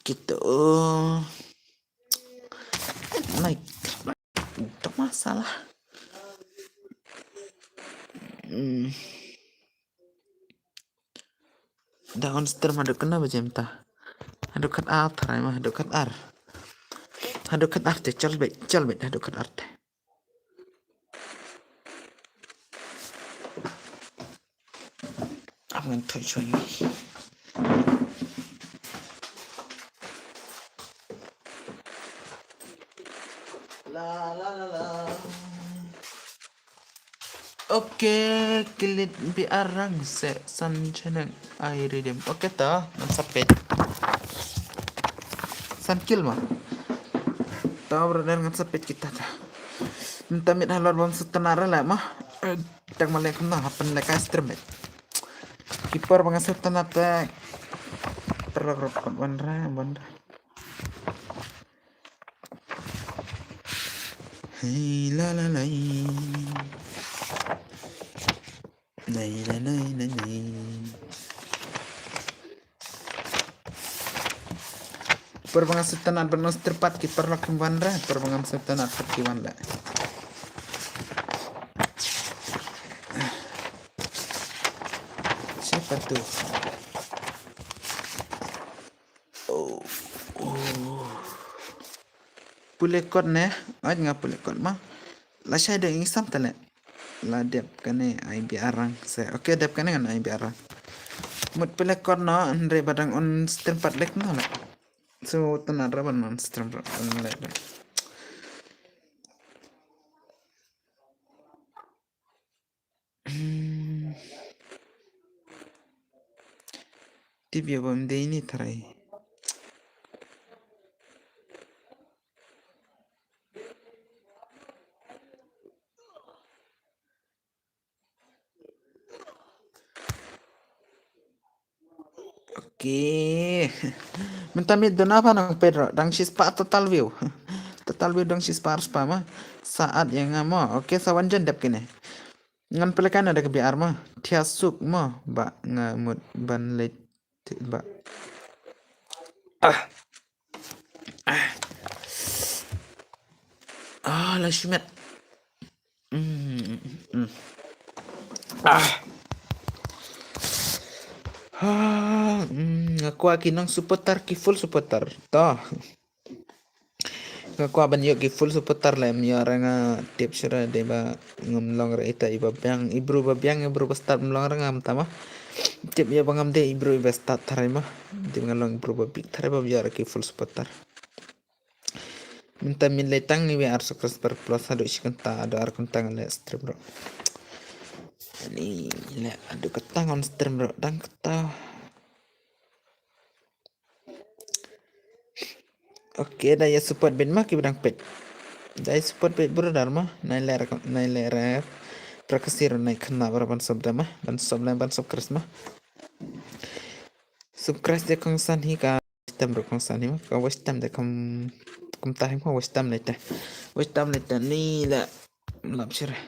Kita, oh. Naik. Tak masalah. Hmm. Da on stream haduh kena baje mynta. Haduh khat ar tharai ma, haduh khat ar. Haduh khat ar te, chal beit, chal beit, haduh khat ar te. Am ngan thoi choi. La, la, la, la. Okay, kilit bi arang se san cheneng ai redeem. Okay ta, ngan sa peit. San kill ma. Ta brother ngan sa peit kita ta. Mynta miet halor bam sutana re la ma. Eh, tak maleng kena happen le ka stream miet. Ki por bang sutana ta. Terlok rokot wan re, wan re. Hey, la, la, la. Nai, nai, nai, nai, nai. Por bang sutana ban nos terpat ki perlok wan re, por bang sutana pat ki wan re. Siapa tu? Oh, oh. Pule kot ne, oj nga pule kot ma. La shai dang ing sam tale. La dep kane ai bi arang se. Okay, dep kane ngan ai bi arang. Mut pule kot no, hynrei ba dang on stream pat lek no la. So tana ra ban on stream pat lek. Hmm. Tip ïa bam dei ni tharai. Okay. Mynta miet duna pha nang Pedro, dang shispah total view. Total view dang shispah arspah ma. Saat ïa nga mo. Okay, sa wan jan dep kine. Ngan pelekan ada ke biar ma. Thia suk mo. Ba nga mut ban leit ba. Ah. Ah. Ah, la shimet. Mm, mm. Ah. Ah, mm, nga kwah ki nong supporter, ki full supporter. To. Nga kwah ban ïoh ki full supporter lem, ïa ra nga tip shuh re, dei ba ngam long re ita iba biang, i bru ba biang, i bru ba start, ngam long re nga mynta ma. Tip ïa ba ngam dei i bru iba start tharai ma. Tip nga long i bru ba bit tharai ba ïa ra ki full supporter. Mynta min lei tang ni we ar subscriber plus haduh shi kynta, haduh ar kynta ngan leh stream ruh. Ni leh haduh kata ngan stream ruh dang kata. Okay, da ïa support beit ma ki ba dang peit. Da ïa support beit brother ma. Nai leh ra, nai leh ra. Prakasi ruh nai khynnah ba ra ban sop da ma. Ban sop leh ban sop Christmas. Sop Christ de kongsan hi ka. Tam ruh kongsan hi ma. Ka waste time de kam, kam ta hi ma waste time leh te. Waste time leh te ni leh. Lap shuh re.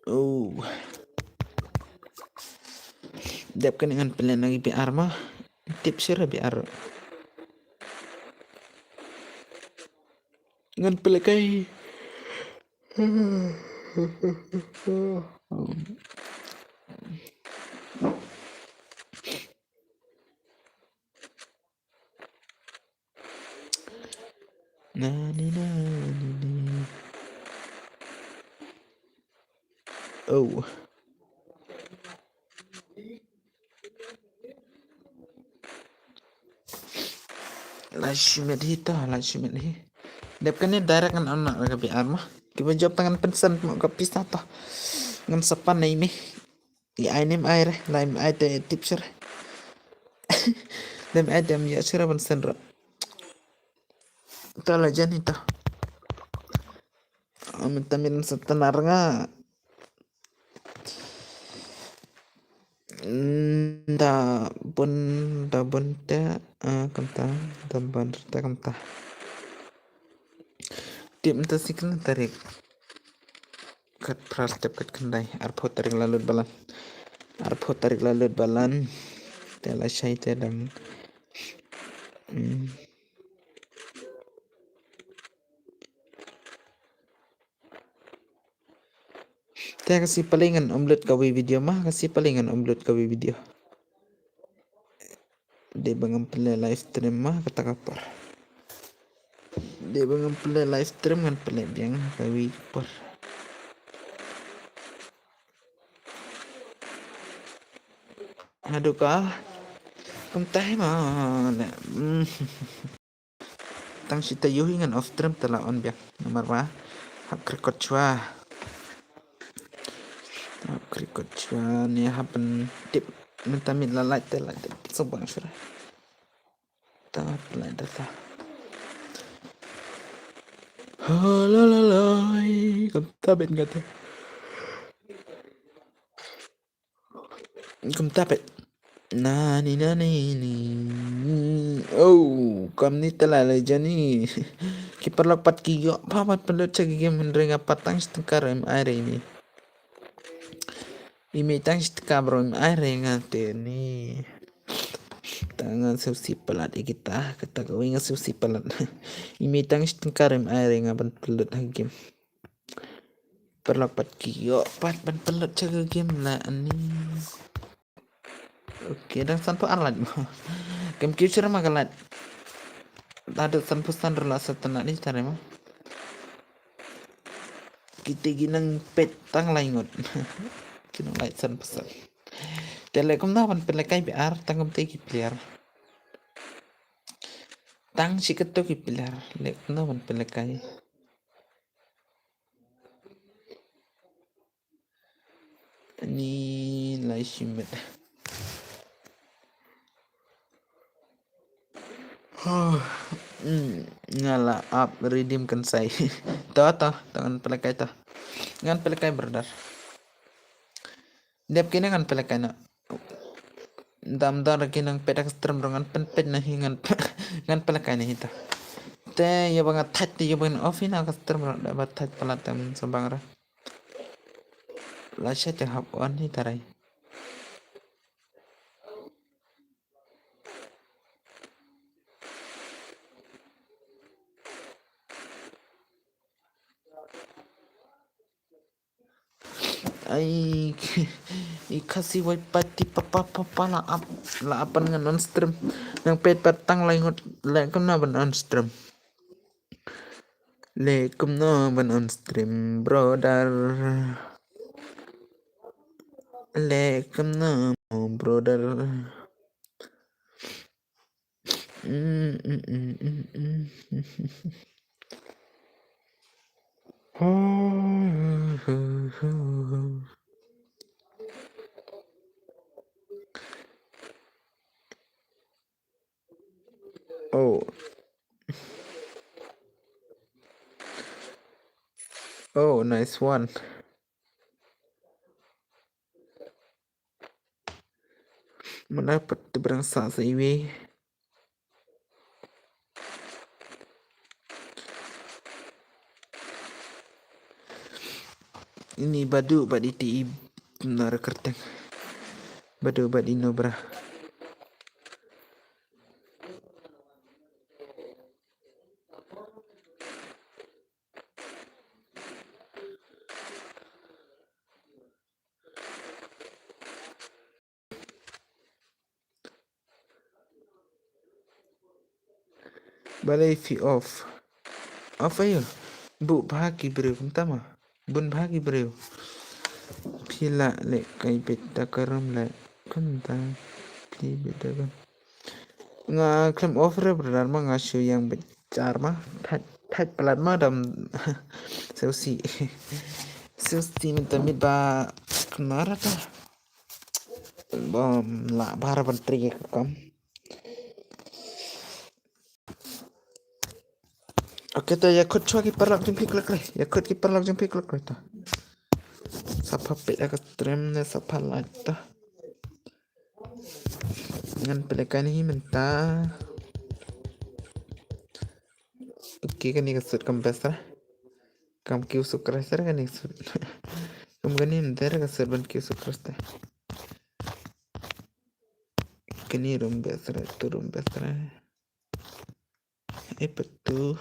Oh. Dep kane ngan pynleh na ki B R ma. Tip shuh re B R. Ngan pynleh kai. Na ni na ni ni. Oh. La shimet hi to, la shimet hi. Dep kane direct ngan on na ka B R ma. Ki ba jop ta ngan pynsan mo ka pisa to. Ngan sa pan na i mei. I ai ne em ai re, la em ai te tip shuh re. La em ai te em ïa shuh re ban send ruh. To la jan hi to. Am ta min sa tanar nga. Mm, da bun, da bun te, ah, kumta, da bun te kumta. Tip mynta shi khyndai tarik. Khatphra step khatkhyndai, arphew tarik la lut balan. Arphew tarik la lut balan. Te la shai te dang. Hmm. Te ka shi pali ngan upload kawei video ma, ka shi pali ngan upload kawei video. Dei ba ngam pynleh live stream ma kata ka por. Dei ba ngam pynleh live stream ngan pynleh biang kawei ka por. Haduh ka. Kumta hi ma. Tang shi taïew hi ngan off stream te la on biang. Namar ba hap kyrkot shuwa. Hap kyrkot shuwa ne hap ban tip. Mynta min la light te light te sngewbang shuwa. Ta hap light te ta. Ha la la la. Kumta beit nga te. Kumta beit. Na ni na ni ni. Oh, kam ni te la leh jani. Ki paralok pat ki ïoh pat pynlut sha ki game hynrei nga pat tang shi tyngka ruh im ai re ni. I mei tang shi tyngka bro im ai re nga te ni. Tang nga siew siew palat ïa kita, kata kawei nga siew siew palat. I mei tang shi tyngka ruh im ai re nga ban pynlut ha game. Paralok pat ki ïoh pat ban pynlut sha ka game la ani. Okay, dang sanphew ar lait mo. Kam kiew shuh ma ka lait. Lada sanphew san ruh la sa tang ni tare mo. Kita ki nang peit tang lai ngut. Ki nang lait sanphew san. Te leh kumno ban pynlehkai B R tang kumta ki player. Tang shi katto ki player leh kumno ban pynlehkai. Ni lai shimet. Huh, hmm, nga la ap redeem kan sai. To to to ngan pynlehkai to. Ngan pynlehkai brother. Dep kine ngan pynlehkai na. Dam dar ki nang peit ka stream ruh ngan pynpeit na hi ngan ngan pynlehkai na hi ta. Te ïa ba nga thait te ïa ba nga off hi na ka stream ruh da ba thait palat te sngewbang ruh. La sha te hap on hi tarai. Ai, i Khasi wai pati papa papa la ap, la ap ban ngan on stream. Nang peit pat tang lai ngut, leh kumno ban on stream. Leh kumno ban on stream, brother. Leh kumno, brother. Mm, mm, mm, mm, mm. Oh. Oh, nice one. Mana pat tu berang sa sa iwi. Ini badu bad iti i nara kerteng. Badu bad ino bra. Balei phi off? Off aïu? Buh bha ki briew kumta ma. Bun bha ki briew. Phi lah leh kai beit da ka rum leh kumta. Phi beit da ka. Nga khlem off re brother ma, nga shu ïeng beit jar ma. Thait, thait palat ma dam. Seusi. Seusi mynta miet ba kumno ra ta. Bym lah bha ban trei ka kam. Ok, to ïa khut shuwa ki paralok jong phi khlek re. Ïa khut ki paralok jong phi khlek re to. Sa pha peit ïa ka stream ne sa pha like to. Ngan peit ïa kane hi mynta. Ok, kane ka suit kam best ra. Kam kiew sukres ra kane ka suit. Kum kane mynta ra ka suit ban kiew sukres te. Kane ruh best ra, tu ruh best ra. Eh, petu.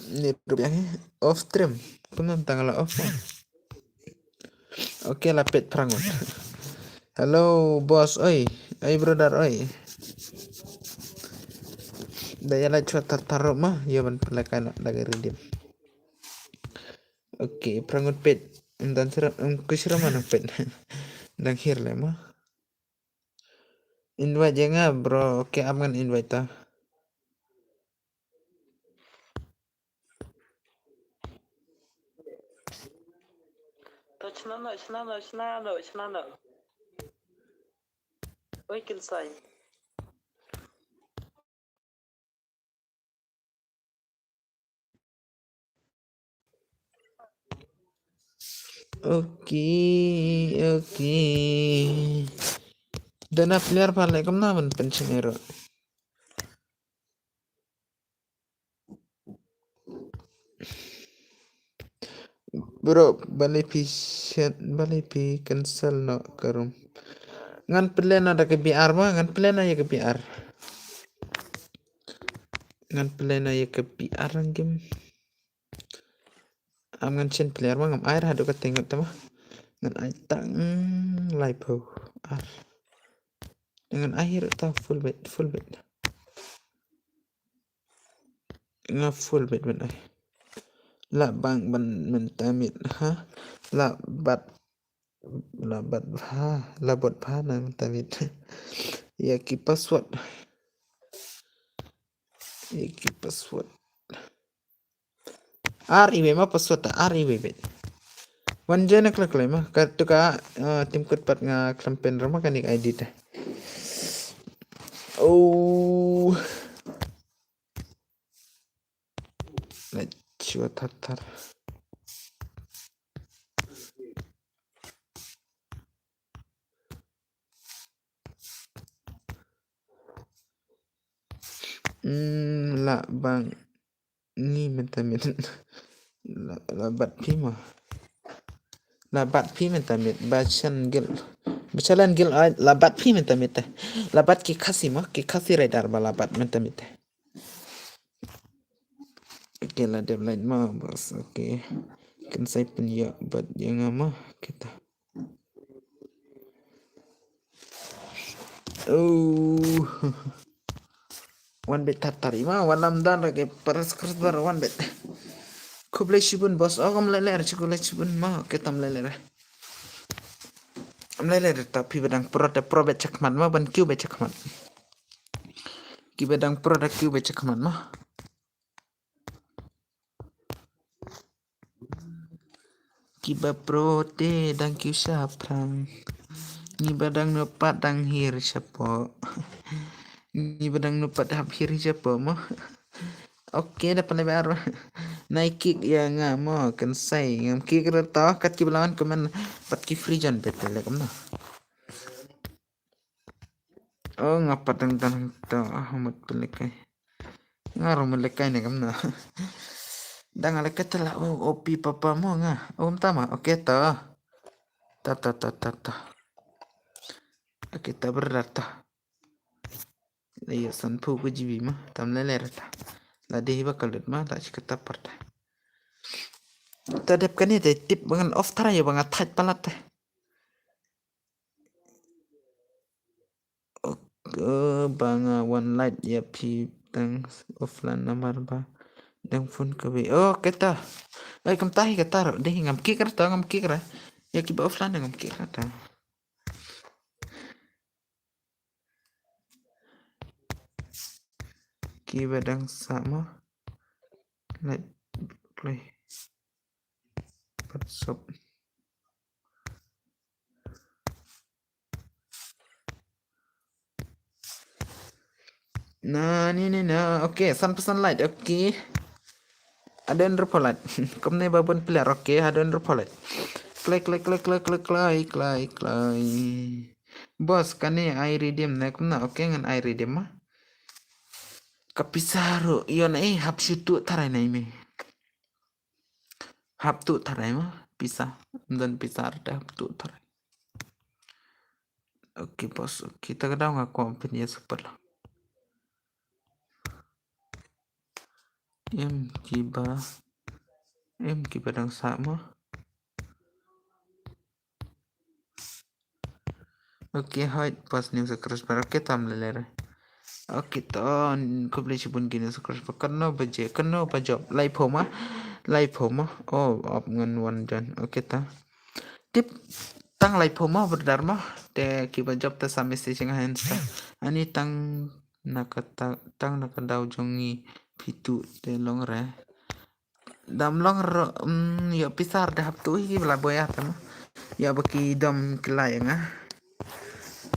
Ni rupiah, eh. Off stream. Kumno tang la off. Ok, la peit phra ngut. Hello boss oi. Oi brother oi. Da ïa la chwa tar tar ma, ïa ban pynlait kai na da ka redeem. Ok, phra ngut peit. Ym don sira, ym kush sira ma nang peit. Dang hiar leh ma. Invite ïa nga bro. Ok, ap ngan invite ta. To shna noh, shna noh, shna noh, shna noh. Oi, Kilsai. Ok, ok. Dana player pha leh kumno ban pynshong ïa ruh. Bro, balei phi shet, balei phi cancel noh ka room. Ngan pynlait noh da ka B R ma, ngan pynlait noh ïa ka B R. Ngan pynlait noh ïa ka B R game. Am ngan shen player ma, ngam ai ra haduh ka teng ta ma. Ngan ai tang lai phew ar. Ngan ai hi ruh ta full bed, full bed. Nga full bed ban ai. La bang ban mynta miet ha. La bat, la bat bha, la bot bha na mynta miet. Ïa ki password. Ïa ki password. Ar iwei ma password ta, ar iwei beit. Wan join na khlem khlem ma, ka tu ka, eh, tim kut pat nga khlem pyn ra ma kane ka I D ta. Oh. Let's shoot thar thar. Hmm, la bang ngi mynta miet. La, la bat phi ma. La bat phi mynta miet. Ba shan gil. Ba shan gil ai, la bat phi mynta miet. La bat ki Khasi ma, ki Khasi Raider ba la bat mynta miet. Okay, la dep light mo, boss. Okay. Kan sa pynïoh bad ïa nga mo. Kita. Oh. Wan beit tat tar i mo, wan lam dan ra ki para subscriber wan beit. Khublei shibun boss. Oh, kam lei lei ra, khublei shibun mo. Kita kam lei lei ra. Kam lei lei ra, ta phi ba dang pro, ta pro beit shakhmat mo, ban kiew beit shakhmat. Kiba dang pro da kiew beit shakhmat mo. Kiba pro te dang kiew shaphrang. Ngi ba dang nang pat dang hir shapoh. Ngi ba dang nang pat hap hir shapoh mo. Okay, da pynlait ba ar. Nai kick ïa nga mo, kan sa ngam kick ra to, kat kiba la wan comment pat ki free zone beit te leh kumno. Oh, nga pat dang dang to, ah, mut pynlehkai. Nga ruh mut lehkai ne kumno. Dang lehkai te la, oh, O P papa mo nga. Oh, mynta ma, okay to. Ta, ta, ta, ta, ta. Okay, ta brother ta. La ïoh sanphew ka G B ma, tam lei lei ra ta. La dei hi ba ka lut ma, la shi katta pat ta. Ta dep kane te tip ba ngan off tharai ba nga thait palat te. Ok, ba nga wan light ïa phi tang offline namar ba dang phone ka bei. Oh, kata. Ai, kam tahi kata ro. Dei ngam kick ra ta, ngam kick ra. Ïa kiba offline ngam kick ra ta. Kiba dang sah mo. Light play. Pat sop. Na, ni, ni, na. Okay, san percent light. Okay. Hadien ruh pha light. Kumne ba bun player. Okay, hadien ruh pha light. Klai, klai, klai. Boss, kane ai redeem ne kumno? Okay, ngan ai redeem ma. Ka pisa ruh ïoh na, eh, hap shu tuh tharai na i me. Hap tuh tharai ma, pisa. Ym don pisa ruh te hap tuh tharai. Okay, boss. Okay, ta ka daw nga kwah pynïa super la. Em kiba, em kiba dang sah mo. Okay, hooid, pas new subscriber. Okay, tam lei lei re. Okay, to, khublei shibun ki new subscriber. Kano ba je, kano ba jop. Laiphew ma, laiphew ma. Oh, ap ngan wan join. Okay, ta. Tip, tang laiphew ma, brother ma. Te kiba jop te sa message nga ha Insta. Ani tang na ka ta-, tang na ka daw jong ngi phi tuh te long re. Dam long ro, mm, ïoh pisa ruh da hap tuh hi ba la boi ah ta ma. Ïoh ba ki dom ki la ïa nga.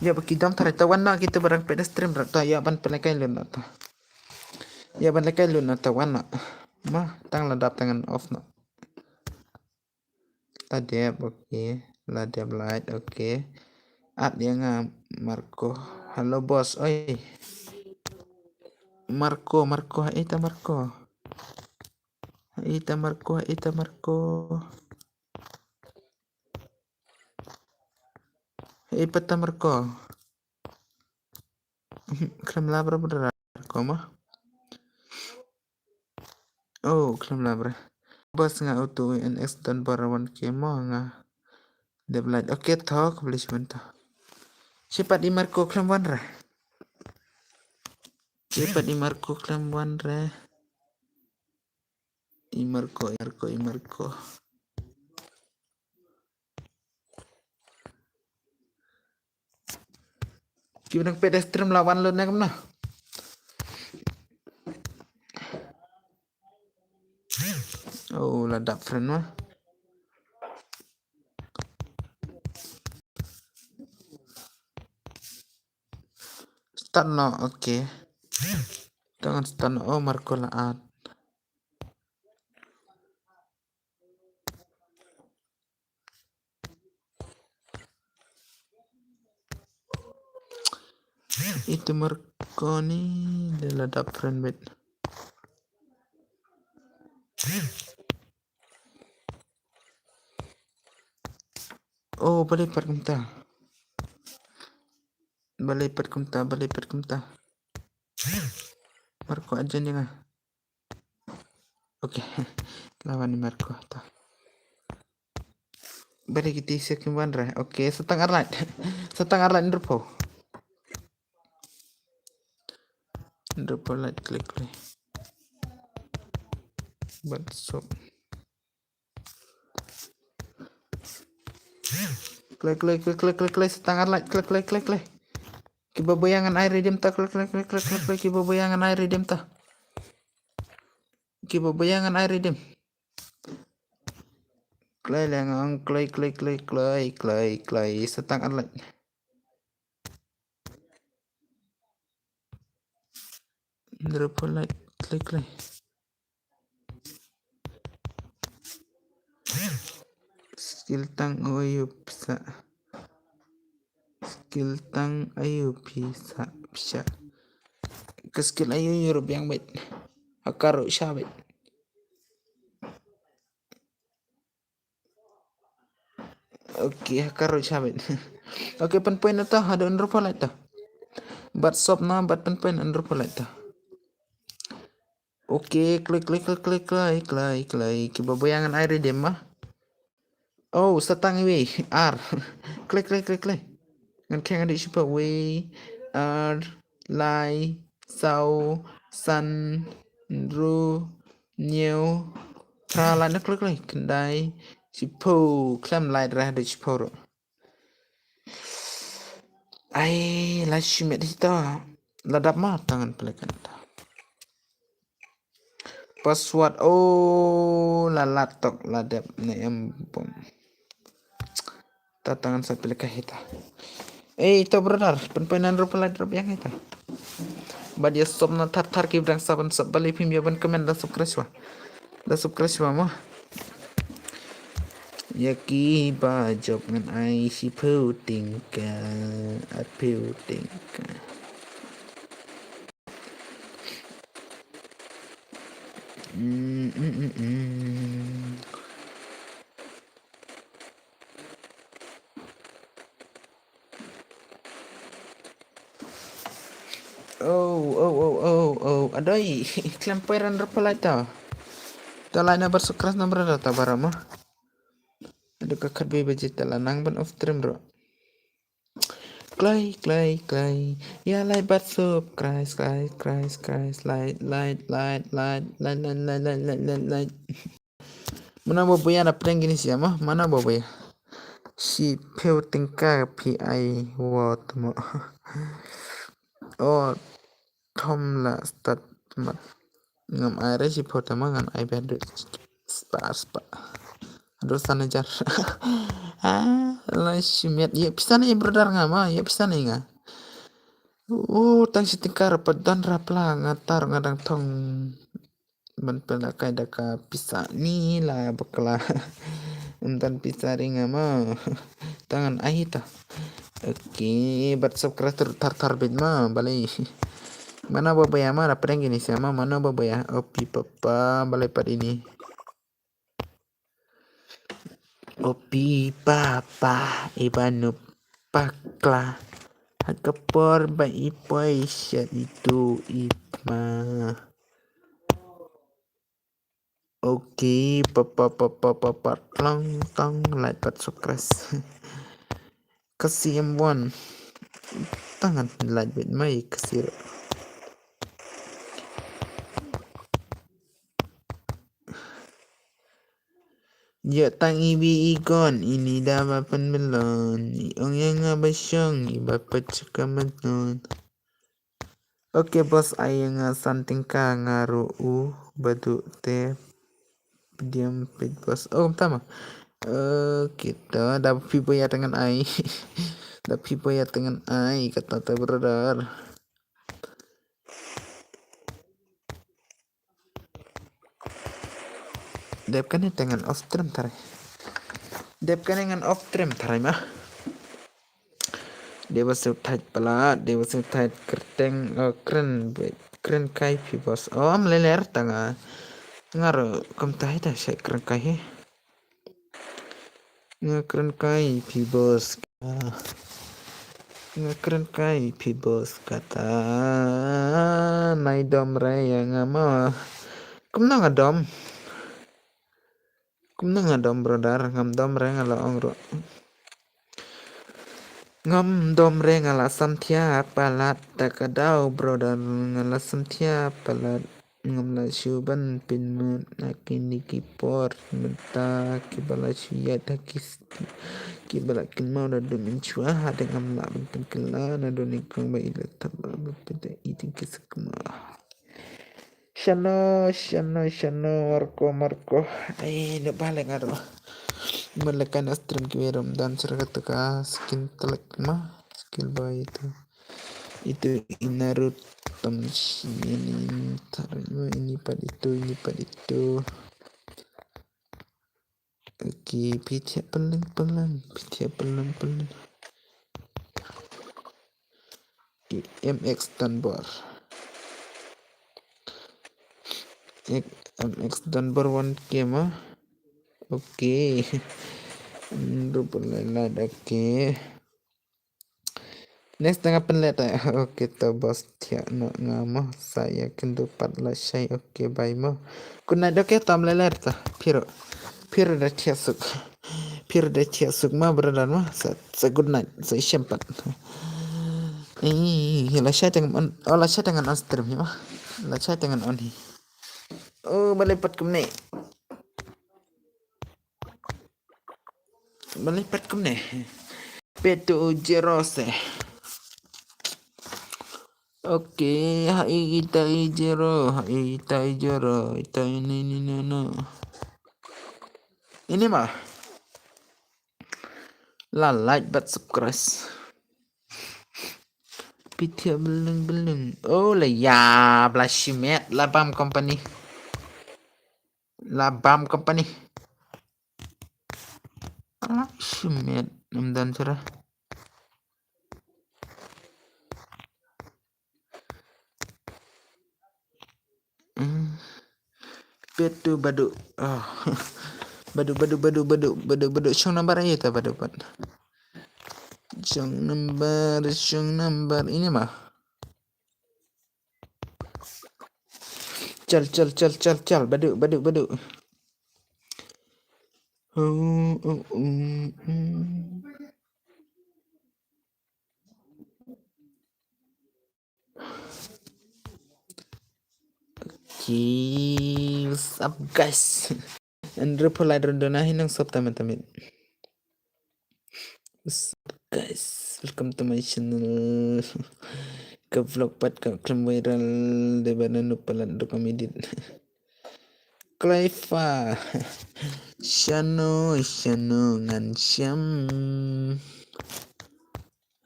Ïoh ba ki dom tharai ta wan noh, kita ba dang peit da stream ruh ta ïoh ban pynlehkai lut noh ta. Ïoh ban lehkai lut noh ta wan noh. Ma, tang la dap ta ngan off noh. La dep, okay. La dep light, okay. Add ïa nga Marco. Hello boss, oi. Marco, Marco, ita Marco. Ita Marco, ita Marco. Ipata Marco. Khlem lap ra bra Marco ma. Oh, khlem lap ra. Boss nga auto N X don bor wan ke mo nga. Dep light. Okay, thok, khublei shibun to. Shipat i Marco khlem wan ra. Shipat i Marco khlem wan ra. I Marco, i Marco, i Marco. Ki ba dang peit da stream la wan lut ne kumno. Oh, la dap friend ma. Start noh, okay. Tang start noh, oh, Marco la add. Ita Marco ni de la dap friend beit. Oh, balei pat kumta. Balei pat kumta, balei pat kumta. Marco ajan ïa nga. Okay. Lawan ni Marco ta. Bari kita isi kim wan re. Okay, sa tang ar light. Sa tang ar light hynriewphew. Hynriewphew light, klik, klik. Bad sop. Klik, klik, klik, klik, klik, klik, sa tang ar light, klik, klik, klik, klik. Kiba biang ngan ai redeem ta, klik, klik, klik, klik, klik, klik, kiba biang ngan ai redeem ta. Kiba biang ngan ai redeem. Klik, lang ang, klik, klik, klik, klik, klik, klik, sa tang ar light. Hynriewphew light, klik, klik. Skill tang aïu pisa. Skill tang aïu pisa, pisa. Ka skill aïu ïu ruh biang beit. Ha ka ruh sha beit. Okay, ha ka ruh sha beit. Okay, pynpoi na ta, haduh hynriewphew light ta. Bad sop na, bad pynpoi na hynriewphew light ta. Okay, klik, klik, klik, klik, klik, klik, klik. Kiba biang ngan ai redeem ma. Oh, sa tang iwei, ar. Klik, klik, klik, klik. Ngan khang dih shiphew, wei, ar, lai, saw, san, hynriew, hynñiew, phra, lai na, klik, klik, khyndai, shiphew, khlem lai, ra dih shiphew ruh. Ai, la shimet hi ta. La dap ma, tang ngan pynleit kan ta. Password, oh, la lad tok, la dep ne em bom. Ta tang ngan sa pynleit ka hi ta. Ei, to brother, pynpoi na hynriewphew light ruh biang hi ta. Bad ïa sop na thar thar ki brang sa ban sop, balei phim ïa ban comment, la subscribe shuwa. La subscribe shuwa mo. Ïa kiba jop ngan ai shiphew tyngka, arphew tyngka. Mm, mm, mm, mm. Oh, oh, oh, oh, oh. Adoi, khlem poi ra hynriewphew light ta. Ta light na bad subscribe na brother ta baroh mo. Haduh ka khatwei baje ta la nang ban off stream ruh. Kloi, kloi, kloi. Ïa like bad subscribe, subscribe, subscribe, subscribe, like, like, like. Mano ba bun ïa na pdeng kine shi ïa mo, mano ba bun ïa. Shiphew tyngka phi ai wad mo. Oh, thom la start mat. Ngam ai re shiphew te mo, ngan ai ba haduh spah, spah. Haduh san hajar. Ah, la shimet. Ïa pisa ne brother nga mo, ïa pisa ne nga. Oh, tang shi tyngka ra pat don ra pla nga tar nga dang thong. Ban pynlehkai da ka pisa ni la bakla. Ym don pisa ri nga mo. Tang ngan ai hi ta. Okay, bad subscribe thar thar bit mo, balei. Mano ba bun ïa mo, la pdeng kine shi ïa mo, mano ba bun ïa. Opi papa, balei pat ini. Opi papa, i ba nu pakla. Ha ka por ba i poi sha itu i ma. Okay, papa, papa, papa, tlang, tang, like bad subscribe. Kasi em wan. Tang ngan like bit mai kasi. Ïa tang iwi i gon, ini da ba pynbylon. I ong ïa nga ba shong, i ba pynchka maton. Okay boss, ai ïa nga san tyngka nga ruh u ba duh te. Pdiang pit boss. Oh, kumta mo. Eh, kita da phi ba ïa te ngan ai. Da phi ba ïa te ngan ai, kata te brother. Dep kane te ngan off stream tharai. Dep kane ngan off stream tharai mo. Dep ba sngewthait palat, dep ba sngewthait kyrteng, eh, kren, kren kai phi boss. Oh, am leler tang nga. Nga ruh kumta hi ta sha kren kai hi. Nga kren kai phi boss. Nga kren kai phi boss kata. Nai dom re ïa nga mo. Kumno nga dom? Kumno nga dom brother, ngam dom re nga la ong ruh. Ngam dom re nga la samthia palat ta ka daw brother, nga la samthia palat. Ngam la shu ban pynmut ha kine ki por mynta kiba la shu ïaid ha ki ski kiba la kynmaw da dum in shuwa ha dang ngam la ban pynkylla na duni kong ba i la thap ba pynta i ting ki sakma. Shano, shano, shano, Marco, Marco. Ai, da bale nga ruh. Mele kana stream ki werom dan serga teka skin telek ma. Skill boy itu. Itu inaru tam sini tar ini pad itu, ini pad itu. Oke, pitya peleng peleng, pitya peleng peleng. M X Dunbar. Ek- M X Dunbar one K ma. Oke. Rupa lelai oke. Next tengah penlet eh. Oke to bos thiah no ngamo saya kendu pat la shai oke bye mo. Good night oke tam leler ta. Piro. Piro da thiah suk. Piro da thiah suk ma brother ma. Sa, sa good night. Sa shempat. Eh, la shai tengah on. Oh, la shai tengah on stream hi ma. La shai tengah on hi. Oh, balik pat kumne. Balik pat kumne. Petu jerose. Oke, ha i ita i jero, ha i ita i jero, ita ini ini no no. Ini mah. La like bat subscribe. Pitya beleng beleng. Oh la ya bla shimet la bam company. La bam company. La shimet nam dan cara. Hmm. Petu badu. Oh. Badu badu badu badu badu badu shong number aja ta badu bad. Shong number shong number ini mah. Chal chal chal chal chal badu badu badu. Oh, oh, oh, oh. Okay, what's up guys? Andrew Polite Rodona hi nang sop tamat tamat. What's up guys? Welcome to my channel. Ka vlog pat ka khlem viral de bana nu palat do comedy. Klaifa. Shano shano ngan sham.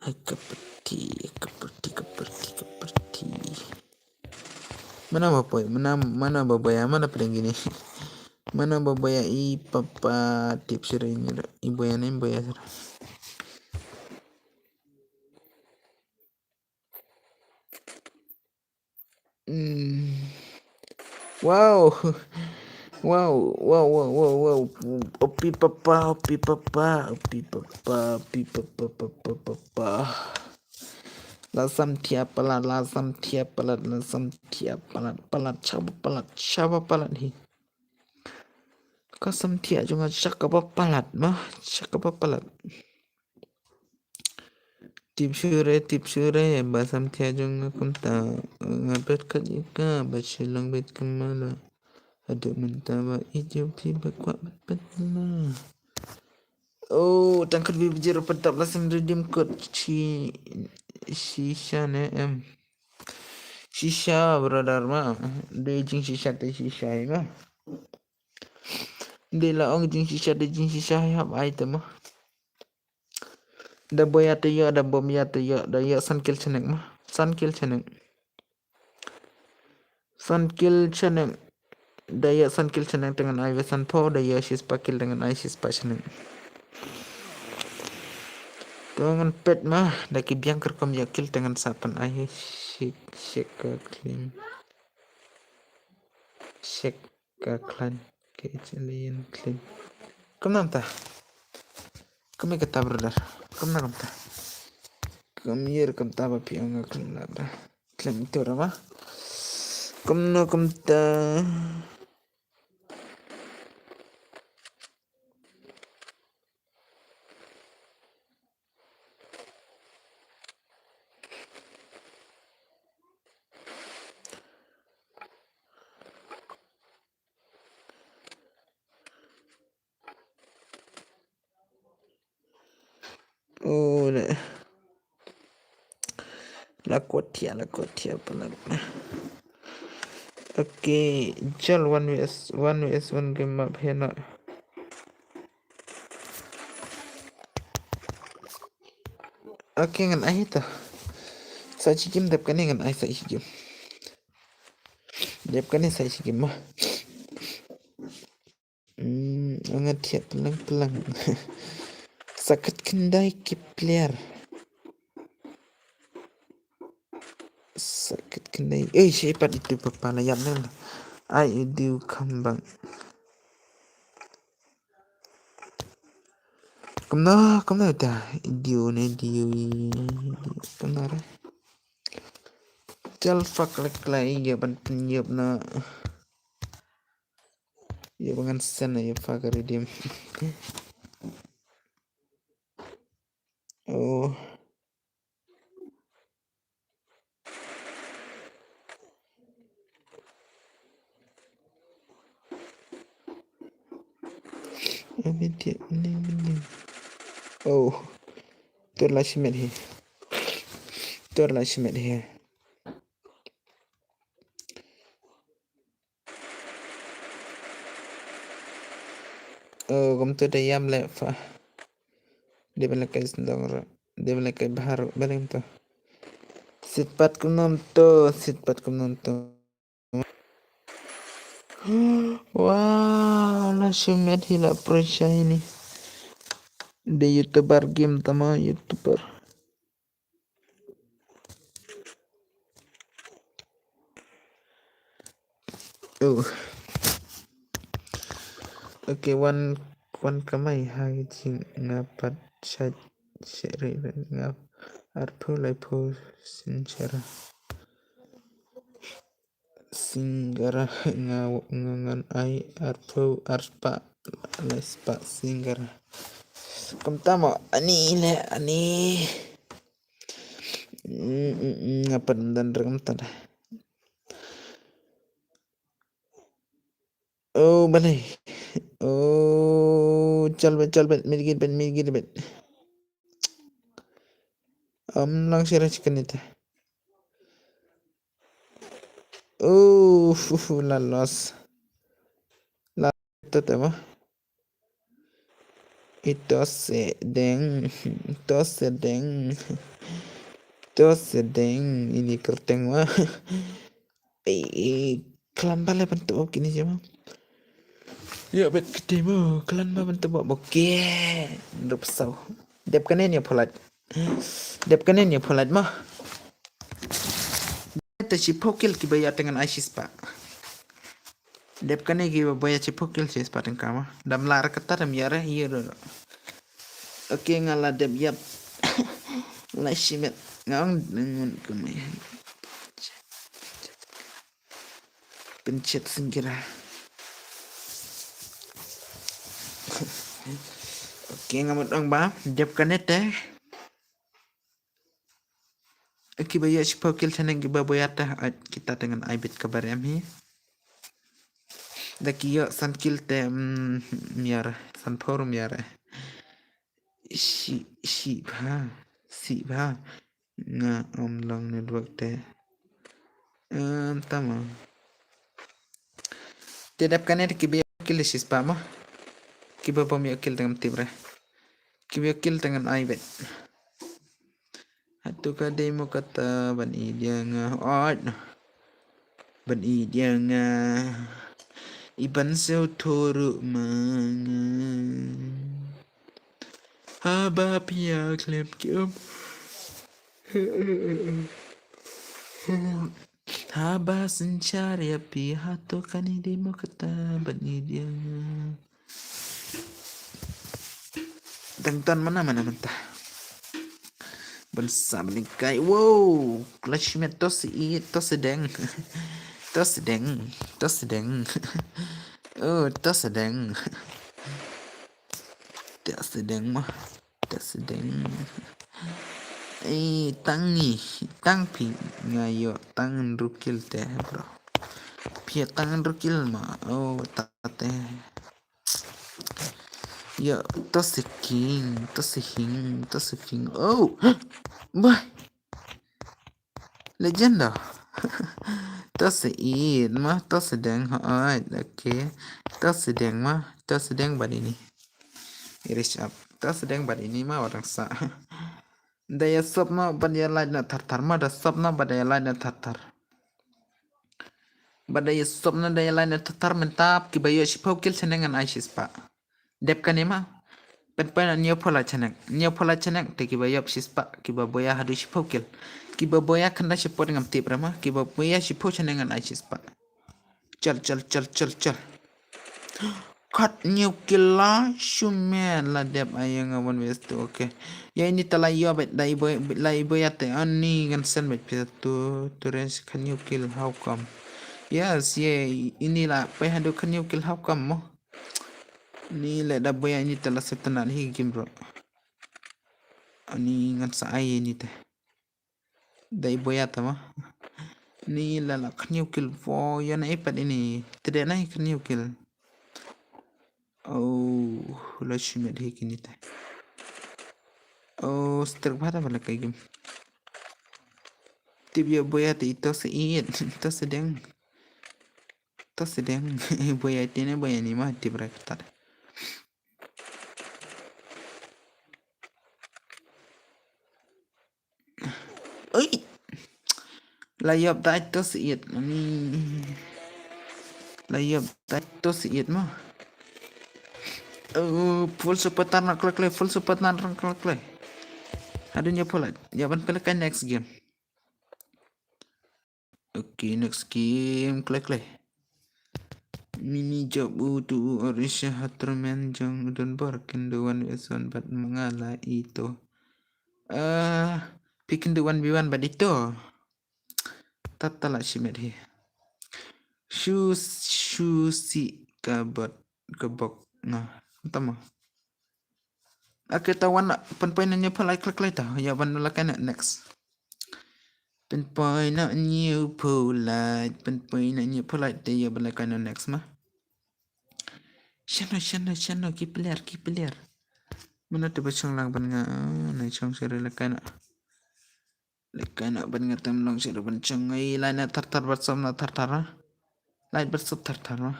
Ai ka peti, ka peti, ka peti, ka peti. Mana ba boy, mana mana ba boy, mana pedang gini. Mana ba boy i papa tip sira ini i boy ni boy sira. Mm. Wow. Wow, wow, wow, wow, wow. Opi papa, opi papa, opi papa, opi papa, papa, papa. La samthia palat, la samthia palat, la samthia palat, palat, shaba palat, shaba palat hi. Ka samthia jong nga shaka ba palat ma, shaka ba palat. Tip shure, tip shure, ba samthia jong nga kumta, nga bet kat ika, ba shilang bet kemala. Aduh mynta ba ijub ti ba kwah bet bet la. Oh, tang kat bi bjir pat tap la sem redeem code shi shisha ne em. Shisha brother ma. De jing shisha te shisha ma. De la ong jing shisha de jing shisha hap ai te ma. Da boya te yo da bom ya te yo da yo san kil chenek ma. San kil chenek. San kil chenek. Da yo san kil chenek tengan ai ve san po da yo shispa kil tengan ai shispa chenek. Tengan pet ma da ki biang kerkom yo kil tengan sapan ai shik shik ka klim. Shik. Ka klan ke chalin clean. Kumno kumta? Kumno kumta brother? Kumno kumta? Kumno kumta ba phi ong nga khlem lada? Khlem tu rama. Kumno kumta? Oh, ne. La kuat thiah, la kuat thiah palat. Okay, jal one V S, one V S one game map hena. Okay, ngan ai to. Sa shi game dep kane ngan ai sa shi game. Dep kane sa shi game ma. Hmm, nga thiah plang plang. Sa khatkhyndai ki player. Sa khatkhyndai. Eh, shi pat itu papa la yap nang. Ai idu khambang. Kumno, kumno ta? Idu ne, idu. Kumno ra? Jal fak lek lai ya ban pynïap na. Ya ban ngan sen ya fak redeem. Oh. Amin tiap ni ni. Oh. Tur la shimet hi. Tur la shimet hi. Oh, kumtu da yam le fa. Dei ban lehkai sndong ra. Dei ban lehkai bha ra. Balei kumtu. Sit pat kumno kumtu. Sit pat kumno kumtu. Wow, la shimet hi la pressure ini. Dei YouTuber game tama YouTuber. Oh. Okay, wan, wan kamai ha ki jing nga pat sha sheri nga arphew laiphew singara. Singara nga, nga ngan ai arphew arspah laispah singara. Kumta mo ani le ani. Mm, mm, mm, nga pat mdan rem tad. Oh, balei. Oh, chal bet, chal bet, mid gate bet, mid gate bet. Am lang sira chicken ita. Oh, fu, fu, la loss. La to tema. Ito se deng, ito se deng, ito se deng, ini kerteng wa. Eh, eh, klan bale bentuk kini je ma. Ya bet ketemu, klan ba bentuk bok boke. Rup sau. Dep kane ni pholat. Dep kane ni pholat ma. Te shi phokil ki baya tengan ai shi spah. Dep kane ki baya shi phokil shi spah tengka ma. Dam lar kata dam yare yero. Okay, nga la dep yap. La shimet nga ong ngun kumai. Pencet singkira. Okay, nga mut ong ba dep kane te. Ki baya shi phokil teneng ki ba baya ta kita tengan ai bit ka barem hi. Da ki yo san kil te, mm, miar, san phor miar. Shi, shi bha, shi bha. Nga om long network te. Em, tama. Te dep kane te ki baya kil shi spah ma. Ki ba bom yo kil tengan tip re. Ki baya kil tengan ai bet. Hatu ka dei mo kata ban i dia nga ot. Ban i dia nga. Iban seu thoru manga. Haba pia klep ki um. Haba senchar ya pi hatu ka ni dei mo kata ban i dia nga. Dang tan mana mana mentah. Ban sa bani kai. Wow, clash met tos i tos deng. Tos deng, tos deng. Oh, tos deng. Tos deng ma. Tos deng. Eh, tang ni, tang pi ngayo, tang rukil te, bro. Pia tang rukil ma. Oh, tate. Yo, to se king, to se hing, to se fing. Oh, bah. Legenda. To se it ma, to se deng ha ai, okay. To se deng ma, to se deng bad ini. Irish up. To se deng bad ini ma orang sa. Da ya sop no bad ya lai na thar thar ma, da sop no bad ya lai na thar thar. Bad da ya sop no da ya lai na thar thar, mynta ki ba yo shiphew kill chane ngan ai shispah. Dep kane ma. Pynpoi na hynñiewphew lai chane. Hynñiewphew lai chane te ki ba yo shispah, ki ba boya haduh shiphew kill. Ki ba boya khyndai shiphew ngam tip re ma, ki ba boya shiphew chane ngan ai shispah. Chal, chal, chal, chal, chal. Khathynñiew kill la, shu met la dep ai ïa nga one versus two, okay. Ïa ini te la ïoh bad la i boya, la i boya te ani ngan send bad phi tu, tu range khathynñiew kill, how come? Yes, ïa ini la poi haduh khathynñiew kill, how come mo? Ni le da boya ini te la sep tana hi game bro. Ani ngan sa ai ini te. Da i boya te ma. Ni la la khathynñiew kill vo, ïa na i pat ini. Te de na i khathynñiew kill. Oh, la shu met hi kini te. Oh, strike bha ta ba la kai game. Tip ïa boya te ito se it, ito se deng. Ito se deng. Boya te ne boya ni ma tip ra kata. Oi. La ïap dai to se it. Ani. La ïap dai to se it ma. Oh, full support na klek klek, full support na klek klek. Haduh hynñiewphew lait. Ïa ban pynlehkai next game. Okay, next game, klek klek. Mini job u tu u Orisha Hatromen jong u Donbor, kynduh one versus one bad ma nga la ito. Ah, phi kynduh one v one bad ito. Tata la shimet hi. Shu, shu si ka bot, ka bok nga. Tama. Okay, ta wan na, pynpoi na hynñiewphew lait klek klek ta. Ïa ban lehkai na next. Pynpoi na hynñiewphew lait, pynpoi na hynñiewphew lait te ïa ban lehkai na next ma. Shano, shano, shano, ki player, ki player. Mano te ba shong lang ban nga, ah, na shong shere lehkai na. Lehkai na ban nga tem long shere ban shong ngai lai na thar thar bad som na thar thar, ah. Lait bad sop thar thar, ah.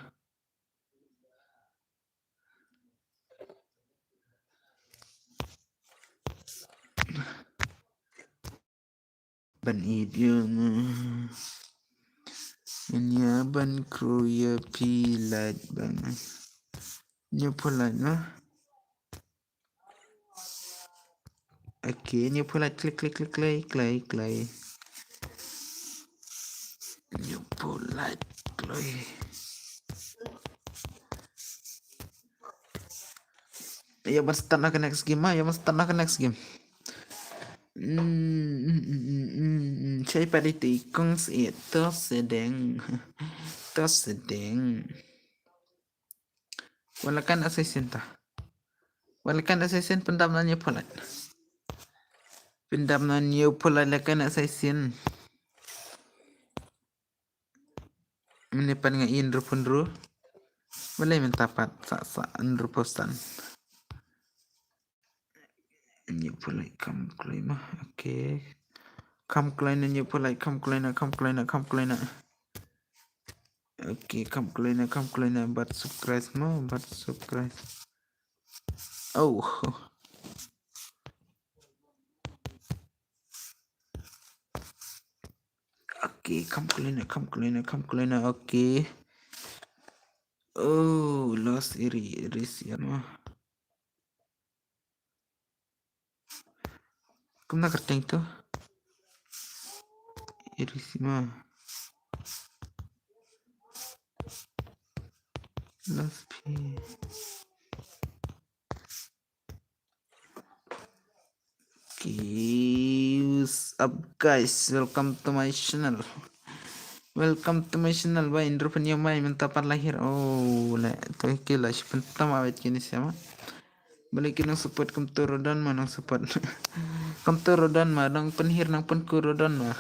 Ban ïeit ïa nga. Ïa ban kru ïa phi lait bang. Hynñiewphew lait ma. Okay, hynñiewphew lait klek klek klek klek klek klek. Hynñiewphew lait klek. Ïa ban start na ka next game ma, ïa ban start na ka next game. Hmm, hmm, hmm, hmm, hmm, hmm. Chai padi ti kong si to sedeng. To sedeng. Wan lehkai na assassin ta. Wan lehkai na assassin, pyndap na hynñiewphew lait. Pyndap na hynñiewphew lait lehkai na assassin. Mynne pat nga ïa hynriewphew hynriew. Balei mynta pat sa sa hynriewphew san. Hynñiewphew lait kam kloi ma. Okay. Kam kloi na hynñiewphew lait, kam kloi na, kam kloi na, kam kloi na. Okay, kam kloi na, kam kloi na, bad subscribe ma, bad subscribe. Oh. Okay, kam kloi na, kam kloi na, kam kloi na, okay. Oh, lost iri, iri sian ma. Kumno kyrteng to? Iri si ma. Lost P. Okay, what's up guys? Welcome to my channel. Welcome to my channel. Ba hynriewphew hynñiew mai mynta pat la hiar. Oh, le to ki la shi pyntam awet kini siama. Balei ki nang support kumto ruh don ma nang support. Kumto ruh don ma nang pynhiar nang pynku ruh don ma.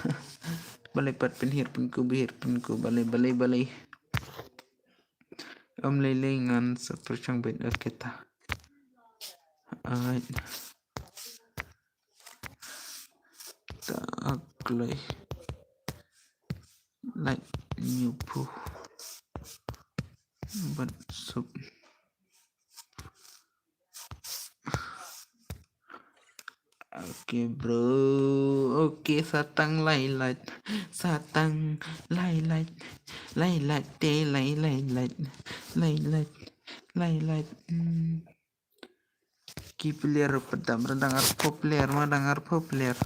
Balei pat pynhiar pynku, pynhiar pynku, balei, balei, balei. Ym lei lei ngan sa pyrshang beit, okay ta. Ai. Ta kloi. Like new pu. Ban sub. Okay, bro. Okay, satang lai lait. Satang lai lait. Lai lait te lai lai lait. Lai lait. Lai lait. Hmm. Ki player pat dang, dang arphew player, ma dang arphew player.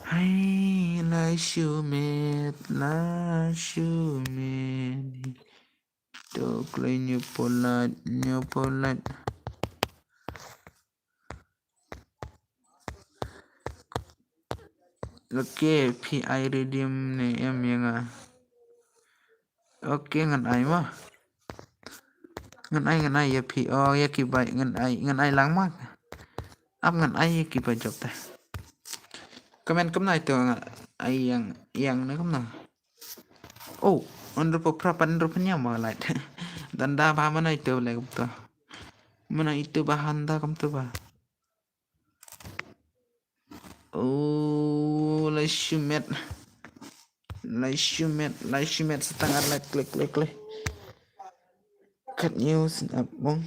Hai, lai shu met, lai shu met. To kloi new polite, new polite. Okay, phi ai redeem ne em ïa nga? Okay, ngan ai ma. Ngan ai, ngan ai ïa phi. Oh, ïa ki ba ngan ai, ngan ai lang ma. Ap ngan ai ïa ki ba jop te. Comment kumno ito ngan ai ïa nga, ïa nga ne kumno. Oh, hynriewphew phra pat hynriewphew hynñiew ma lait. Tang da ba mano ito leh kumto. Mano ito ba hynda kumto ba. Oh, lai shu met. Lai shu met, lai shu met, satang ar lai, klik, klik, klik. Kat news ap bong.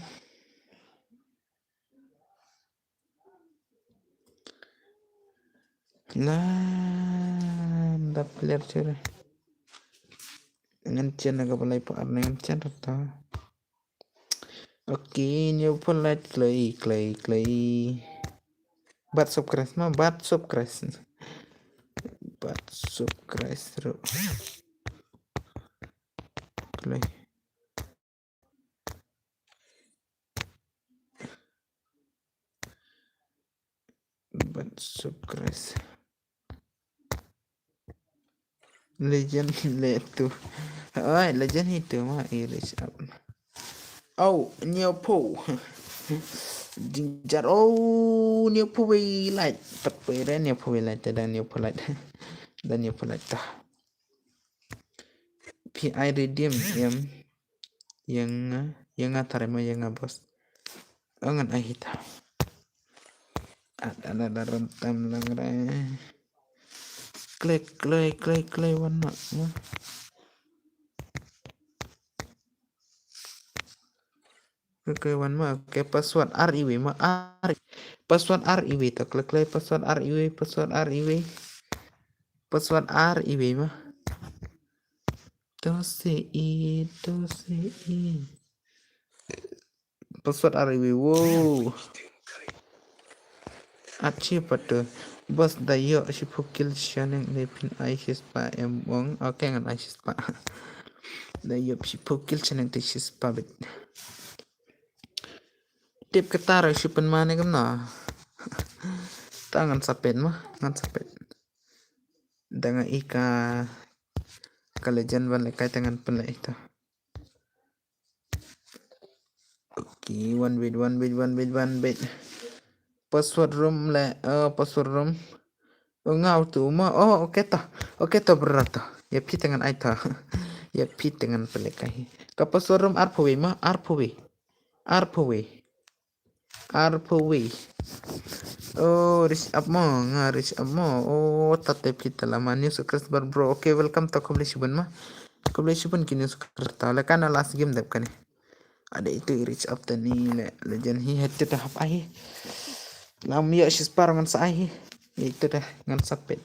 Lan da player chere. Ngan chen na ka balai pa ar ngan chen rata. Okay, new polite kloi, kloi, kloi. Bat subscribe ma, bat subscribe. Bat subscribe ru. Kloi. Bat subscribe. Legend le tu. Oi, legend hi tu ma, i reach up. Oh, neopho. Jinjar, oh, neopho wei light. Tak wei re neopho wei light, dan neopho light. Dan neopho light ta. Phi ai redeem em. Ïa nga, ïa nga tare ma ïa nga boss. Oh, ngan ai hita. Ada, ada, ada rentam lang re. Klik, klik, klik, klik, wan ma. Klik, klik, wan ma. Okay, password ar iwi ma, ar. Password ar iwi to, klik, klik, password ar iwi, password ar iwi. Password ar iwi ma. To se i, to se i. Password ar iwi, wow. Achi patu. Boss da ïoh shiphew kill shaneng te phin ai shispah em bong. Okay, ngan ai shispah. Da ïoh shiphew kill shaneng te shispah bit. Tip kata ra shu pynman ne kumno. Ta ngan sa peit ma, ngan sa peit. Da nga i ka, ka legend ban lehkai te ngan pynleh ita. Okay, one bit, one bit, one bit, one bit. Password room le, oh, password room. Oh, nga tu ma. Oh, okay ta. Okay ta, brother ta. Ïa phi te ngan ai ta. Ïa phi te ngan pynlehkai. Ka password room arphew wei ma, arphew wei. Arphew wei. Arphew wei. Oh, reach up mo, nga reach up mo. Oh, ta te phi te la ma, new subscriber bro. Okay, welcome ta, khublei shibun ma. Khublei shibun ki new subscriber ta. Le kana last game dep kane. Ada itu reach up tani le legend hi, heti ta hap ai. Lam ïa shispah ngan sa ai hi. Itu dah ngan sa peit.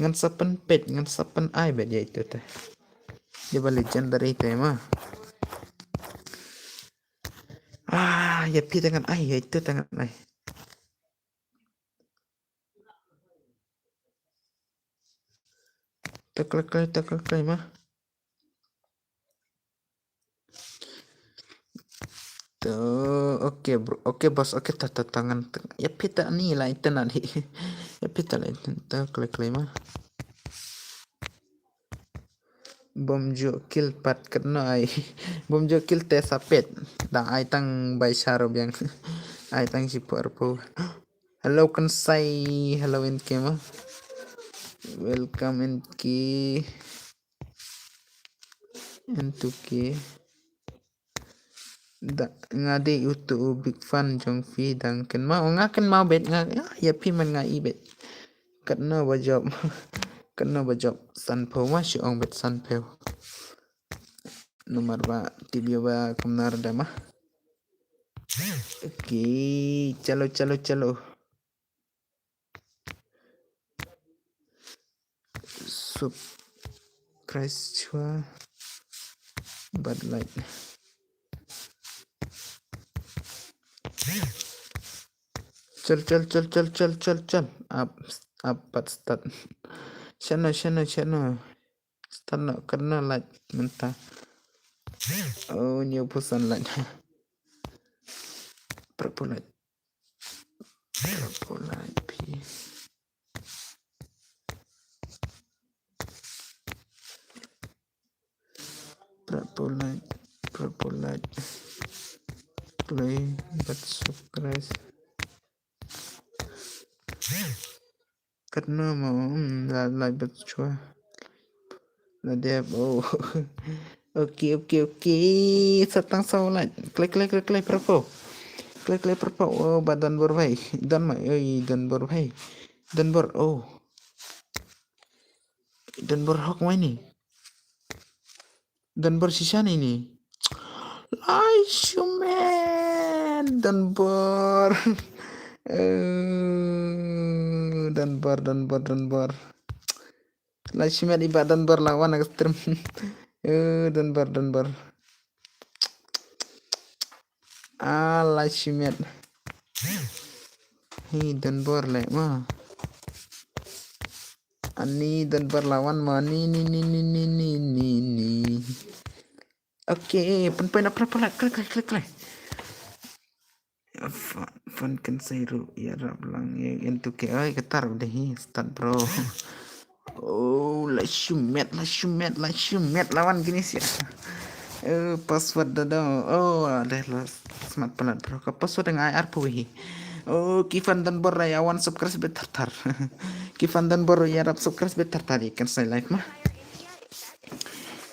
Ngan sa pynpeit, ngan sa pyn ai bet ïa itu dah. Ïa ba legendary te ma. Ah, ïa phi te ngan ai, ïa itu te ngan ai. Te klik, klik, te klik, klik ma. To, okay bro, okay boss, okay ta, ta, ta ngan. Ïa phi ta ni la internet hi. Ïa phi ta la internet, te klik, klik ma. Bym ju kill pat katno ai. Bym ju kill te sa peit. Da ai tang bai sha ruh biang. Ai tang shiphew arphew. Hello Kansai, hello N K ma. Welcome N K. N two K. Da, nga dei utu u big fan jong phi dang kynmaw, nga kynmaw bet nga, ya, ya phi man nga i bet. Katno ba jop, katno ba jop, sanphew ma shu ong bet sanphew. Number ba, tip ïa ba kumno da ma. Okay, chalo, chalo, chalo. Subscribe chwa bad like. Chal, chal, chal, chal, chal, chal, chal. Up, up, pat start. Shano, shano, shano. Start no, katno like mynta. Oh, new person like. Purple like. Purple like, please. Purple like, purple like. Play, but subscribe. Katno mo, hmm, la, la, bet chwa. La dep, oh. Okay, okay, okay. Sa tang saw like. Klik, klik, klik, klik, purple. Klik, klik, purple. Oh, ba don bor bhai. Don ma, oi, don bor bhai. Don bor, oh. Don bor hok mai ni. Don bor shisha ni ni. Lai shumet. Don bor. Eh, don bor, don bor, don bor. Lai shumet i ba don bor la wan ka stream. Eh, don bor, don bor. Ah, lai shumet. Hi, don bor le ma. Ani don bor la wan ma ni, ni, ni. Okay, pyn pyn na pla pla, klik, klik, klik, klik. Fan, fan kan sai ru, ïarap lang, ïa, ïa tu ke, oi, katar udah hi, start bro. Oh, lai shumet, lai shumet, lai shumet, la wan kini sia. Eh, password da dong. Oh, ada la smat palat bro. Ka password nga ai arphew hi. Oh, ki fan don bor ïa wan subscribe bet thar thar. Ki fan don bor ïarap subscribe bet thar thar, ïa kan sai live ma.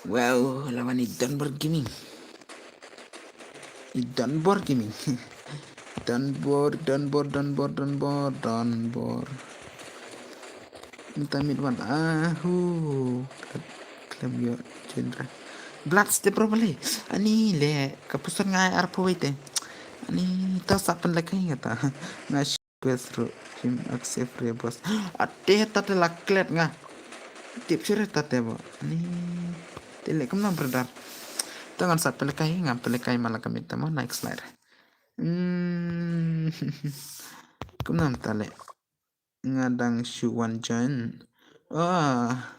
Wow, la wan i don bor gaming. I don bor gaming. Don bor, don bor, don bor, don bor, don bor. Mynta mid wan, ah, hu. Klem ïoh, Chandra. Blood step bro bale. Ani le, ka puson nga ai arphew wei te. Ani, to sa pynlehkai nga ta. Nga sh-, quest ru, team accept re boss. Ate, tate la klet nga. Tip sure tate bo. Ani, te le kumno brother. To ngan sa pynlehkai, ngan pynlehkai ma la ka mid ta mo, next slide. Hmm. Kumno mynta le. Nga dang shu wan join. Ah.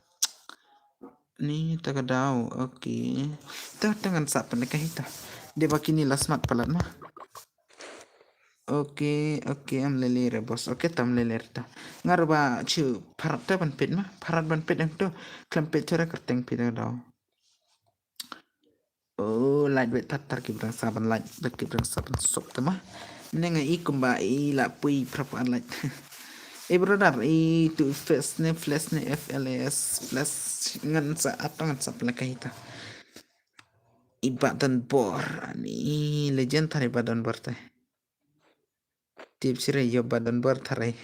Ni ta ka daw. Okay. Ta, ta ngan sa pynlehkai ta. Dei ba kini la smat palat ma. Okay, okay, am lele re boss. Okay, tam lele re ta. Nga ruh ba chu pharat ta ban pit ma. Pharat ban pit ang tu. Klem pit chu re kyrteng pit ta ka daw. Oh, light bad tar tar ki brang sa ban light, bad ki brang sa ban sop ta ma. Mne nga i kumba i la pui prap an light. Eh, brother, i tu flash ne, flash ne, F L S, flash ngan sa, atong ngan sa pynlehkai ta. I ba don bor, ani legend thar i ba don bor te. Tip sire ïoh ba don bor tharai.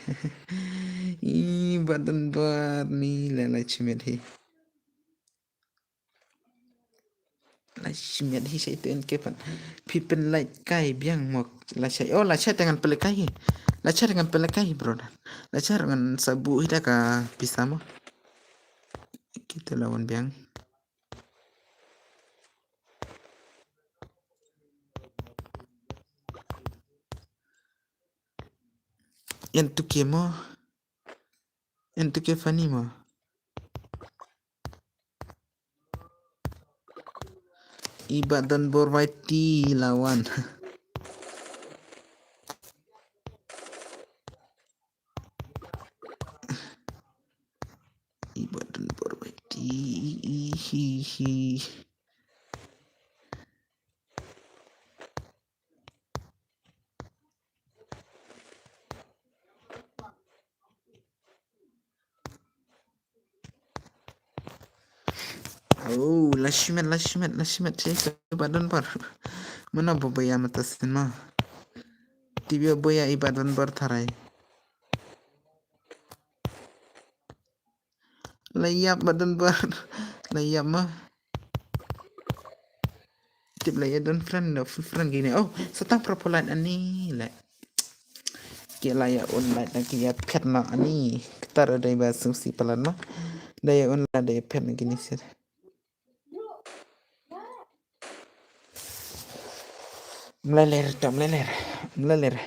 I ba don bor ni la la shimet hi. La shimet hi shai tu en ke pan. Phi pynlehkai biang mo la shai. Oh, la shai te ngan pynlehkai hi. La shai te ngan pynlehkai hi, brother. La shai ngan sa buh hi da ka pisa mo. Kita lawan biang. Ïan tu ke mo. Ïan tu ke funny mo. I ba don bor wai ti lawan. I ba don bor wai ti, i, i, hi, hi. Oh, la shimet, la shimet, la shimet, shai tu ba don bor. Mano ba boya mata sin ma. Tip ïa boya i ba don bor tharai. La ïap ba don bor. La ïap ma. Tip la ïa don friend, no full friend gini. Oh, sa tang proper line ani le. Ke la ïa un light na ki ïa phet na ani. Ktar dei ba sung si palan ma. Da ïa un light da ïa phet na gini sir. Mlaler, tam mlaler. Mlaler.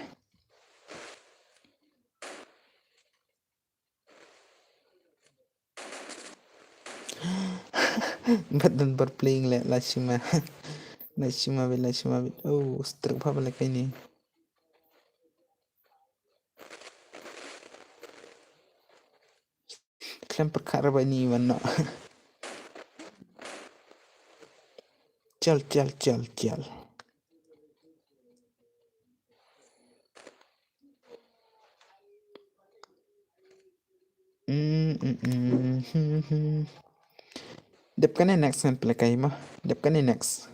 But don't bor playing le la shima. La shima bit, la shima bit. Oh, strike pa bala kaini. Klem perkara ba ini wan no. Chal, chal, chal, chal. Mm, mm, mm, mm, mm. Dep kane next ngan pelekai ma. Dep kane next.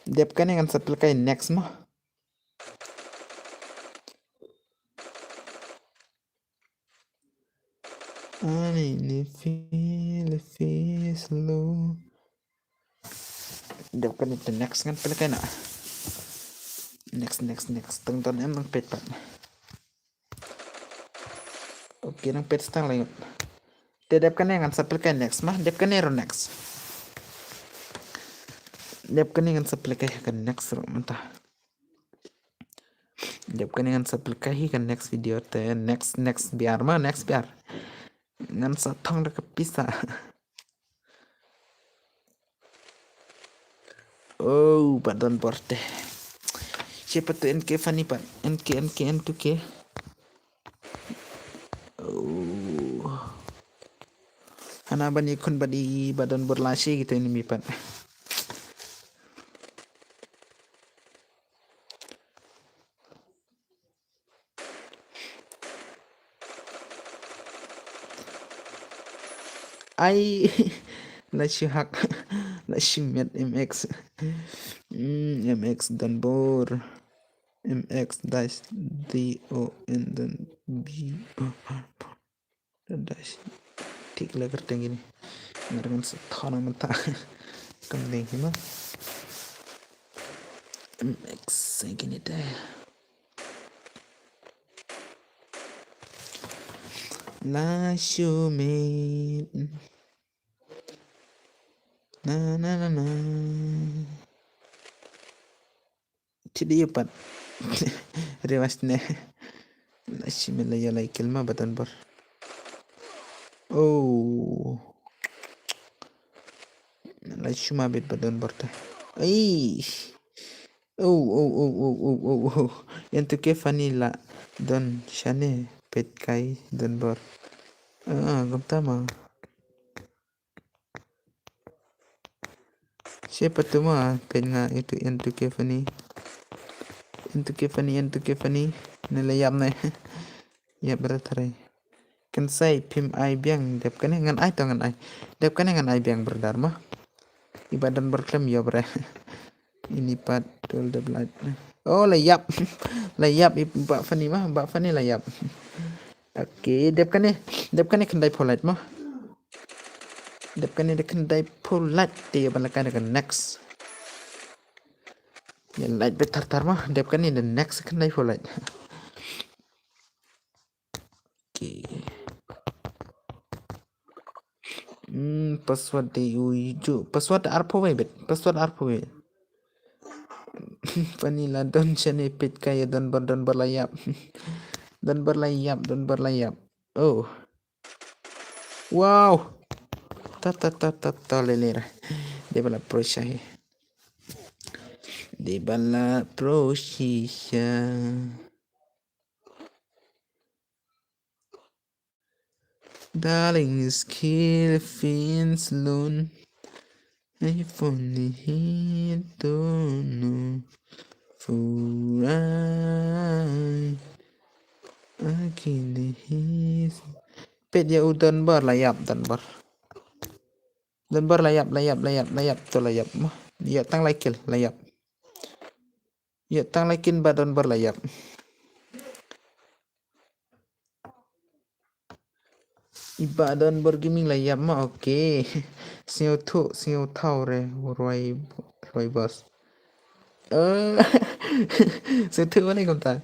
Dep kane ngan sa pelekai next ma. Ani ni feel feel slow. Dep kane te next ngan pelekai na. Next, next, next. Tang don em nang pet pat. Okay, nang pet stang lagi. Te dep kane ngan sa pelekai next ma, dep kane ro next. Dep kane ngan sa pelekai ka next ro mynta. Dep kane ngan sa pelekai hi ka next video te next, next biar ma, next biar. Ngan sa thong da ka pisa. Oh, ba don bor te. Siapa tu N K Fani pat? N K, N K, N two K. Oh. Hana bani kun badi ba don bor la shi gitu ini mi pat. Ai, la shi hak, la shi met M X. Mm, M X don bor. M X dash D O N don B. Don dash. Tik la kerteng gini. Ngar ngan sa thona mynta. Kam ding hi ma. M X gini deh. La shumit. Na, na, na, na. Ti di pat. Rewas ne. La shimit la ïa la ikil ma ba don bor. Oh. La shuma bit ba don bor ta. Ai. Oh, oh, oh, oh, oh, oh, oh. Yan tu ke Fani la don shane pet kai don bor. Ah, gam tama. Siapa tu ma pet nga itu yan tu ke Fani. Yan tu ke Fani, yan tu ke Fani. Ni la yap ne. Yap berat hari. Kan sai phim ai biang dep kane ngan ai to ngan ai. Dep kane ngan ai biang berdar ma. Ibadan berklem yo bre. Ini pat tul de blood. Oh, la yap. La yap i ba Fani ma, ba Fani la yap. Okay, dep kane, dep kane khyndai pholait ma. Dep kane de khyndai pholait te ban la kane ka next. Ya light bet tar tar ma, dep kane de next khyndai pholait. Okay. Hmm, password de u ju. Password arphew wei bet. Password arphew wei. Fani la don shane pet kai don bor don bor la yap. Don bor la yap, don bor la yap. Oh. Wow. Ta ta ta ta ta le le. De bala pro shahi. De bala pro shisha. Darling is kill fins lun. If only he don't know. Furai. Akili his. Pet ya u don bor la yap don bor. Don bor la yap, la yap, la yap, la yap, to la yap ma. Ya tang la kill, la yap. Ïa tang la kin ba don bor la ïap. Iba don bor gaming la ïap ma, okay. Sngewthuh, sngewthaw re, roi, roi boss. Eh, sngewthuh balei kumta?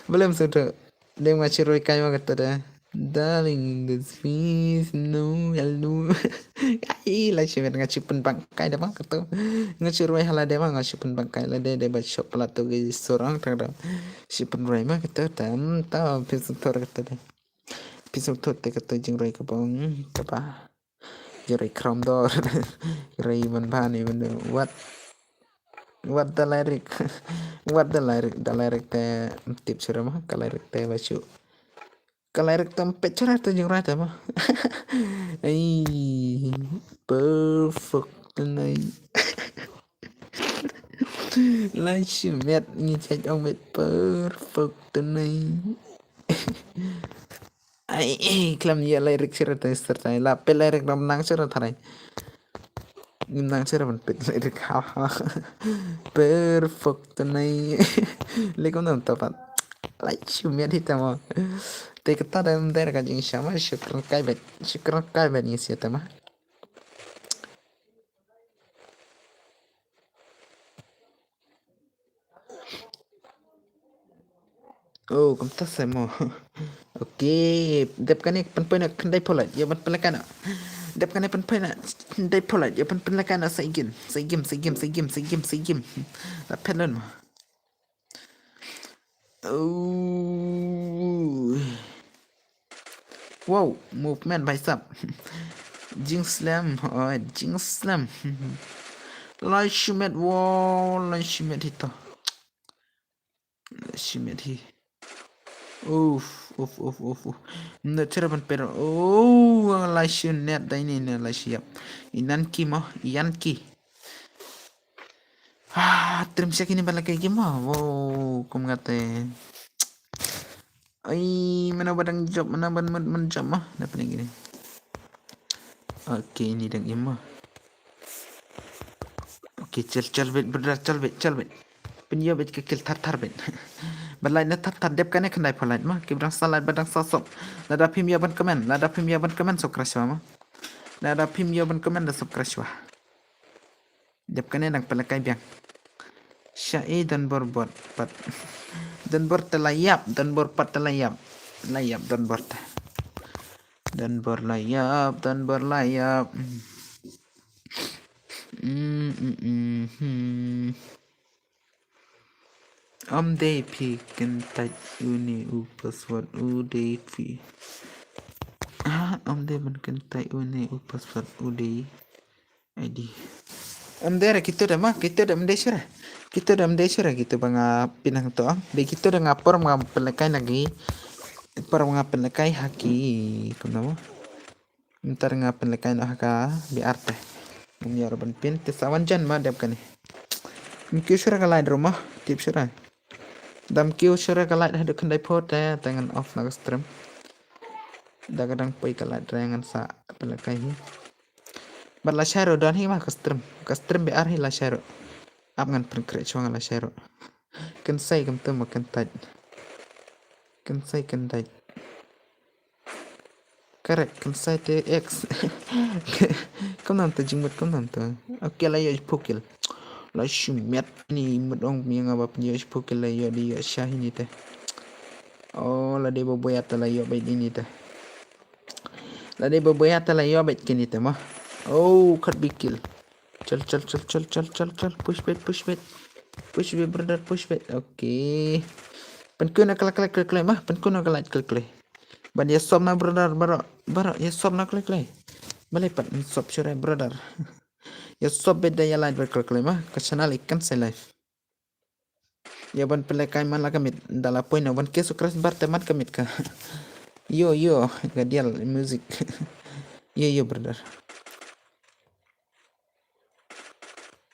Balei sngewthuh? Lem nga shu roi kai ma kata da. Darling, this is no hello. Ai, la shu met nga shu pynbang kai da ma kata. Nga shu roi hala de ma nga shu pynbang kai la de de ba shop pala tu gi surang tang da. Shu pynroi ma kata tam ta phi sngewthuh kata de. Phi sngewthuh te kata jingroi ka bong kaba. Jingroi kram dor. Jingroi man ba ni man what. What the lyric? What the lyric? The lyric te tip shuh ma ka lyric te ba shu. Ka lyric te pet shuh te jingroi te ma. Ai perfect tonight. Lai shu met ngi check ong met perfect tonight. Ai, klam ïa lyric shuh te sir tai. La pet lyric ram nang shuh tharai. Ngim nang shuh ban pet lyric ha ha. Perfect tonight. Lekom nam tapat. Lai shu met hi tamo. Te kata da mder ka jing shama shukran kai bet. Shukran kai bet ngi sia tama. Oh, kumta sa mo. Okay, dep kane pynpoi na khyndai pholait. Ïa ban pynlehkai na. Dep kane pynpoi na khyndai pholait. Ïa ban pynlehkai na sa igim, sa igim, sa igim, sa igim, sa igim, sa igim. La phet lon mo. Oh. Wow, movement bicep. Jing slam, oh, jing slam. Lai shu met, wow, lai shu met hito. Lai shu met hi. Uf, uf, uf, uf, uf. Nda chera ban pero. Oh, lai shu net dai ni ne lai shu yap. Inan ki mo, ian ki. Ah, trim sha kini bala kai ki mo. Wow, kum ngate. Ai, mana badang job, mana ban man man job ma. Dapat ni gini. Okay, ini dang im ma. Okay, chal chal bet brother, chal bet, chal bet. Pynïoh bet ka kill thar thar bet. Ban like na thar thar dep kane khyndai pholait ma. Ki badang sa like badang sa sub. Lada phim ïoh ban comment, lada phim ïoh ban comment sub crash ma. Lada phim ïoh ban comment da sub crash wa. Dep kane dang pynlehkai biang. Sha i don bor bot pat. Don bor te la ïap, don bor pat te la ïap. La ïap don bor te. Don bor la ïap, don bor la ïap. Mm, mm, mm, mm. Ym dei phi kyntait une u password u dei phi. Ah, ym dei ban kyntait une u password u dei. Ai di. Ym dei re kito da ma, kito da ym dei shuh re. Kito da ym dei shuh re kito ba nga pynang to. Dei kito da nga por nga pynlehkai na gi. Por nga pynlehkai ha ki. Kumno mo. Ntar nga pynlehkai noh ha ka biar te. Ngam ïoh ruh ban pyn te sa wan jan ma dep kane. Ngam kiew shuh re ka light ruh ma, tip shuh re. Dam kiew shuh re ka light haduh khyndai pho te, te ngan off na ka stream. Da ka dang poi ka light re ngan sa pynlehkai hi. Bad lashai ruh don hi ma ka stream. Ka stream biar hi lashai ruh. Ap ngan pynkhreh shuwa ngan lashai ruh. Kynsai kumta ma kyntait. Kynsai kyntait. Correct, kynsai te X. Kumno te jingmut kumno te. Okay, la ïoh shiphew kill. La shu miat ni mut ong pynïoh nga ba pynïoh shiphew kill la ïoh dei ïoh sha hi ni te. Oh, la dei ba boi ata la ïoh beit ni te. La dei ba boi ata la ïoh beit kini te ma. Oh, khat bi kill. Chal, chal, chal. Push bet, push bet. Push bet, brother, push bet. Okay. Pynkiew na ka light khlei khlei ma, pynkiew na ka light khlei khlei. Ban ïa sop na brother, baroh, baroh, ïa sop na khlei khlei. Balei pat sop shuh re brother. Ïa sop bet da ïa light bet khlei khlei ma, ka channel i kan sa live. Ïa ban pynlehkai man la ka miet, da la poi na ban kiew subscribe bar te man ka miet ka. Yo, yo, ka dial music. Yo, yo, brother.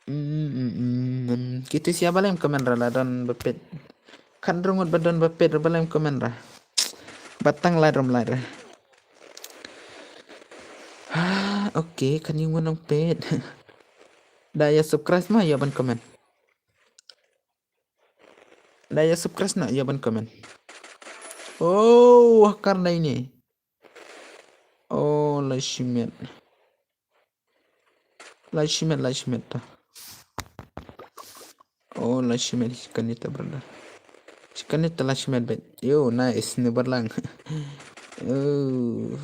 Mm, mm, mm, mm. Kito sia ba lem comment ra la don ba peit. Khat hynriew ngut ba don ba peit ra ba lem comment ra. Ba tang lai rom lai ra. Ah, okay, khat hynñiew ngut nang peit. Da ïa subscribe ma ïa ban comment. Da ïa subscribe na ïa ban comment. Oh, hakar dai ni. Oh, la shimet. La shimet, la shimet ta. Oh, la shimet, shikanita brother. Shikanita la shimet bet. Yo, nice, ni berlang. Oh,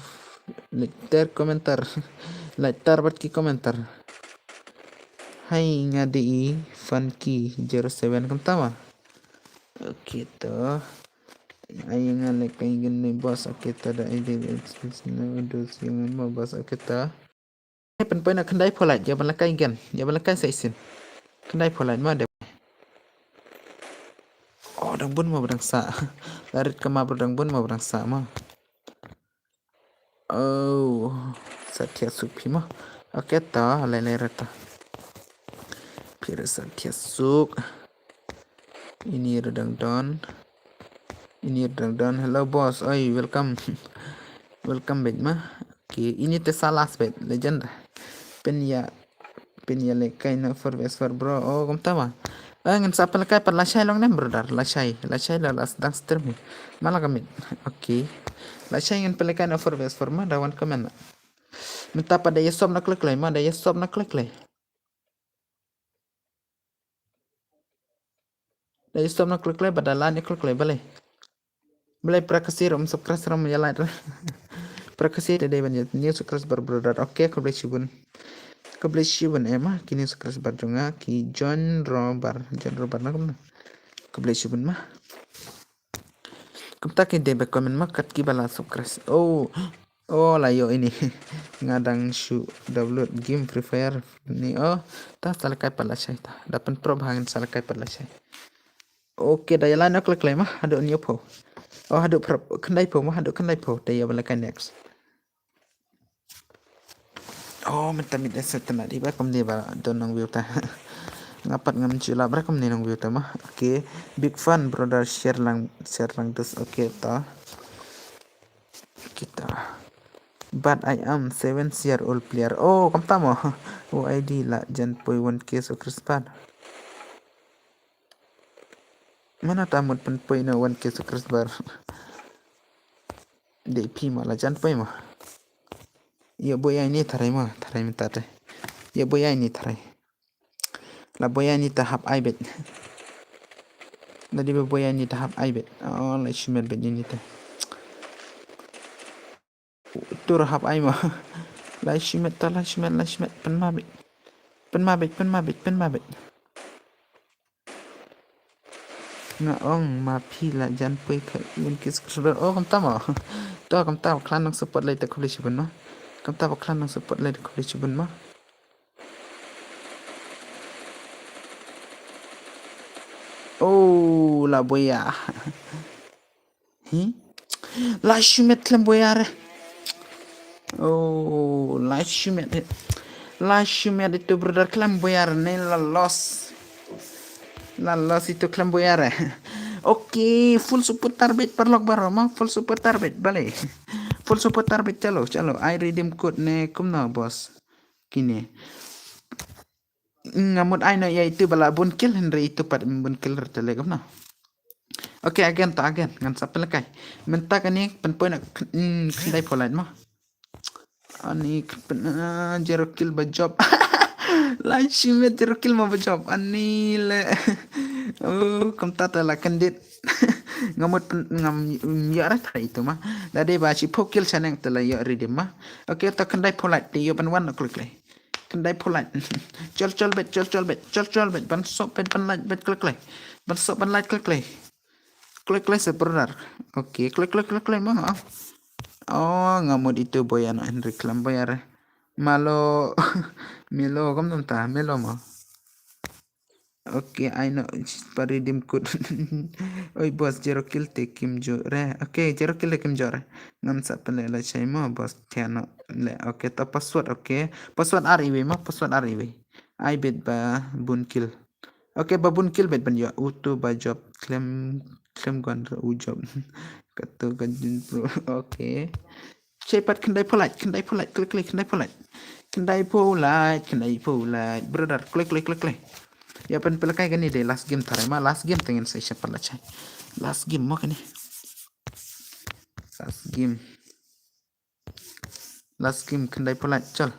letter komentar. Letter bat ki komentar. Hai nga di Funky zero seven kumta ma. Okay to. Ai nga leh kai gen ni boss. Okay to da ai di no dos yang ma boss. Okay to. Pynpoi na khyndai phew like ïa ban leh kai gen ïa ban leh kai sa isin. Khyndai phew like ma de. Oh dang bun ma ba dang sa. Larit ka ma bro dang bun ma ba dang sa ma. Oh, Satya Suk phi ma. Okay ta lai lai rata. Phi ra Satya Suk. Ini ra dang don. Ini ra dang don. Hello boss. Oi, welcome. Welcome back ma. Okay, ini te salas bet legend. Pen ya Pyn ïa leh kai na four versus four bro. Oh kumta ma. Eh ngan sa pynlehkai pat lashai long nem brother. Lashai lashai la las dang stream hi. Mala kamit. Okay. Lashai ngan pynlehkai na four versus four ma da wan comment na. Mynta pat da ïa sop na klik lei ma da ïa sop na klik lei. Da ïa sop na klik lei ba da lan ïa klik lei balei. Balei pra kasi rum subscribe rum ïa like. Pra kasi te dei ban ïa new subscribe bar brother. Okay khublei shibun. Khublei shibun eh ma ki new subscribe bar jong nga ki John Robert John Robert na kumna. Khublei shibun ma. Kumta ki dei ba comment ma kat ki ba la subscribe. Oh. Oh la ïoh ini. Nga dang shu download game Free Fire ni oh. Ta sa lehkai pat lashai ta da pynprop hangen sa lehkai pat lashai. Okay da ïa lai na klik lei ma haduh hynñiew phew. Oh haduh khyndai phew ma haduh khyndai phew da ïa ban lehkai next. Oh mynta mid da set na di ba kumne ba don nang view ta. Nga pat ngam ju lah ba kumne nang view ta ma. Okay big fan brother share lang share lang dus okay ta. Kita. But I am seven year old player. Oh, kumta mo. Oh, I D la jan poi one K subscriber. Mana ta mut pynpoi na one K subscriber. Dei phi ma la jan poi ma. Ïa boi ai ni tharai ma, tharai mynta te. Ïa boi ai ni tharai. La boi ai ni ta hap ai bet. La di boi ai ni ta hap ai bet. Oh, la shimet bet ni te. Tur hap ai ma. La shimet ta la shimet la shimet pynma bet. Pynma bet pynma bet pynma bet. Nga ong ma phi la jan poi kha un kis krsdor. Oh kumta ma. To kumta ba klan nang support lai ta khublei shibun ma. Kumta ba klan nang support lai ta khublei shibun ma. Oh la boya. Hi. La shimet khlem boya re. Oh la shimet. La shimet itu brother khlem boya re ne la loss. La loss itu khlem boya re. Okay, full support target parlok baro ma full support target bale. Full support target chalo chalo ai redeem code ne kumno boss. Kine. Nga mut ai no ïa itu ba la bun kill hynrei itu pat bun kill re te le kumno. Okay again to again ngan sa pynlehkai. Mynta kane pynpoi na khyndai phew like ma. Ani zero kill ba job. La shimet zero kill ma ba job ani le. Oh kumta ta la kyndit. Nga mut ngam ïa ra thai itu ma. Da dei ba shiphew kill shaneng te la ïa redeem ma. Okay ta khyndai phew like te ïa ban wan na klik lei. Khyndai phew like. Chol chol bet chol chol bet chol chol bet ban sop bet ban like bet klik lei. Ban sop ban like klik lei. Klik lei se brother. Okay klik klik klik lei ma. Oh nga mut itu boya no Henry klam boya re. Malo. Melo kam tam ta melo ma. Okay ai no pa redeem code. Oi boss zero kill te kim jo re. Okay zero kill te kim jo re. Ngam sa pele la chai ma boss tiano le. Okay ta password okay. Password ar iwi ma password ar iwi. Ai bet ba bun kill. Okay ba bun kill bet ban yo utu ba job klem klem gon re u job. Katu ka jin pro. Okay. Chepat khyndai phew like khyndai phew like klik klik khyndai phew like. Khyndai phew like khyndai phew like brother klik klik klik klik. Ïa pynplekai kane de last game tharai ma, last game te ngin sa ïa shah pat la shai. Last game mo kane. Last game. Last game khyndai phew lait, chal.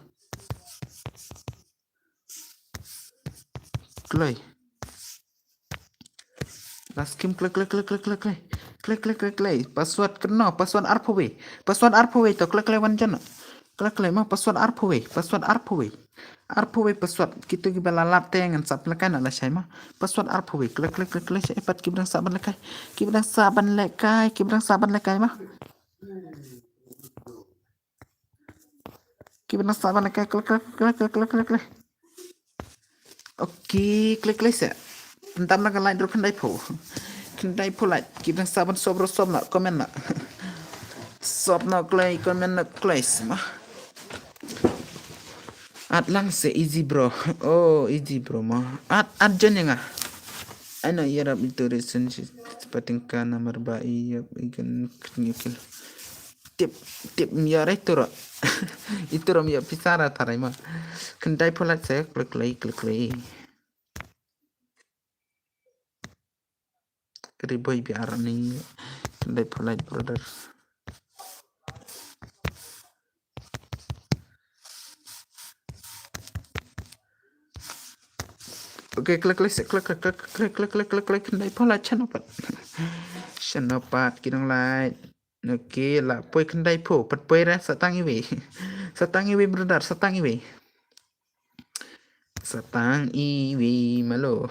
Kloi. Last game kloi, kloi, kloi, kloi, kloi, kloi. Kloi, kloi, kloi, kloi. Password kano, password arphew wei. Password arphew wei to, kloi, kloi wan jan. Kloi, kloi ma, password arphew wei, password arphew wei. Arphew wei password, kito kiba la lap te ngan sa pynlekai na la shai ma. Password arphew wei, kloi, kloi, kloi, kloi, shai pat kiba dang sah ban lekai. Kiba dang sah ban lekai, kiba dang sah ban lekai ma. Kiba dang sah ban lekai, kloi, kloi, kloi, kloi, kloi, kloi. Okay, kloi, kloi seh. Pyntam na ka lait ruh khyndai phew. Khyndai phew lait. Kiba dang sah ban sub ruh sub na, comment na. Sub na kloi, comment na kloi seh ma. At lang seh easy bro. Oh, easy bro ma. At, at jan ïa nga. Ai na ïarap ito relationship. Pating ka namar ba ïa ikan knyukil. Tip, tip ym ïa rai turo. Ituro ym ïa pisa ra tharai ma. Khyndai phew lait seh, kloi, kloi, kloi, kloi. Ri boy bi ar ni. Khyndai phew lait brother. Okay, kloi, kloi seh, kloi, kloi, kloi, khyndai phew lait shano pat. Shano pat ki dang lait. Okay, la poi khyndai phew, pat poi re, sa tang iwei. Sa tang iwei brother, sa tang iwei. Sa tang iwei malo.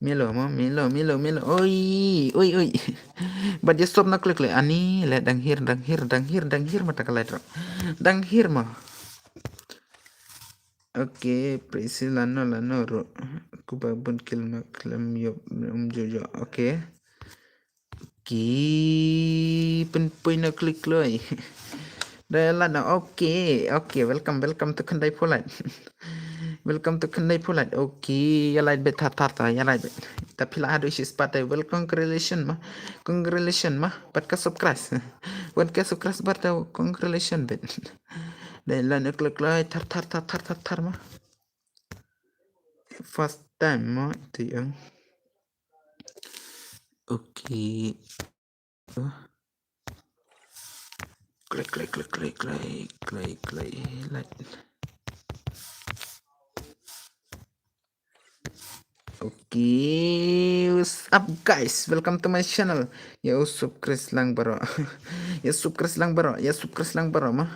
Melo mo, melo, melo, melo. Oi, oi, oi. Bad ïa sub na kloi, kloi. Ani, le dang hir, dang hir, dang hir, dang hir ma ta ka lait ruh. Dang hir mo. Okay, Priscilla no la no ruh. Kuba bun kil ma khlem ïoh um jojo. Okay. Ki pynpoi na kloi, kloi. Da la na, okay, okay, welcome, welcome to khyndai phew lait. Welcome to khyndai phew lait. Okay, ïa lait beit thar thar ta, ïa lait beit. Ta phi la haduh shi spah te, well, congratulation ma. Congratulation ma. Bad ka subscribe. Wan ka subscribe bad ta congratulation beit. Da la na kloi, kloi, thar thar thar thar thar thar ma. First time mo ito ïa. Okay. Kloi, kloi, kloi, kloi, kloi, kloi, kloi, lait. Okay, what's up guys? Welcome to my channel. Ïa u subscribe lang baroh. Ïa subscribe lang baroh. Ïa subscribe lang baroh ma.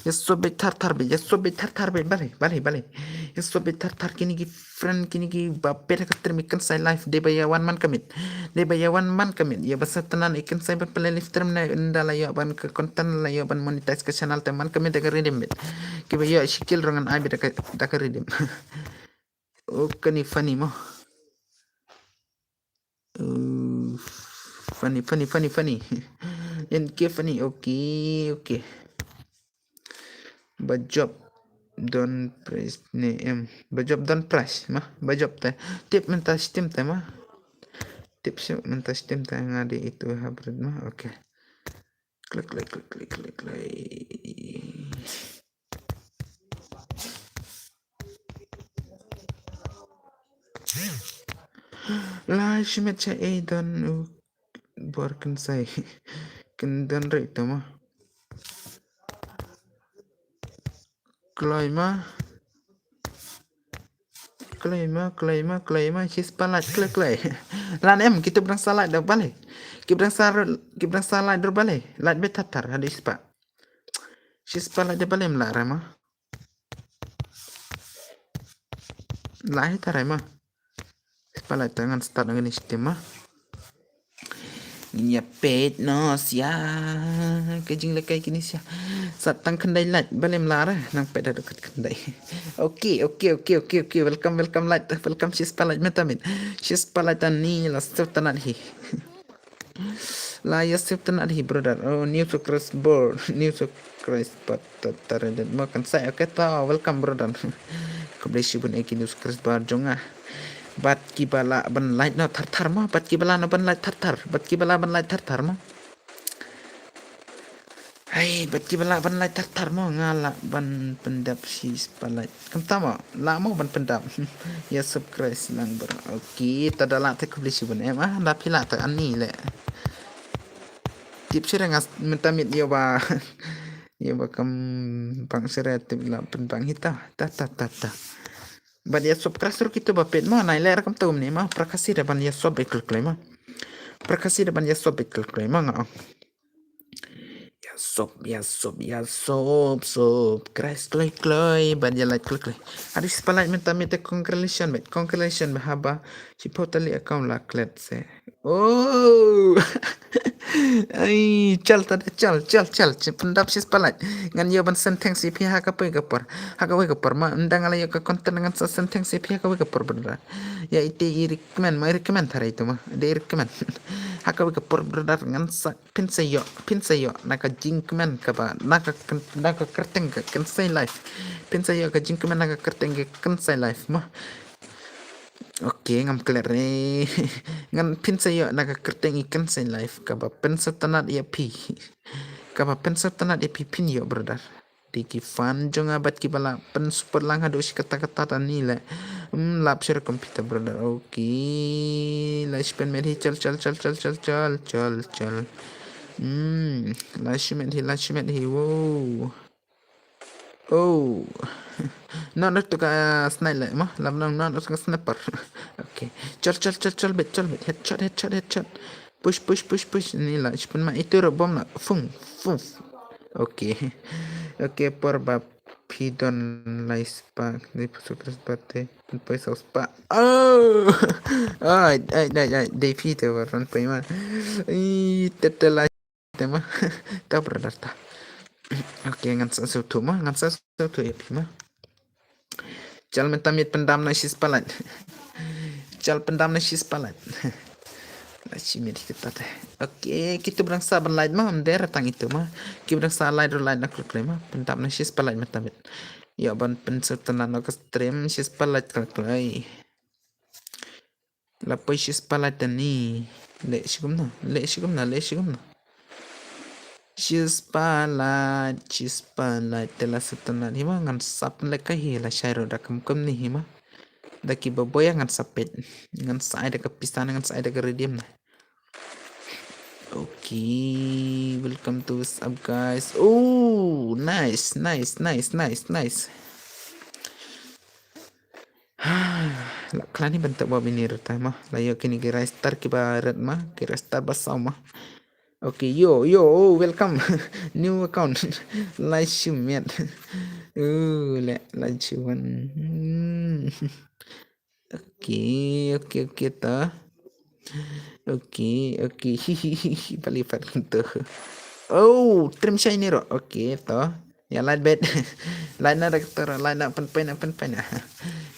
Ïa sub beit thar thar beit, ïa sub beit thar thar beit, balei, balei, balei. Ïa sub beit thar thar, kine ki friend, kine kiba peit ha ka stream i kynsai live, dei ba ïa wan man ka miet. Dei ba ïa wan man ka miet. Ïa ba sngewtynnat i kynsai ban pynlong live stream ne ynda la ïoh ban ka content, la ïoh ban monetize ka channel te man ka miet da ka redeem beit. Kiba ïoh shi kil ruh ngan ai beit da ka, da ka redeem. Oh, kane funny mo. Uh, funny, funny, funny, funny. N K funny, okay, okay. Ba jop don price ne em. Ba jop don price ma. Ba jop te. Tip mynta shitym te ma. Tip shu mynta shitym te, nga dei ito hybrid ma. Okay. Klik, klik, klik, klik, klik, klik. La shimet sha ei don u bor kynsai. Kin don rei to ma. Kloi ma. Kloi ma, kloi ma, kloi ma, shi spah lait, kloi, kloi. Lan em, kito ba dang sa lait da balei. Ki ba dang sa, ki ba dang sa lait da balei. Lait beit thar thar, haduh shi spah. Shi spah lait da balei em la re ma. Lai tharai ma. Shi spah lait te ngan start ngan shim ma. Ngin ïa peit noh sha ka jinglehkai kine sha. Sa tang khyndai lait, balei em la re, nang peit haduh khyndai. Okay, okay, okay, okay, okay. Welcome, welcome lait, welcome shi spah lait mynta miet. Shi spah lait tang ni la sngewtynnat hi. La ïa sngewtynnat hi brother. Oh, new subscriber, new subscriber. Tare det ma kan sai, okay to, welcome brother. Khublei shibun ïa ki new subscriber jong nga. Bad kiba lah ban lait noh thar thar ma, bad kiba lah noh ban lait thar thar, bad kiba lah ban lait thar thar ma. Ai, bad kiba lah ban like tar tar mo, nga lah ban pyndap shi spotlight. Kumta mo, lah mo ban pyndap. Ïa subscribe lang bro. Okay, ta da lah te khublei shibun em ah, da phi lah te ani le. Tip shuh re nga mynta miet ïa ba. Ïa ba kam bang shuh re tip lah pynbang hi ta. Ta ta ta ta. Bad ïa subscribe ruh kito ba peit mo, nai leh ra kumta kumne mo. Para Khasi da ban ïa sub beit kloi kloi mo. Para Khasi da ban ïa sub beit kloi kloi mo nga ong. Ïa sub, ïa sub, ïa sub, subscribe kloi kloi, bad ïa like kloi kloi. Haduh shi spotlight mynta miet te congratulation beit, congratulation beit haba shiphew tylli account la klet se. Oh. Ai, chal ta da, chal, chal, chal, pyndap shi spotlight. Ngan ïoh ban send thanks ïa phi ha kawei ka por. Ha kawei ka por mo, ynda nga la ïoh ka content ngan sa send thanks ïa phi ha kawei ka por brother. Ïa ite i recommend mo, i recommend tharai tu mo. Dei i recommend. Ha kawei ka por brother ngan sa phin sa ïoh, phin sa ïoh na ka jingkmen kaba, na ka kyn-, na ka kyrteng ka Kynsei Live. Phin sa ïoh ka jingkmen na ka kyrteng ka Kynsei Live mo. Okay, ngam klet re. Ngan phin sa ïoh na ka kyrteng i Kynsei Live kaba pynsngewtynnat ïa phi. Kaba pynsngewtynnat ïa phi phin ïoh brother. Dei ki fan jong nga bad kiba lah pynsupport lang haduh shi katta katta ta ni le. Hmm, lap share computer brother. Okay. Lah shi pynmiet hi chal chal chal chal chal chal chal chal. Hmm, lah shi miet hi, lah shi miet hi. Wow. Oh. Not not to ka sniper mo. Lap nang not not to ka sniper. Okay. Chal chal chal chal beit, chal beit. Headshot, headshot, headshot. Push, push, push, push. Ni lah, shi pynma itu ruh bom lah. Fung, fung. Okay. Okay, por ba phi don lai spah. Ni pusu kres bate. Pynpoi saw spah. Oh. Ai, ai, ai, ai. Dei phi te ba pynpoi ma. Ih, tete lai te ma. Ta brother ta. Okay, ngan sa sngewthuh ma. Ngan sa sngewthuh ïa phi ma. Chal mynta miet pyndam na shi spotlight. Chal pyndam na shi spotlight. Lah shi miet hi kata te. Okay, kito ba dang sah ban like ma, ym dei re tang ito ma. Kiba dang sah like ruh like na kloi kloi ma. Pyndam na shi spotlight mynta miet. Ïa ban pynsngewtynnat noh ka stream shi spotlight kloi kloi. La poi shi spotlight ta ni. Leh shi kumno, leh shi kumno, leh shi kumno. Shi spotlight, shi spotlight te la sngewtynnat hi ma, ngan sa pynleh ka hi la shai ruh da kum kum ni hi ma. Da kiba boi ngan sa peit. Ngan sa ai da ka pisa, ngan sa ai da ka redeem na. Okay, welcome to what's up guys. Oh, nice, nice, nice, nice, nice. La khlaiñ hi ban teh ba bini reta ma. La ïoh kine ki rai star kiba ret ma, ki rai star ba saw ma. Okay, yo, yo, oh, welcome. New account. Lai shu miet. Uh, le, lai shu wan. Hmm. Okay, okay, okay, ta. Okay, okay. Hi, hi, hi, hi. Pali pat tu. Oh, trim shai ni ro. Okay, ta. Ïa, like bad. Like na dak tor, like na pynpoi na, pynpoi na.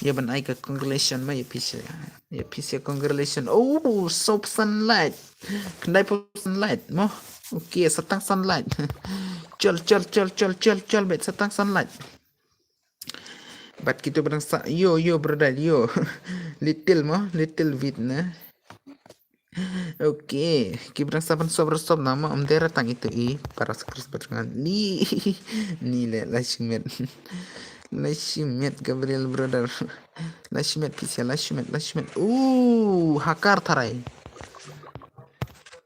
Ïa ban ai ka congratulation ma, ïa phi sha. Ïa phi sha congratulation. Oh, soap sunlight. Khyndai phew sunlight mo. Okay, sa tang sunlight. Chal, chal, chal, chal, chal, chal, bet sa tang sunlight. Bad kito ba dang sah, yo, yo, brother, yo. Little mo, little bit na. Okay, kiba dang sah ban sop ruh sop na ma, ym dei re tang ito i, para sa kris ba dang ni, ni le, lai shu miet. Lai shu miet, Gabriel, brother. Lai shu miet, pisa, lai shu miet, lai shu miet. Uh, hakar tharai.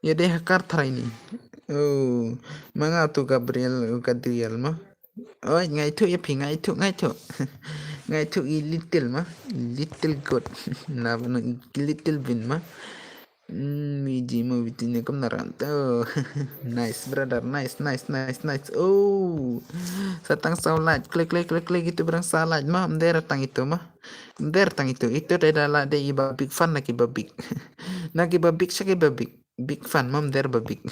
Ïa dei hakar tharai ni. Oh, ma nga tu Gabriel, Gabriel ma. Oi, ngai tu ïa phi, ngai tu, ngai tu. Ngai tu i little ma, little good. Na ba nang i little bin ma. Hmm, mi ji mo bitin ne kum naran tu. Nice brother, nice, nice, nice, nice. Oh, sa tang saw like, klik, klik, klik, klik, itu brang saw like ma, ym dei re tang itu ma. Ym dei re tang itu, itu dei da la dei i ba big fan na ki ba big. Na ki ba big sha ki ba big. Big fan ma, ym dei re ba big.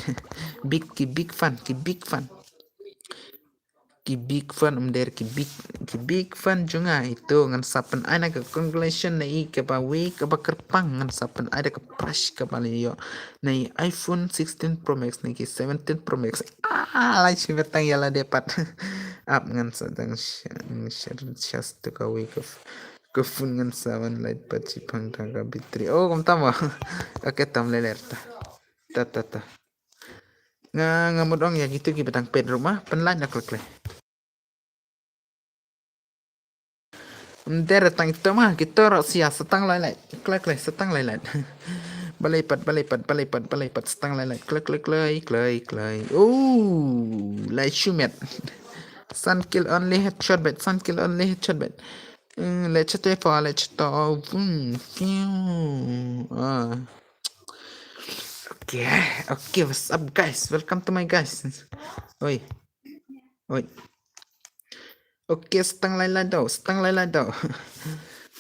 Big ki big fan, ki big fan. Ki big fan, ym dei re ki big, ki big fan jong nga itu ngan sa pyn-ai na ka congratulation na i kaba wei kaba kyrpang ngan sa pyn-ai da ka price kaba la ïoh. Na i iPhone sixteen Pro Max na ki seventeen Pro Max. Ah, lai shi ba tang ïa la dei pat. Ap ngan sa dang share, share, share tu ka wei ka f-, ka phone ngan sa wan light pat shi phang tang ka battery. Oh, kumta ma. Okay, tam le ler ta. Ta, ta, ta. Nga, nga mut ong ïa kito kiba dang peit ruh ma, pynlait noh khlei khlei. Ym dei re tang ito ma, kito ruh sia, sa tang lai lai. Khlei khlei, sa tang lai lai. Balei pat, balei pat, balei pat, balei pat, sa tang lai lai. Khlei khlei khlei, khlei khlei. Oh, lai shu met. San kill only headshot bad, san kill only headshot bad. Mm, let's try for, let's try. Vum, fiu. Ah. Okay, okay, what's up guys? Welcome to my guys. Oi. Oi. Okay, sa tang lai lai daw, sa tang lai lai daw.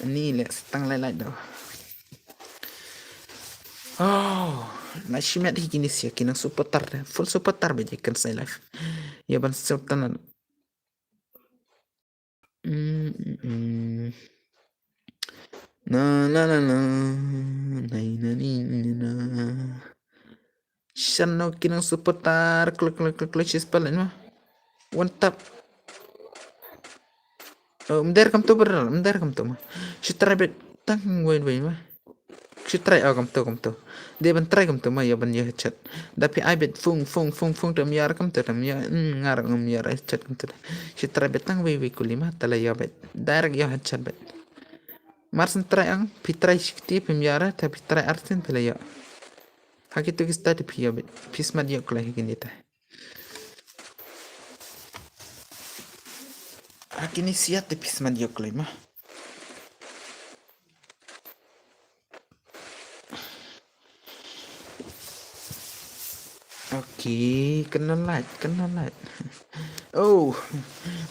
Ani le, sa tang lai lai daw. Oh, na shimet hi kini sia, ki nang supporter, full supporter ba je kan sai live. Ïa ban sultan. Mm, mm, mm. Na, na, na, na. Nai, na, ni, ni, na. Shan no ki nang supporter, klik, klik, klik, klik, shispah lane ma. One tap. Oh, mder kam tu brother, mder kam tu ma. Shi try bet tang wait, wait ma. Shi try, oh, kam tu, kam tu. Dei ban try kam tu ma, ïa ban ïa headshot. Da phi ai bet fung, fung, fung, fung, tam ïar kam tu, tam ïar, mm, ngar ngam ïar headshot kam tu. Shi try bet tang wei, wei kuli ma, tala ïa bet. Direct ïa headshot bet. Mar syn try ang, phi try shi kti, phim ïar, ta phi try arsien, phi la ïa. Ha kitu ki start phi ïa bet. Phi smat ïa kloi ha kini ta. Ha kini sia te phi smat ïa kloi ma. Okay, kena light, kena light. Oh,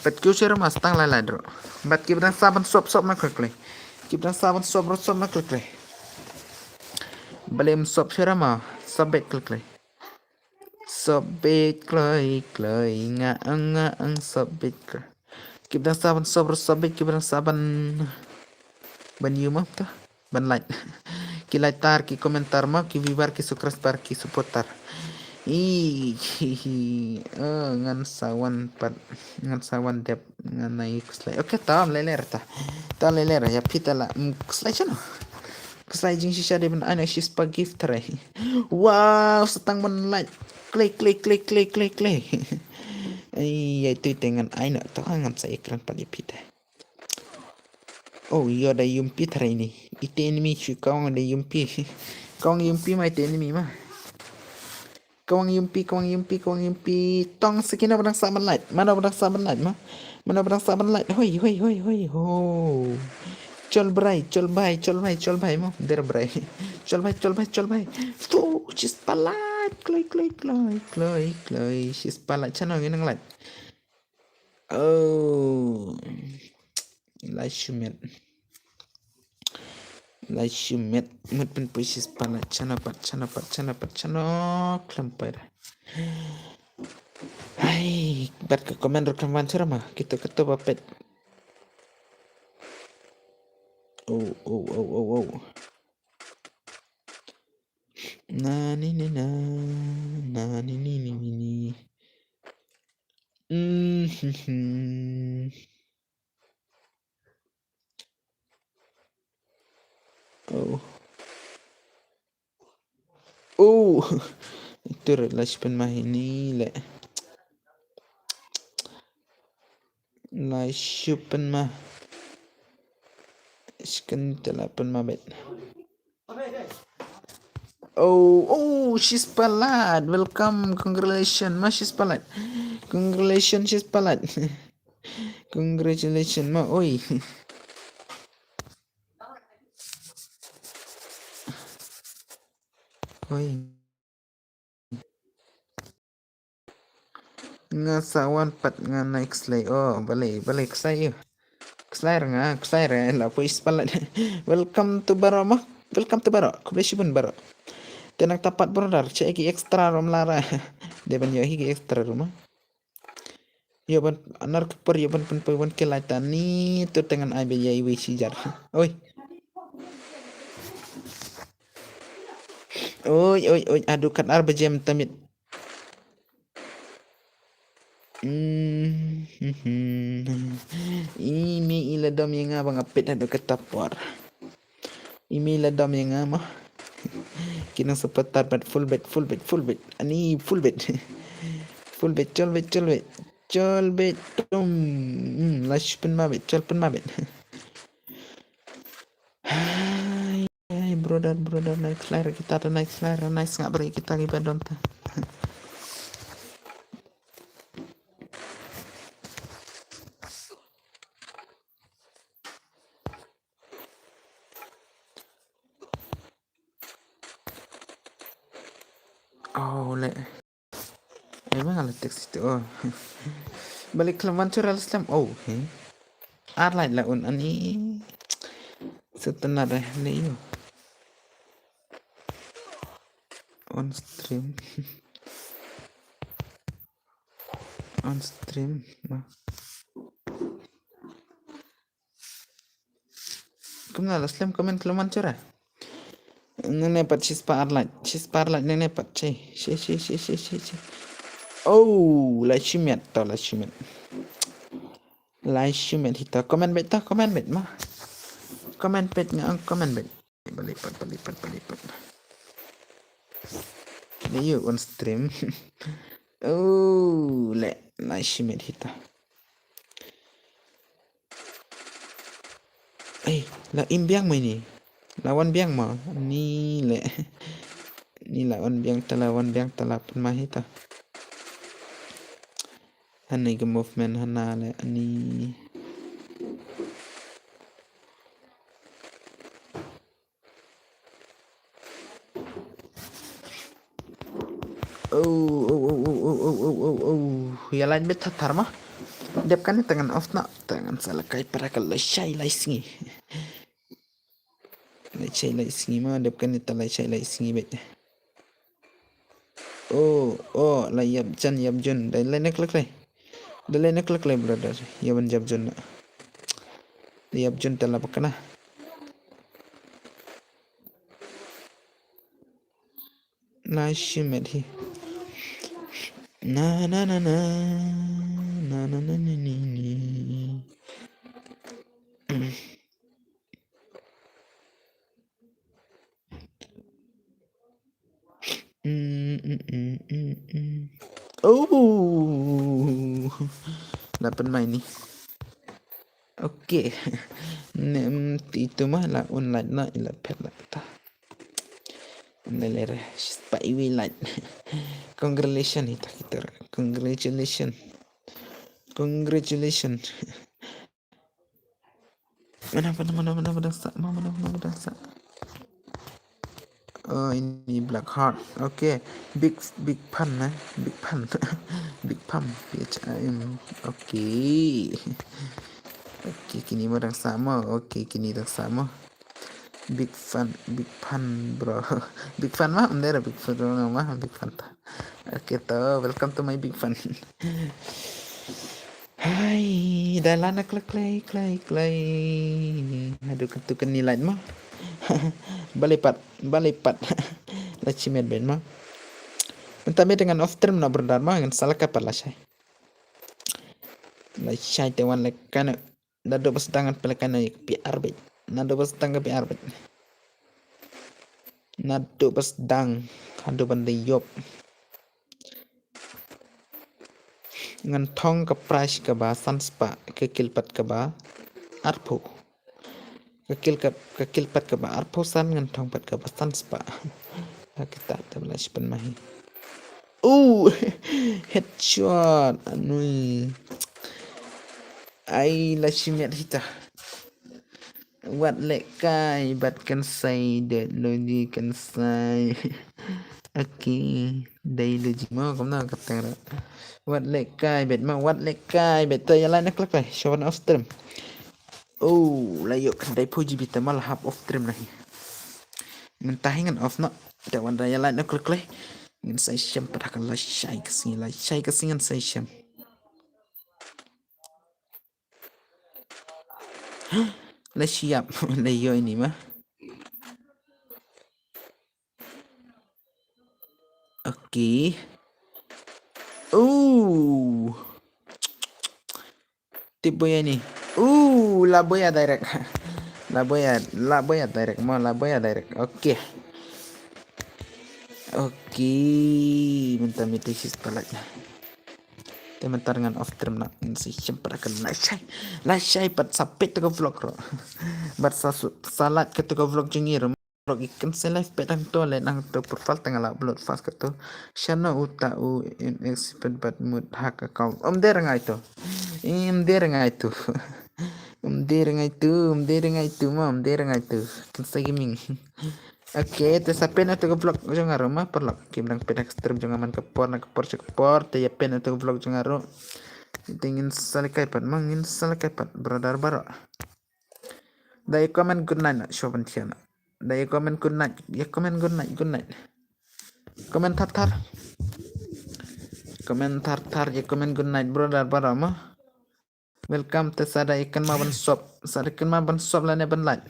pat kyu sera ma stang lai lai dro. Pat ki bdang saban sop sop ma klik klik. Ki bdang saban sop ro sop ma klik klik. Balem sop sera ma, sop bet klik klik. Sop bet kloi kloi, nga ang nga ang sop bet kloi. Ki bdang saban sop ro sop bet, ki bdang saban ban yu ma ta. Ban like. Ki like tar, ki komentar ma, ki viewer, ki subscriber, ki supporter. I hi hi. Eh, ngan sawan pat, ngan sawan dep, ngan nai kuslai. Okay, tam leler ta. Tam leler, ïa phi ta la. Mm, kuslai chano. Kuslai jing shisha de ban ana shispah gift trai. Wow, sa tang ban like. Klei, klei, klei, klei, klei, klei. Ai, ïa tu te ngan ai na, to ngan sa ikran pat ïa phi ta. Oh, ïa da yumpi trai ni. Ite enemy shu kawang da yumpi. Kawang yumpi ma ite enemy ma. Kawang yumpi, kawang yumpi, kawang yumpi. Tong siki na bdang saban light. Mana bdang saban light ma. Mana bdang saban light. Hoi, hoi, hoi, hoi, ho. Chol brai, chol bai, chol bai, chol bai ma. Der brai. Chol bai, chol bai, chol bai. Fu, shispah light. Kloi, kloi, kloi, kloi, kloi. Shispah light. Chano ngi nang light. Oh. Lai shu met. Lai shu met. Met pynpoi shispah light. Chano pat, chano pat, chano pat, chano khlem pat. Hai, bat ka comment ruh khlem wan shuh ma. Kita kata ba pet. Oh, oh, oh, oh, oh. Na ni ni na, na ni ni ni ni ni. Mm, hmm, hmm. Oh. Oh. Itu lah shu pynmah ini le. Lah shu pynmah. Sken telah pynmah bet. Oh, oh, shispah light. Welcome. Congratulations ma shispah light. Congratulations shispah light. Congratulations ma. Oi. Oi. Nga sa wan pat nga nai kslai. Oh, balei, balei kslai ïa. Kslai ra nga, kslai ra la poi shispah light. Welcome to baroh ma. Welcome to baroh. Khublei shibun baroh. Te nang tapat brother, check ki extra rom lara. Dei ban ïoh hi ki extra rom ma. Ïoh ban anar ka por ïoh ban pynpoi wan ki light tani tu te ngan ai ba ïa iwei shi jar. Oi. Oi, oi, oi, adu kat ar baje mynta miet. Mm, mhm. Imi i la dom ïa nga ba nga peit haduh kata por. Imi la dom ïa nga ma. Ki nang sa pat tar bad full bed, full bed, full bed. Ani full bed. Full bed, chol bed, chol bed. Chol bed, tum. Hmm, la shu pynma bed, chol pynma bed. Hai, hai, brother, brother, night flyer kita, night flyer, night ngap beri kita ki badon ta. Oh, le. Eh, ma nga la text itu. Oh. Balik khlem wan chura la slem. Oh, he. Ar light la un ani. Setenar eh le yu. On stream. On stream. Ma. Kumno la slem comment khlem wan chura. Nang ne pat shispah ar light, shispah ar light nang ne pat che. Che, che, che, che, che, che. Oh, la shimet to, la shimet. La shimet hita. Comment bad ta, comment bad ma. Comment bad nga ang comment bad. Balik pat, balik pat, balik pat. Ni you on stream. Oh, le, la shimet hita. Ai, la im biang mai ni. La wan biang ma. Ni le. Ni la wan biang ta, la wan biang ta, la pynma hita. Ani ka movement hana le ani. Oh, oh, oh, oh, oh, oh, oh, oh, oh. Ya lain bet thatar ma. Dep kan ni tangan off na, tangan salah kai para ka lai shai lai sngi. Lai shai lai sngi ma, dep kan ni ta lai shai lai sngi bet. Oh, oh, la yap jan yap jun. Dai lai nak lak lai. Dai lai nak lak lai brother. Ya ban yap jun na. Yap jun ta la pakana. La shimet hi. Na, na, na, na. Na, na, na, ni, ni, ni. Mm, mm, mm, mm, mm. Oh. La pynmai ni. Okay. Nem ti tu mah la un light na ila pet la ta. Lelere, shispah iwi light. Congratulations ita kita. Congratulations. Congratulations. Mana, mana, mana, mana, mana sa, mana, mana, mana, mana sa. Oh, ini Black Heart. Okay. Big, big fan, eh. Big fan. Big fan. P H I M. Okay. Okay, kini ma dang sama. Okay, kini dang sama. Big fan, big fan, bro. Big fan ma, ym dei ra big fan, bro, ma, big fan ta. Okay, to, welcome to my big fan. Hai, dah lana klek klek klek klek. Aduh, ketuk ni light ma. Balik pat, balik pat. La chimet ben ma. Entah me dengan off stream na berdar ma, ngan salah kapat la shai. La shai te wan le kana. Nado bas dangan pelakana ya pi arbet. Nado bas dang ka pi arbet. Nado bas dang. Hado ban de yop. Ngan thong ka price kaba san spah, ka kill pat kaba arphew. Ka kill ka, ka kill pat kaba arphew san, ngan thong pat kaba san spah. Ha kita ta bla shipan mahi. Oh, headshot. Anui. Ai la shimet hita. Wat lek kai bat kan sai de lo di kan sai. Okay, dai lo ji mo kam na ka tang ra. Wat lek kai bet ma, wat lek kai bet ta ya lai nak lek kai. Shawan off stream. Oh, la yok dai pho ji bita mal half off stream nahi. Mentah ngan off na. Da wan da ya lai nak lek kai. Ngan sai sham pada kan la shai ka sngi, la shai ka sngi ngan sai sham. La siap, la yo ini mah. Okay. Oh. Tip boya ni. Uh, la boya direct. La boya, la boya direct. Ma la boya direct. Okay. Okay, mynta mynta shi sa lait. Te mynta ngan off stream noh, ngin sa shim pat ka lashai. Lashai pat sa peit ïa ka vlog ruh. Bad sa su-, sa lait kata ka vlog jong ngi ruh. Vlog i kan sa live peit hangto leh hangto profile te nga la upload first kato. Shano uta u in expert bad mut hack account. Ym dei rngai to. Ym dei rngai to. Ym dei rngai to, ym dei rngai to ma, ym dei rngai to. Kan sa gaming. Okay, te sa peit na to ka vlog jong nga ruh ma paralok. Kim dang peit ha ka stream jong nga man ka por na ka por sha ka por, te ïa peit na to ka vlog jong nga ruh. Te ngin sa leit kai pat ma, ngin sa leit kai pat brother baroh. Da ïa comment good night na, shuwa ban thiah na. Da ïa comment good night, ïa comment good night, good night. Comment thar thar. Comment thar thar, ïa comment good night brother baroh ma. Welcome, te sa da ïa kynmaw ban sub, sa da kynmaw ban sub lane ban like.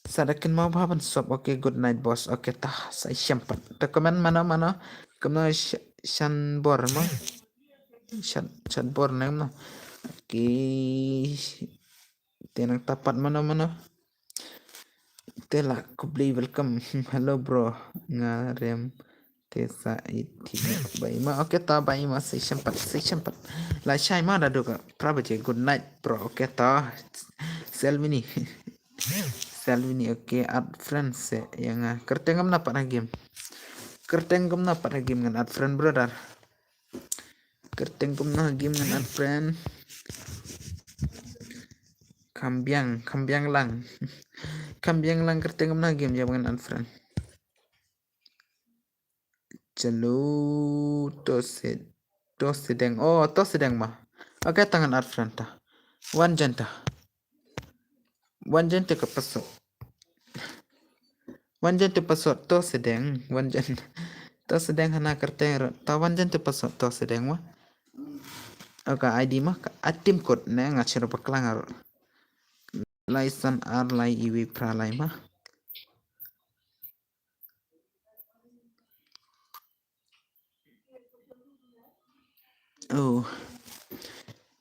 Sa da kynmaw bha ban sub. Okay, good night boss. Okay, ta sa shim pat. Te comment mano mano. Kumno sh-, Shanbor ma. Shan, Shanbor ne kumno. Okay. Te nangta pat mano mano. Te la khublei, welcome. Hello bro. Nga rem te sa ïa thiah ba i ma. Okay, ta ba i ma, sa shim pat, sa shim pat. Lashai ma da duk phra baje. Good night bro. Okay, ta Selvini. Selvini, okay, add friend seh ïa nga. Kyrteng kumno pat ha game? Kyrteng kumno pat ha game ngan add friend brother? Kyrteng kumno ha game ngan add friend? Kham biang, kham biang lang. Kham biang lang, kyrteng kumno ha game ïa ba ngan add friend? Chalo, to se, to se deng. Oh, to se deng ma. Okay, ta ngan add friend ta. Wan jan ta. Wan jan ta ka password. Wan jan ta password, to se deng. Wan jan. To se deng hana kyrteng ruh. Ta wan jan ta password, to se deng ma. Okay, I D ma ka atim kot ne nga shu bakla nga ruh. Lai san ar lai iwei phra lai ma. Oh.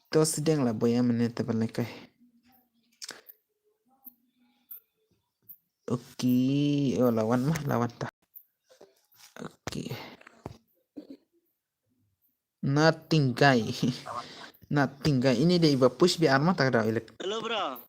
To sdang la boya mane te ban lekai. Okay, oh, lawan mah, lawan ta. Okay. Nothing guy. Nothing guy. Ini dei ba push bi arma tak da ilek. Hello, bro.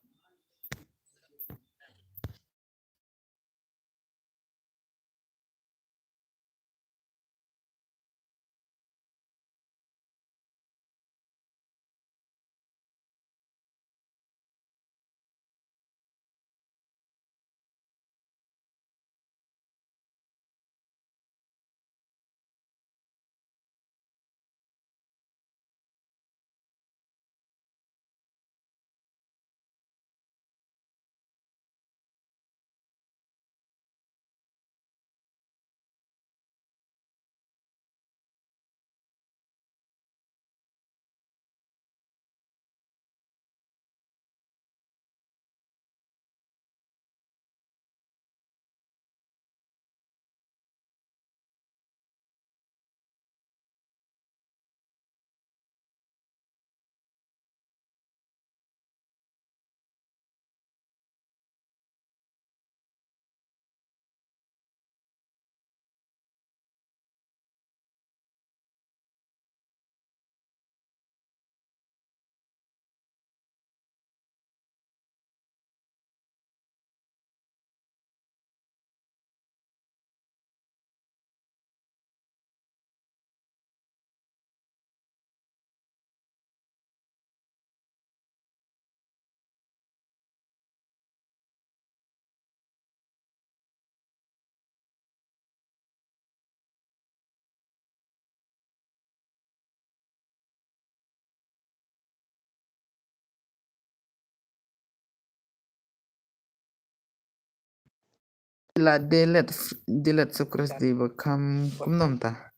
Phi la delete, delete subscribe dei ba kham kumno mynta.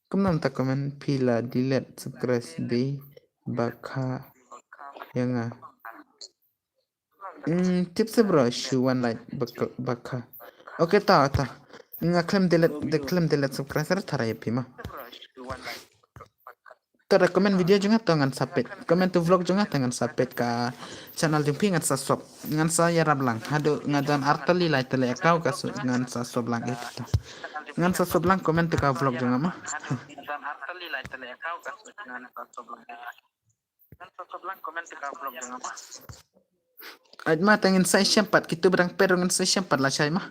Kumno mynta comment phi la delete subscribe dei ba kha ïa nga. Hmm, tip sa bro, shu wan like ba kha, ba kha. Okay, ta, ta. Nga khlem delete, de khlem delete subscribe, sa tharai ïa phi ma. To da comment video jong nga to ngan sa peit. Comment to vlog jong nga to ngan sa peit ka channel jong phi ngan sa sop. Ngan sa ïarap lang. Haduh nga don ar tylli lai tylli account ka su ngan sa sop lang ïa kata. Ngan sa sop lang comment to ka vlog jong nga ma. Ait ma tang ngin sa ïashem pat kito ba dang peit ruh ngin sa ïashem pat lashai ma.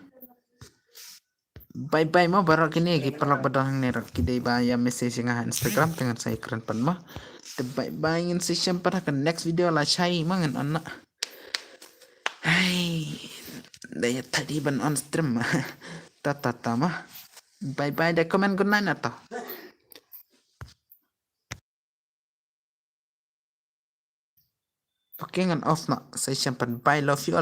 Bye bye mo baroh kine ki paralok ba don hangne ruh ki dei ba ïa message ïa nga ha Instagram te ngan sa ïakren pat mo. Te bye bye ngin sa ïashem pat ha ka next video lashai ma ngan on na. Hai. Da ïa tadi ban on stream ma. Ta ta ta ma. Bye bye da comment good night na to. Okay ngan off na sa ïashem pat bye love you all.